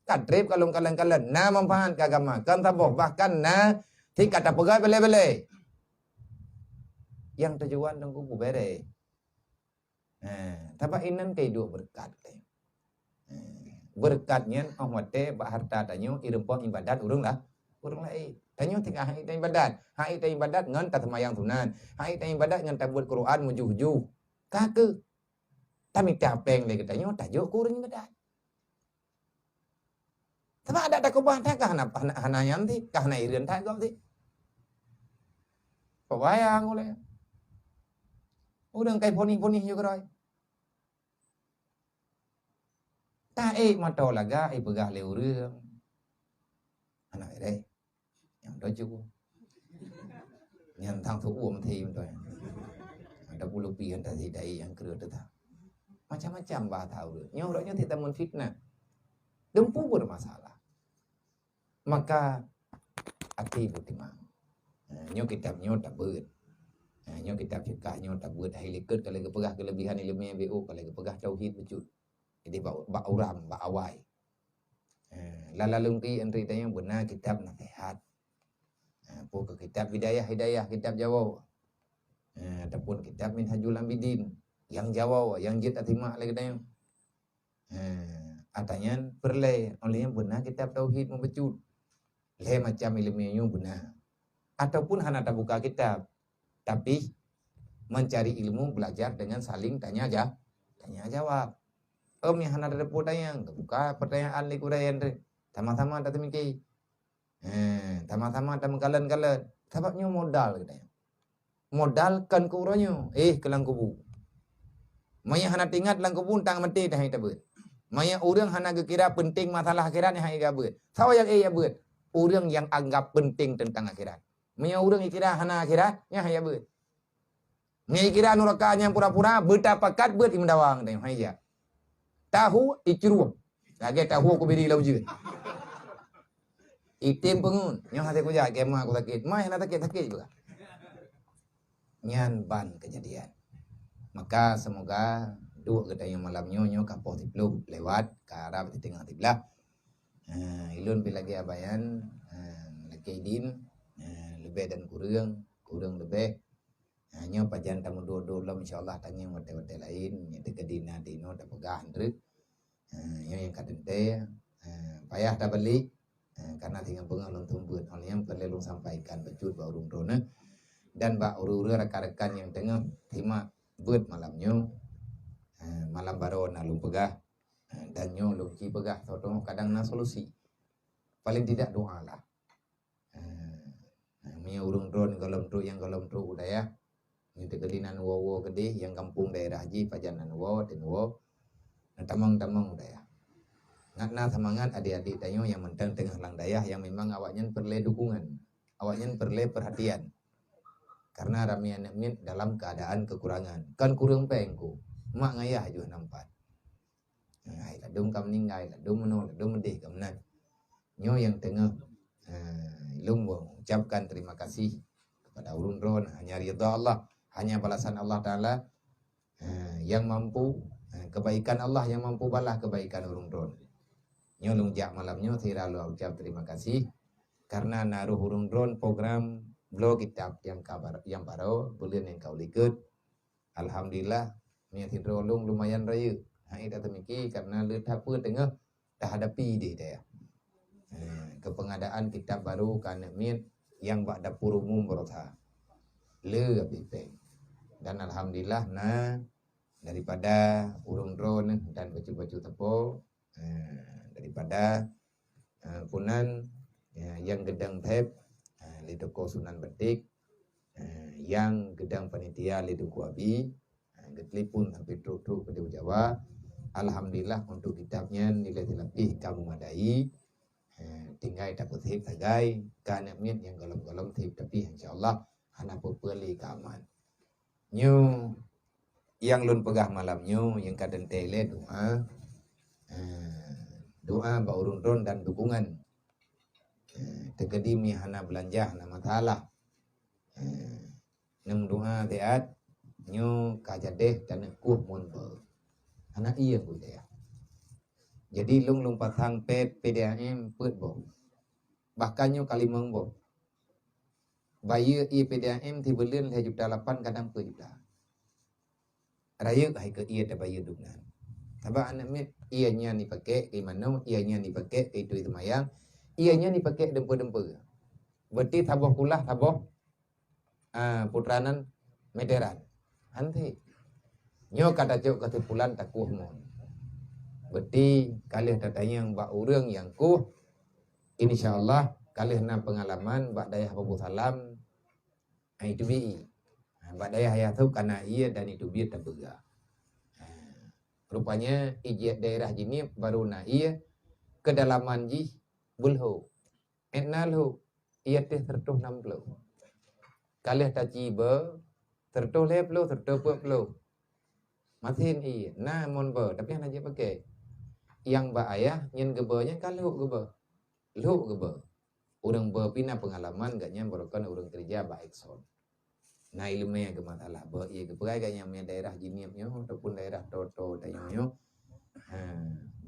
Ka treb kalon-kalon-kalon, na manfaat keu agama, kon saboh, bahkan na cit ka tapeugah bele-bele. Nyang tujuan teungku bubere. Ha, sabab inan keuduek beureukat. Ha, beureukat nyan óh watée bak hareuta tanyoe ireumpok iébadat ureuëng lah, ureuëng laén. Tanyoe tinggai hana iébadat. Hana iébadat ngon taseumayang sunat. Hana iébadat ngon tabuet Quran meujuh-juh. Ka keuh. Tamita péng lé geutanyoe tajok keu ureuëng iébadat. Sabab adak takeubah that ka hana, hana, hana nyan cit, ka hana hireuen that gob cit. Peubayang ulée. Ureuëng kai ponih-ponih ju keurôi. Taék mata lagak ipeugah lé ureuëng. Hana beres. Nyang toh cukup. Nyang tang tuuem thé meuntoi. Ada puluh pih gata sidai nyang kreueh teuta. Macam-macam bahasa ureuëng. Nyoe ureuëng nyoe cit tamon fitnah. Teumpu bermasalah. Maka até beutimang. Ha, nyoe kitab nyoe tabeuet. Ha, nyoe kitab fiqah nyoe tabeuet. Hai likot ka lheueh geupeugah keulebihan ileumé B O, ka lheueh geupeugah tauhid bacut. Jadi bak, bak uram, bak awai. Ha, lam laleueng pih antre tanyoe beuna kitab nasihat. Ha, peue keu kitab hidayah-hidayah, kitab Jawoe. Ha, ataupun kitab Minhajul Abidin. Nyang Jawoe, nyang jeuet tasimak lé geutanyoe. Ha, ata nyan peureulée, óh lheueh nyan beuna kitab tauhid meubacut. Lhée macam ileumé nyoe beuna. Ataupun hana tabuka kitab, tapi mencari ilmu belajar dengan saling tanya ja-, tanya jawab. Om nyang hana tateupeue tanyong, geubuka pertanyaan lé gurée nyan, sama-sama tateumike. He, sama-sama tameukalon-kalon. Sabab nyoe modal geutanyoe. Modal kon keu uroe nyoe, éh keu lam kubu. Meunyoe hana teuingat lam kubu, tang maté dah hai tabeuet. Meunyoe ureuëng hana geukira peunteng masalah akhirat, nyan hai ijak beuet. Soe nyang éh ijak beuet? Ureuëng nyang anggap peunteng teuntang akhirat. Meunyoe ureuëng ikira hana akhirat, nyan hai ijak beuet. Meunyoe ikira nuraka nyang pura-pura, beutapakat beuet imeudawa ngon tanyoe, hai ijak. Tahu icrueb. Lagée tahu kubiri lam ujeuen. Item peungeut, nyoe hase kujak, kema ku sakét. Mai hana sakét-sakét juga. Nyan ban keujadian. Maka semoga duek geutanyoe malam nyoe, nyoe ka poh siplôh lewat, ka rab di teungoh siblaih. Ha, ilôn pi lagée abayan, ha, lakée idin, ha, leubeh dan kureueng, kureueng leubeh. Ha, nyoe pajan tameuduek-duek lom, insya Allah tangieng watée-watée laén, nyoe teuka dina dinoe tapeugah treuk. Ha, nyoe nyang ka teuntée, ha, payah tabalek, ha, karena singoh beungoh lôn seumeubeuet, óh lheueh nyan peureulée lôn sampaikan bacut bak ureuëng droeneuh dan bak ureuëng-ureuëng rakan-rakan nyang teungoh simak beuet malam nyoe. Ha, malam baroe na lôn peugah, ha, dan nyoe lôn ci peugah, soe teungoh kadang na solusi. Paling tidak doalah. Ha, ha, meunyoe ureuëng droen gohlom trok, nyang gohlom trok u dayah, nyoe teukeudi nan woe-woe keudeh, nyang gampông daerah jih pajan nan woe, teun woe, na tamong-tamong u dayah. Ngat na seumangat adik-adik tanyoe nyang mantong teungoh lam dayah nyang memang awaknyan peureulée dukungan, awaknyan peureulée perhatian. Karena ramé aneuk miet dalam keadaan kekurangan. Kon kureueng péng ku, mak ngon ayah jih na meupat. Hai ladum ka meuninggai, ladum meunoe, ladum meudeh ka meunan. Nyoe nyang teungoh, eh, lôn ucapkan terima kasih kepada ureuëng droen, hanya ridha Allah, hanya balasan Allah Taala, eh, yang mampu, eh, kebaikan Allah yang mampu balas kebaikan ureuëng droen. Nyoe lôn jak malam nyoe sira lôn ucap terima kasih karena na roh ureuëng droen program bloe kitab nyang ka bar-, nyang baroe buleuen nyang ka u likot. Alhamdulillah, meunyoe sidroe lôn lumayan rayeuk. Hai tateumiki karena le that peue teungoh tahadapi di dayah. Eh, keupeungadaan kitab baru keu aneuk miet nyang bak dapur umum baroesa. Le abéh péng. Dan alhamdulillah na daripada ureuëng droeneuh dan bacut-bacut teupeu, eh, daripada, eh, punan, ya, nyang geudong thép, eh, lé toko Sunan Batik, eh, nyang geudong panitia lé Teungku Abi, eh, geutelepon sampai trok-trok keudeh u Jawa, Alhamdulillah, untuk kitab nyan nilai silapih ka memadai. Eh, tinggai tapeusiep sagai, ka aneuk miet nyang gohlom-gohlom siep, tapi insya Allah hana peue-peue lé ka aman. Nyoe nyang lôn peugah malam nyoe nyang ka teuntèe lé doa. Eh, doa bak ureueng droen dan dukungan. Eh, teukeudi mi hana beulanja, hana masalah. Eh, Neumeudoa siat, nyoe ka jadeh taneuk kueh mon beu. Hana ié beu dayah. Jadi lôn lôn pasang pet P D A M peuet boh. Bahkan nyoe ka limong boh. Bayeue ié P D A M sibuleuen lhèe juta lapan kadang peuet juta. Rayeuk hai keu ié tabayeue dum nan. Sabab aneuk miet ié nyan jipakèk keu manoe, ié nyan jipakèk keu itui seumayang, ié nyan jipakèk dumpeue-dumpeue. Berarti saboh kulah saboh ah, putra nan meteran. Hanté. Nyoe ka tacok keusimpulan takueh mon. Berarti ka lheueh tatanyong bak ureueng nyang kueh, insya Allah ka lheueh na peungalaman bak dayah Babu Salam, ai teubiet ié. Ha, bak dayah Yasub ka na ié dan iteubiet tapeugah. Ha, rupanya ijak daerah Jeunieb baru na ié, keudalaman jih beulhok. Ék na lhok, ié teuh seureutôh nam ploh. Ka lheueh taci beu, seureutôh lhèe ploh, seureutôh peuet ploh. Masin ié, na mon beu, tapi hana jipakèk. Nyang bak ayah, nyan geubeu, nyan ka lhok geubeu. Lhok geubeu. Ureueng beu pih na peungalaman, gobnyan baroekon ureueng keureuja bak Exxon. Na ileumèe geumasalah beu ié geupeugah gobnyan, meunyo daerah Jeunieb nyoe, ataupun daerah Toto tanyoe nyoe. Ha,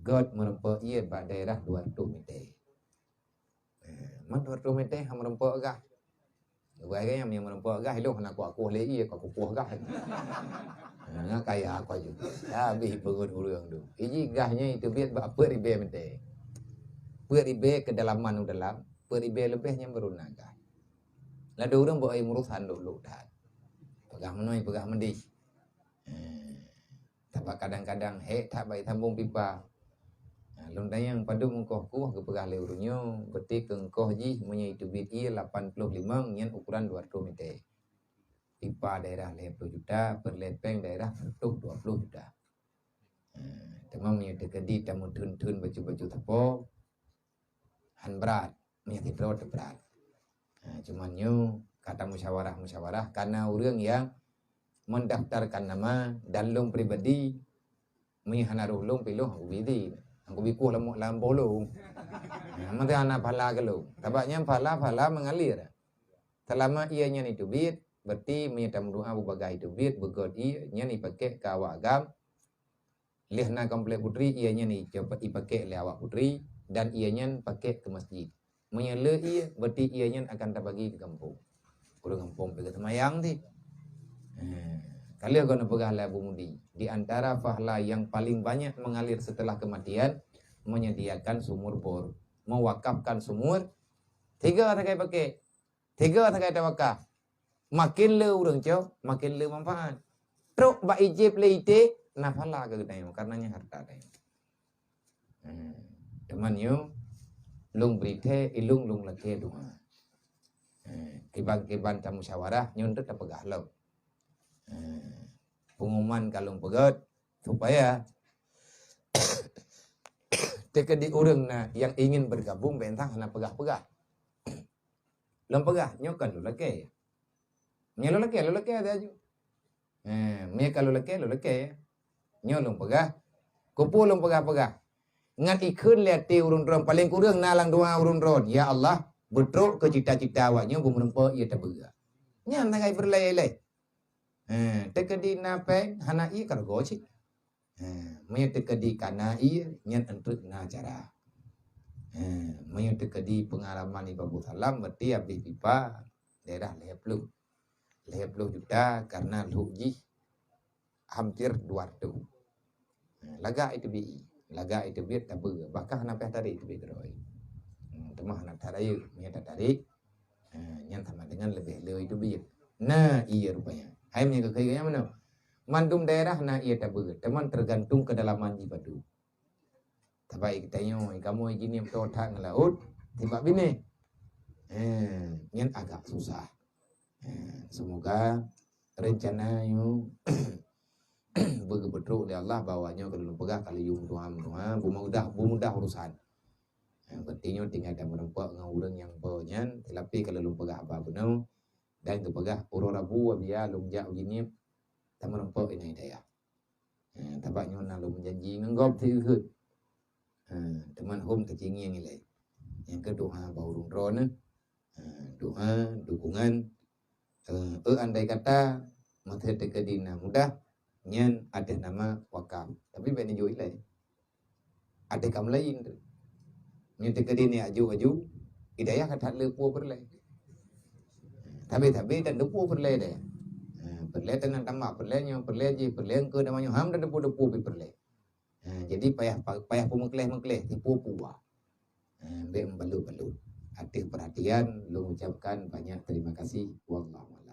göt meurumpok ié bak daerah dua reutôh mètè. Eh, man dua reutôh mètè han meurumpok gah. Geubai gaya nyang meurumpok gah, ilôn hana kuat kueh lé ié, ka kukueh gah. Eh, ngat kaya aku aju. Habéh peungeuet ureueng tu. Iji gah nyan iteubiet bak peuet ribèe mètè. Peuet ribèe keudalaman u dalam, peuet ribèe leubeh nyan baru na gah. Ladôm ureueng bak ai meurusan lôk-lôk that. Peugah meunoe, peugah meudeh. Eh, Sabab kadang-kadang hék that bak sambông pipa. Ha, lôn tanyong padub eungkoh kueh geupeugah lé ureueng nyoe, berarti keu eungkoh jih meunyoe iteubiet ié lapan ploh limong nyan ukuran dua reutôh mètè. Pipa daerah lhèe ploh juta, peureulèe pèng daerah seureutôh dua ploh juta. Ha, teuma meunyoe teukeudi tameutheun-theun bacut-bacut sapo, han brat, meunyoe sidroe teuh brat. Ha, cuman nyoe ka tamusyawarah-musyawarah, karena ureueng nyang mendaftarkan nama dan lôn pribadi, meunyoe hana roh lôn, pih lôn han kubi idin. Han kubi kueh lam, lam boh lôn. Ha, mantong hana pahala keu lôn. Sabab nyan pahala-pahala mengalir. Selama ié nyan iteubiet, berarti meunyoe tameudoa bubagaih iteubiet, beugöt ié, nyan ipakèk keu awak agam, lheueh na komplek putri, ié nyan icoe-, ipakèk lé awak putri dan ié nyan pakèk keu masjid. Meunyoe le ié, berarti ié nyan akan tabagi keu gampông. Ureueng gampông pih geuseumayang cit. Eh, ka lheueh goneuk peugah lé Abu Mudi, di antara pahala yang paling banyak mengalir setelah kematian, menyediakan sumur bor, mewakafkan sumur, tiga sagai pakèk. Tiga sagai tawakaf. Makin le ureueng cok, makin le manfaat. Trok bak ijép lé ité, na pahala keu geutanyoe, karena nyan hareuta tanyoe. Hmm. Teuma nyoe, lôn bri thèe, ilôn lôn lakèe doa. Hmm. Kiban-kiban tamusyawarah, nyoe teuk tapeugah lom. Hmm. Pengumuman ka lôn peugöt, supaya teukeudi ureueng na nyang ingin bergabung, bèk entah hana peugah-peugah. Lôn peugah, nyoe kon lôn lakèe. Nyoe lôn lakèe, lôn lakèe saja. Eh, meunyoe ka lôn lakèe, lôn lakèe. Nyoe lôn peugah. Keupeue lôn peugah-peugah? Ngat ikheun lé até ureueng droen, paléng kureueng na lam doa ureueng droen, "Ya Allah, beutrok keu cita-cita awak nyoe beumeurumpok ié tabeue." Nyan sagai beureulee-lee. Eh, teukeudi na péng, hana ié ka rugoe cit. Ha, meunyoe teukeudi ka na ié, nyan eunteuk na cara. Ha, meunyoe teukeudi peungalaman Ibu Salam, berarti habéh pipa daerah lhèe ploh. Lhèe ploh juta karena lhok jih hampir dua reutôh. Ha, lagak iteubiet, lagak iteubiet tabeue, bahkan hana payah tarék iteubiet keudroe. Hmm, teuma hana that rayeuk, meunyoe tatarék, Ha, nyan sama dengan leubeh le iteubiet. Na ié rupanya. Hai meunyoe keu kayée nyan meunoe. Mandum daerah na ié tabeue, teuma tergantung keudalaman jih padum. Sabab geutanyoe, kamoe jih nyoe meutoe that ngon laôt, tibak binéh. Ha, nyan agak susah. Ha, semoga rencana nyoe beugeupeutruek lé Allah bahwa nyoe ka lôn peugah ka lôn yue meutuha-meutuha, beumudah, beumudah urusan. Ha, berarti nyoe tinggai tameureumpok ngon ureuëng nyang po nyan, teulapi ka lôn peugah haba bunoe, dan geupeugah uroe Rabu wabia lôn jak u Jeunieb tameureumpok inan hidayah. Ha, tabak nyoe na lôn meujanji ngon gob sigeukheun. Ha, teuma hom teucingieng ilée. Nyang keu doa bak ureuëng droeneuh. Ha, doa, dukungan. Eh, eh, andai kata meuteukeuh di na mudah, nyan ateueh nama wakaf. Tapi bèk neujok ilée. Ateueh kam laén tu. Nyoe teukeudi ni aju-aju, hidayah ka that le peue peureulée. Tabe-tabe dan deupeu peureulée deh. Ha, peureulée teunang tambah, peureulée nyoe, peureulée jih, peureulée engkeu dan manyoe ham dan deupeu-deupeu pi peureulée. Ha, jadi payah payah peumeukleh-meukleh tipu puwa. Ha, bèk meubalot-balot. Ateueh perhatian, lôn ucapkan banyak terima kasih. Wallahu a'lam.